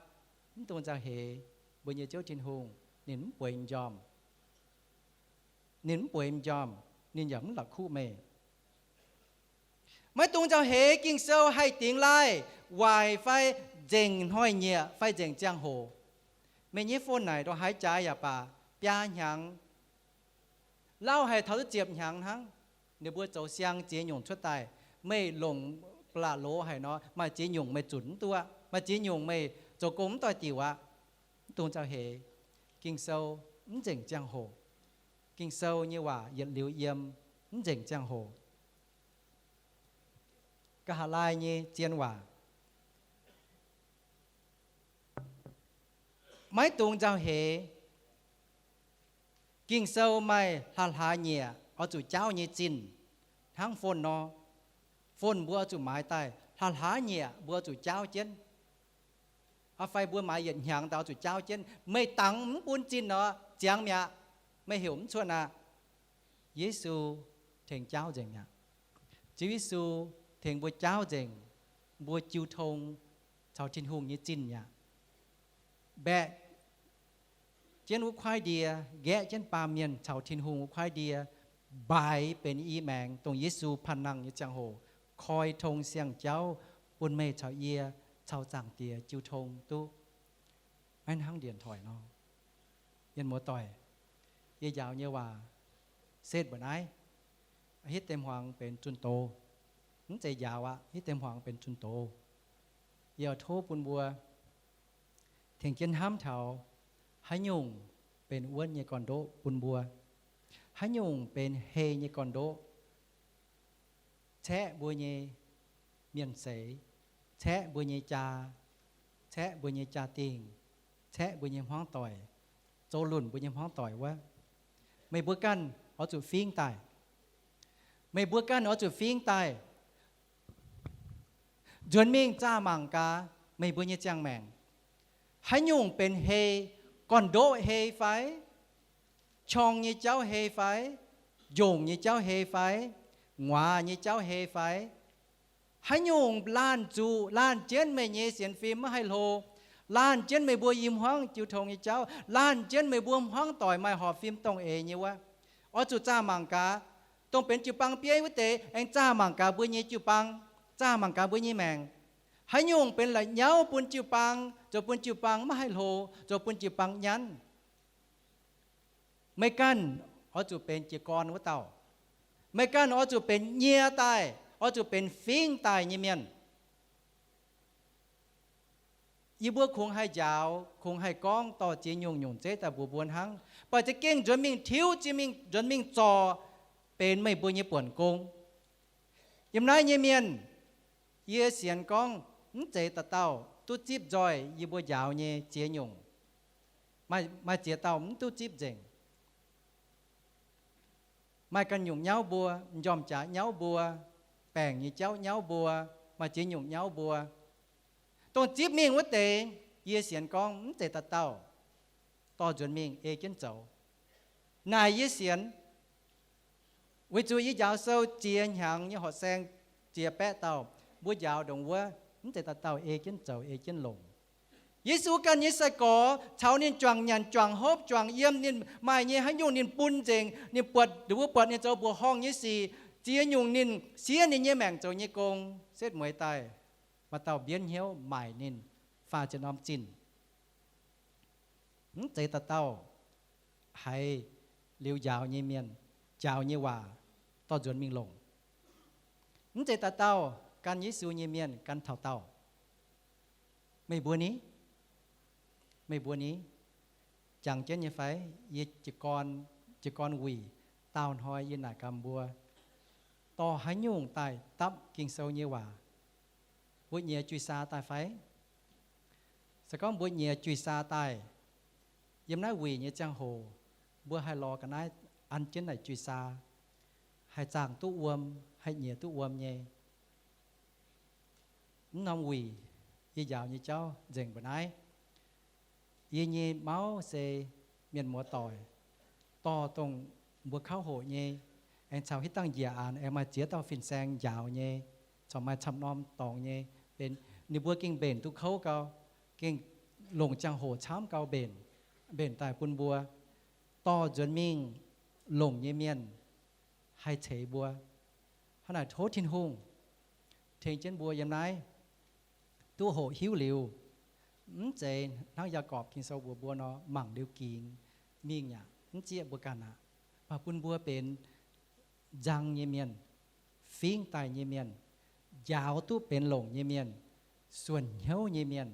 Mv dungx nzauh heix mbuo nyei Ziouv Tin-Hungh ninh mv bueix m'njormh. Ninh mv bueix m'njormh, ninh yaac mv la'kuqv meih. Maiv dungx nzauh heix Ging-Sou haih dingx lai, waaic fai nzengc hnoi-nyieqc fai nzengc ziangh hoc. Meih nyei phone naaic ndongc haaix jaaix yaac baac, biaa hnyangx, lauh haic taux duqv ziepc hnyangx hnangv, ninh mbuo zoux siang ziex nyungc cuotv daaih. Meih longc ba'laqc loz haic nor, maaih ziex nyungc meih zunc mv duqv aqv, maaih ziex nyungc meih zoux gong mv doix-diuc aqv. Mv dungx nzauh heix, Ging-Sou mv nzengc ziangh hoc. Ging-Sou nyei waac yietc liuz yiem, mv nzengc ziangh hoc. Nqa'haav laai nyei zien waac. Maiv dungx nzauh heix. Ging-Sou maaih hlaax-hlaax nyieqc oix zuqc jaauv nyei zinh, hnangv phone nor. Phone mbuo oix zuqc maaiz daaih hlaax-hlaax nyieqc mbuo oix zuqc jaauv jienv. Aa fai mbuo maaiz yietc hnyangx daaih oix zuqc jaauv jienv. Meih dangx mv bun zinh nor, ziangx mi'aqv. Meih heuc mv cuotv aqv. Yesu tengx jaauv nzengc mi'aqv. Ziouv Yesu tengx mbuo jaauv nzengc, mbuo jiu tong caux Tin-Hungh nyei zinh mi'aqv. Mbaeqc jienv wuov kuaaiv ndie, nqaeqv jienv baamh mienh caux Tin-Hungh wuov kuaaiv ndie, mbaaix benx i maengx, dongh Yesu panh nangh nyei ziangh hoc koi tong siang-jauv bun meih caux yie caux Zaangc Diex jiu tong duqv. Maiv hnangv điện thoại nor. Mienh muoz-doic, yie njaaux nyei waac setv mbuo naaiv, hitv deix hmuangx benx zunh doz. Mv zeiz njaaux aqv, hitv deix hmuangx benx zunh doz. Yie oix tov bun mbuo tengx jienv hnamv taux haaix nyungc benx wuonv nyei gorn-ndoqv bun mbuo, haaix nyungc benx hei nyei gorn-ndoqv, caeqv mbuo nyei mienh seix, caeqv mbuo nyei jaa, caeqv mbuo nyei jaa-dingh, caeqv mbuo nyei hmuangv doic, zoux lunc mbuo nyei hmuangv doic wuov. Meih mbuo ganh oix zuqc fingx daaih. Meih mbuo ganh oix zuqc fingx daaih. Nzuonx mingh zaah mangc gaax meih mbuo nyei ziangh maengc, haaix nyungc benx hei, gorn-ndoqv hei fai, qorng nyei jauv hei fai, njongc nyei jauv hei fai, nguaaz nyei jauv hei fai, haaix nyungc laanh zuqc laanh jienv meih nyei sienx fim maiv haih hlo, laanh jienv meih mbuo i hmuangv jiu tong nyei jauv, laanh jienv meih mbuo hmuangv doic maaih horpc fim dongh eix nyei wuov, oix zuqc zaah mangc gaax. Dongh benx jiu-baang bieiv wuov deix aengx zaah mangc gaax mbuo nyei jiu-baang, zaah mangc gaax mbuo nyei maengc. Haaix nyungc benx la'nyauv bun jiu-baang, zoux bun jiu-baang maiv haih hlo, zoux bun jiu-baang nyanv. Meih ganh oix zuqc benx jiez gorn wuov dauh. Meih ganh oix zuqc benx nyie daaih, oix zuqc benx fingx daaih nyei mienh. Yie mbuo kungx haih njaaux, kungx haih gorngv dorh ziex nyungc nyungc zeiv daaih mbuox mbuo hnangv, mv baac za'gengh nzuonx mingh tiuv, ziex nyungc nzuonx mingh zorc benx meih mbuo nyei buonc gong. Yiem naaiv nyei mienh, yie sienx gorngv mv zeiz dauh dauh duqv zipv nzoih yie mbuo njaaux nyei ziex nyungc. Maaih, maaih ziex dauh mv duqv zipv nzengc. Maaih ganh nyungc nyauv mbuo, m'njormh jaax nyauv mbuo, baengc nyei jauv nyauv mbuo, maaih ziex nyungc nyauv mbuo. Dongh zipv mingh wuov deix, yie sienx gorngv mv zeiz dauh dauh dorh nzuonx mingh ei jienv zoux. Naaic yie sienx, weic zuqc yie njaaux sou ziex hnyangx nyei horqc saeng, ziex baeqv dauh, mbuo njaaux ndongc wuov Mv zeiz dauh dauh ei jienv zoux, ei jienv longc. Yesu ganh nyei sai-gorx caux ninh juangc nyanc, juangc hopv, juangc yiem, ninh maaih nyei haaix nyungc ninh bun nzengc, ninh buatc, ninh mbuo buatc ninh zoux mbuoqc horngh nyei sic, ziex nyungc ninh siev ninh nyei maengc zoux nyei gong, setv mueiz daaih, maaih dauh mbienv hnyouv maaic ninh, faah ziepc norm zinh. Mv zeiz dauh dauh haiz liuz njaaux nyei mienh, njaaux nyei waac dorh nzuonx mingh longc. Mv zeiz dauh dauh gan Yesu nyei mienh gan taux daauh. Meih mbuo ni? Meih mbuo ni? Jangx jienv nyei fai? Yie jiez gorn, jiez gorn wuic daauh hnoi yie naaic gaax mbuo, dorh haaix nyungc daaih dapv Ging-Sou nyei waac? Mbuo nyiex juih saa daaih fai? Se gorngv mbuo nyiex juih saa daaih, yiem naaiv wuic nyei ziangh hoc, mbuo haih lorz ga'naaiv an jienv naaic juih saa, haih zaangh duqv wuom, haih nyiex duqv wuom nyei. Mv norm wuic yie njaaux nyei jauv nzengc mbuo naaiv. Yie nyei mauv se mienh muoz doic, dorh dongh mbuo kauv hoqc nyei, aengx caux hitv dangh njiec aanx aengx maaih ziex dauh fin-saeng njaaux nyei, corc maaih camv norm dorngx nyei, benx ninh mbuo gengh mbenc duqv kouv gau, gengh longc ziangh hoc camv gau mbenc, mbenc daaih bun mbuo. Dorh nzuonx mingh longc nyei mienh haih ceix mbuo. Hnangv naaic tov Tin-Hungh tengx jienv mbuo yiem naaiv duqv hoqc hiuv liuz, mv zeiz hnangv Yaagorpc Ging-Sou mbuox mbuo nor mangc liuz gingx mingh aqv, mv zieqv mbuo ganh aqv, mv baac bun mbuo benx nzang nyei mienh, fingv daaih nyei mienh, njaaux duqv benx longc nyei mienh, suonc hnyouv nyei mienh,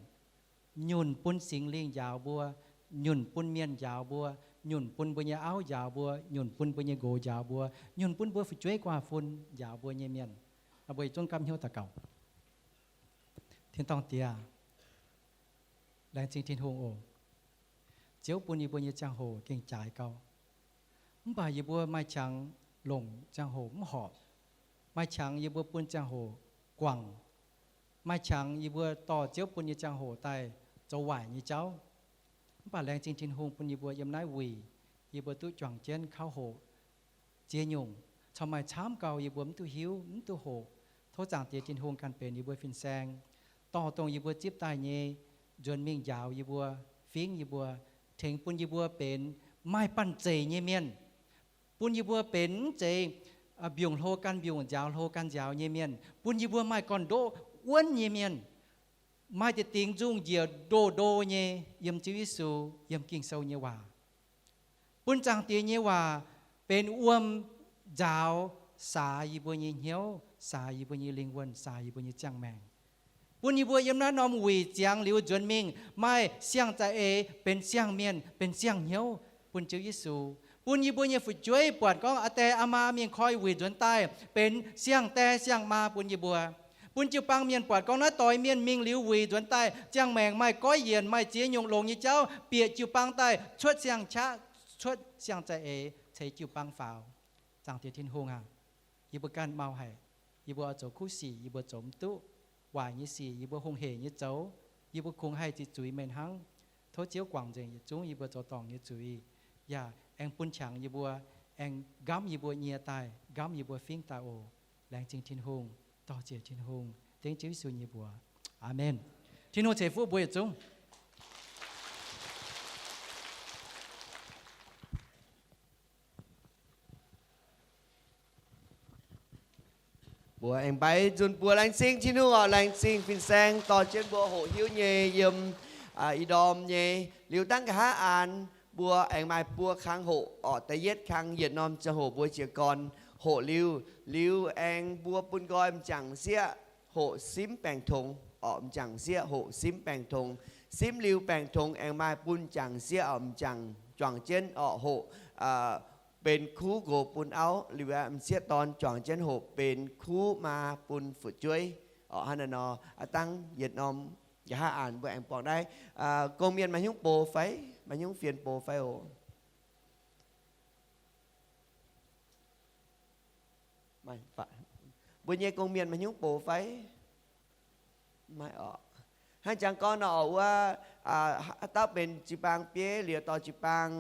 nyunc bun Singx Lingh njaaux mbuo, nyunc bun mienh njaaux mbuo, nyunc bun mbuo nyei auv njaaux mbuo, nyunc bun mbuo nyei nqox njaaux mbuo, nyunc bun mbuo fu'jueiv guaax fun njaaux mbuo nyei mienh. Mbuo yietc zungv gapv hnyouv daux gaux. Tin-dorngh Diex, laengz zingh Tin-Hungh oc. Ziouv bun yie mbuo nyei ziangh hoc gengh jaaix gau. Mv baac yie mbuo maaih qangx longc ziangh hoc mv horpc. Maaih qangx yie mbuo bun ziangh hoc guangc. Maaih qangx yie mbuo dorh Ziouv bun nyei ziangh hoc daaih zoux waaic nyei jauv. Mv baac laengz zingh Tin-Hungh bun yie mbuo yiem naaiv wuic, yie mbuo duqv juangc jienv kauv hoqc ziex nyungc, corc maaih camv gau yie mbuo mv duqv hiuv, mv duqv hoqc. Tov Zaangc Diex Tin-Hungh ganh benx yie mbuo fin-saeng, dorh dongh yie mbuo zipv daaih nyei nzuonx mingh njaaux yie mbuo, fingv yie mbuo, tengx bun yie mbuo benx maaih banh zeic nyei mienh, bun yie mbuo benx mv zeiz mbiungc hlo gan mbiungc, nziaaux hlo gan nziaaux nyei mienh, bun yie mbuo maaih gorn-ndoqv wuonv nyei mienh, maaih deix dingx nzungh njiec ndo ndo nyei yiem Ziouv Yesu, yiem Ging-Sou nyei waac. Bun Zaangc Diex nyei waac benx wuom nzaaux saax yie mbuo nyei hnyouv, saax yie mbuo nyei lingh wuonh, saax yie mbuo nyei ziangh maengc. Bun yie mbuo yiem naaiv norm wuic ziangx liuz nzuonx mingh maaih siang-za'eix, benx siang-mienh, benx siang-hnyouv bun Ziouv Yesu. Bun yie mbuo nyei fu'jueiv buatc gorngv aa die aa maa mingh koi wuic nzuonx daaih benx siang-die siang-maa bun yie mbuo. Bun jiu-baang mienh buatc gorngv naaiv doix mienh mingh liuz wuic nzuonx daaih ziangh maengc maaih goiv yienc, maaih ziex nyungc longx nyei jauv, bieqc jiu-baang daaih cuotv siang-qaqv, cuotv siang-za'eix ceix jiu-baang faaux. Zaangc Diex Tin-Hungh aac, yie mbuo ganh mau haic. Yie mbuo oix zoux kuv sic yie mbuo zoux mv duqv. Waaic nyei sic yie mbuo hungh hec nyei zoux, yie mbuo kungx haih ziqc zuiz meih hnangv. Tov Ziouv guangc nzengc yietc zungv yie mbuo zoux dorngc nyei zuiz, yaac aengx bun qangx yie mbuo, aengx nqamv yie mbuo nyie daaih, nqamv yie mbuo fingv daaih oc. Laengz zingh Tin-Hungh, dorh ziec Tin-Hungh, dengv Ziouv Yesu nyei mbuox. Aamen. Tin-Hungh ceix fuqv mbuo yietc zungv. Mbuo aengx mbaix nzunc buoz laengz zingh Tin-Hungh oc. Laengz zingh fin-saeng dorh jienv mbuo hoqc hiuv nyei yiem ih ndorm nyei. Liuz dangv nqa'haav aanx mbuo aengx maaih buo kang hoqc oc. Da'yietv kang yietc norm ziangh hoc mbuo jiez gorn hoqc liuz, liuz aengx mbuo bun nqoi m'jangc sieqv hoqc simv baengc tongx oc. M'jangc sieqv hoqc simv baengc tongx. Simv liuz baengc tongx aengx maaih bun m'jangc sieqv oc. M'jangc juangc jienv oc hoqc benx kuv nqox bun auv, liuz m'sieqv dorn juangc jienv hoqc benx kuv maa bun fu'jueiv oc. Hnangv naaiv nor, aav dangv yietc norm nqa'haav aanx mbuo aengx borngc naaiv. Gong-mienh maaih hnyouv box fai? Maaih hnyouv fienx box fai oc? Mbuo nyei gong-mienh maaih hnyouv box fai? Maiv oc. Hnangv jangx gorngv nor oc, wuov haaix dauh benx jiu-baang bieiv liuz dorh jiu-baang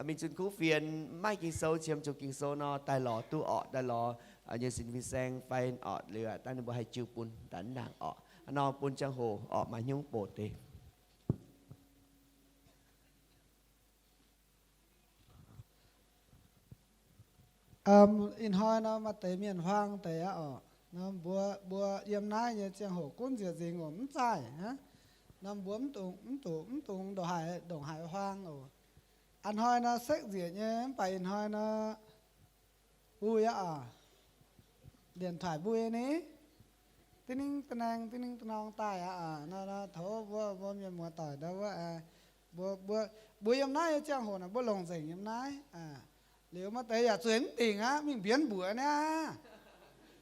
mingh zunh kuv fienx, maiv maaih Ging-Sou, qiemx zuqc Ging-Sou nor, daaih lorz duqv oc. Daaih lorz nyei sin fin-saeng fai oc, liuz dangv ninh mbuo haih jiu bun daaih ndaangc oc. A'hnoi bun ziangh hoc orqc maaih hnyouv bouc deix. Ih hnoi nor maaih deix mienh huaang deix aqv orqc. Nor mbuo, mbuo yiem naaiv nyei ziangh hoc gunv nzieqc nzingx oc, mv zaih hnangv. Nor mbuo mv dungx, mv dungx, mv dungx ndongc haaix, ndongc haaix huaang oc. A'hnoi nor sekv nzieqc nyei, mv baac ih hnoi nor mbui aqv orqc. Điện thoại mbui ni, dinh ninh da'naeng, dinh ninh da'norng daaih aqv. Nor, nor tov mbuo, mbuo mienh muoz-doic ndau wuov, mbuo, mbuo, mbuo yiem naaiv nyei ziangh hoc naaic mbuo longc nzengc yiem naaiv. Liuz maaih deix yaac zueih mv dingc aqv, mingh mbienv mbuoqc niaa.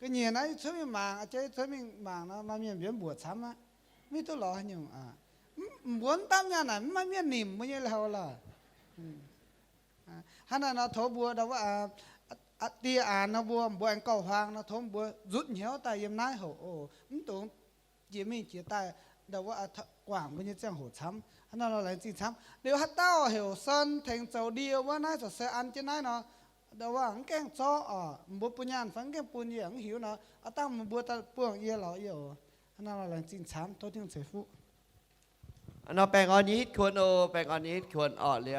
Ga'nyiec naaiv yie cuotv mingh mangc, a'jang yie cuotv mingh mangc nor, maaih mienh mbienv mbuoqc camv aqv. Mv hiuv duqv lorz haaix nyungc aqv. Mv, mbuo mv dapv nyaanh naaic mv maaih mienh nimc mbuo nyei liuz lorqc. Hnangv naaic nor tov mbuo ndau wuov, die aanx nor mbuo, mbuo aengx gauh huaang nor tov mbuo nzutv hnyouv daaih yiem naaiv hoc oc. Mv dungx jiex mingh jiex daaih ndau wuov guangc mbuo nyei ziangh hoc camv. Hnangv naaiv nor laengz zingh camv. Liuz haaix dauh heuc Sun tengx zoux ndie wuov naaiv, zoux se an jienv naaiv nor, ndau wuov mv gaengh zorqv oc. Mbuo bun nyaanh fai mv gaengh bun yie mv hiuv nor, aav dangh mbuo daaih buangh yie lorz yie oc. Hnangv naaiv nor laengz zingh camv, tov Tin-Hungh ceix fuqv. Nor baengh orn nyei hitv kuonx oc, baengh orn nyei hitv kuonx orqc. Liuz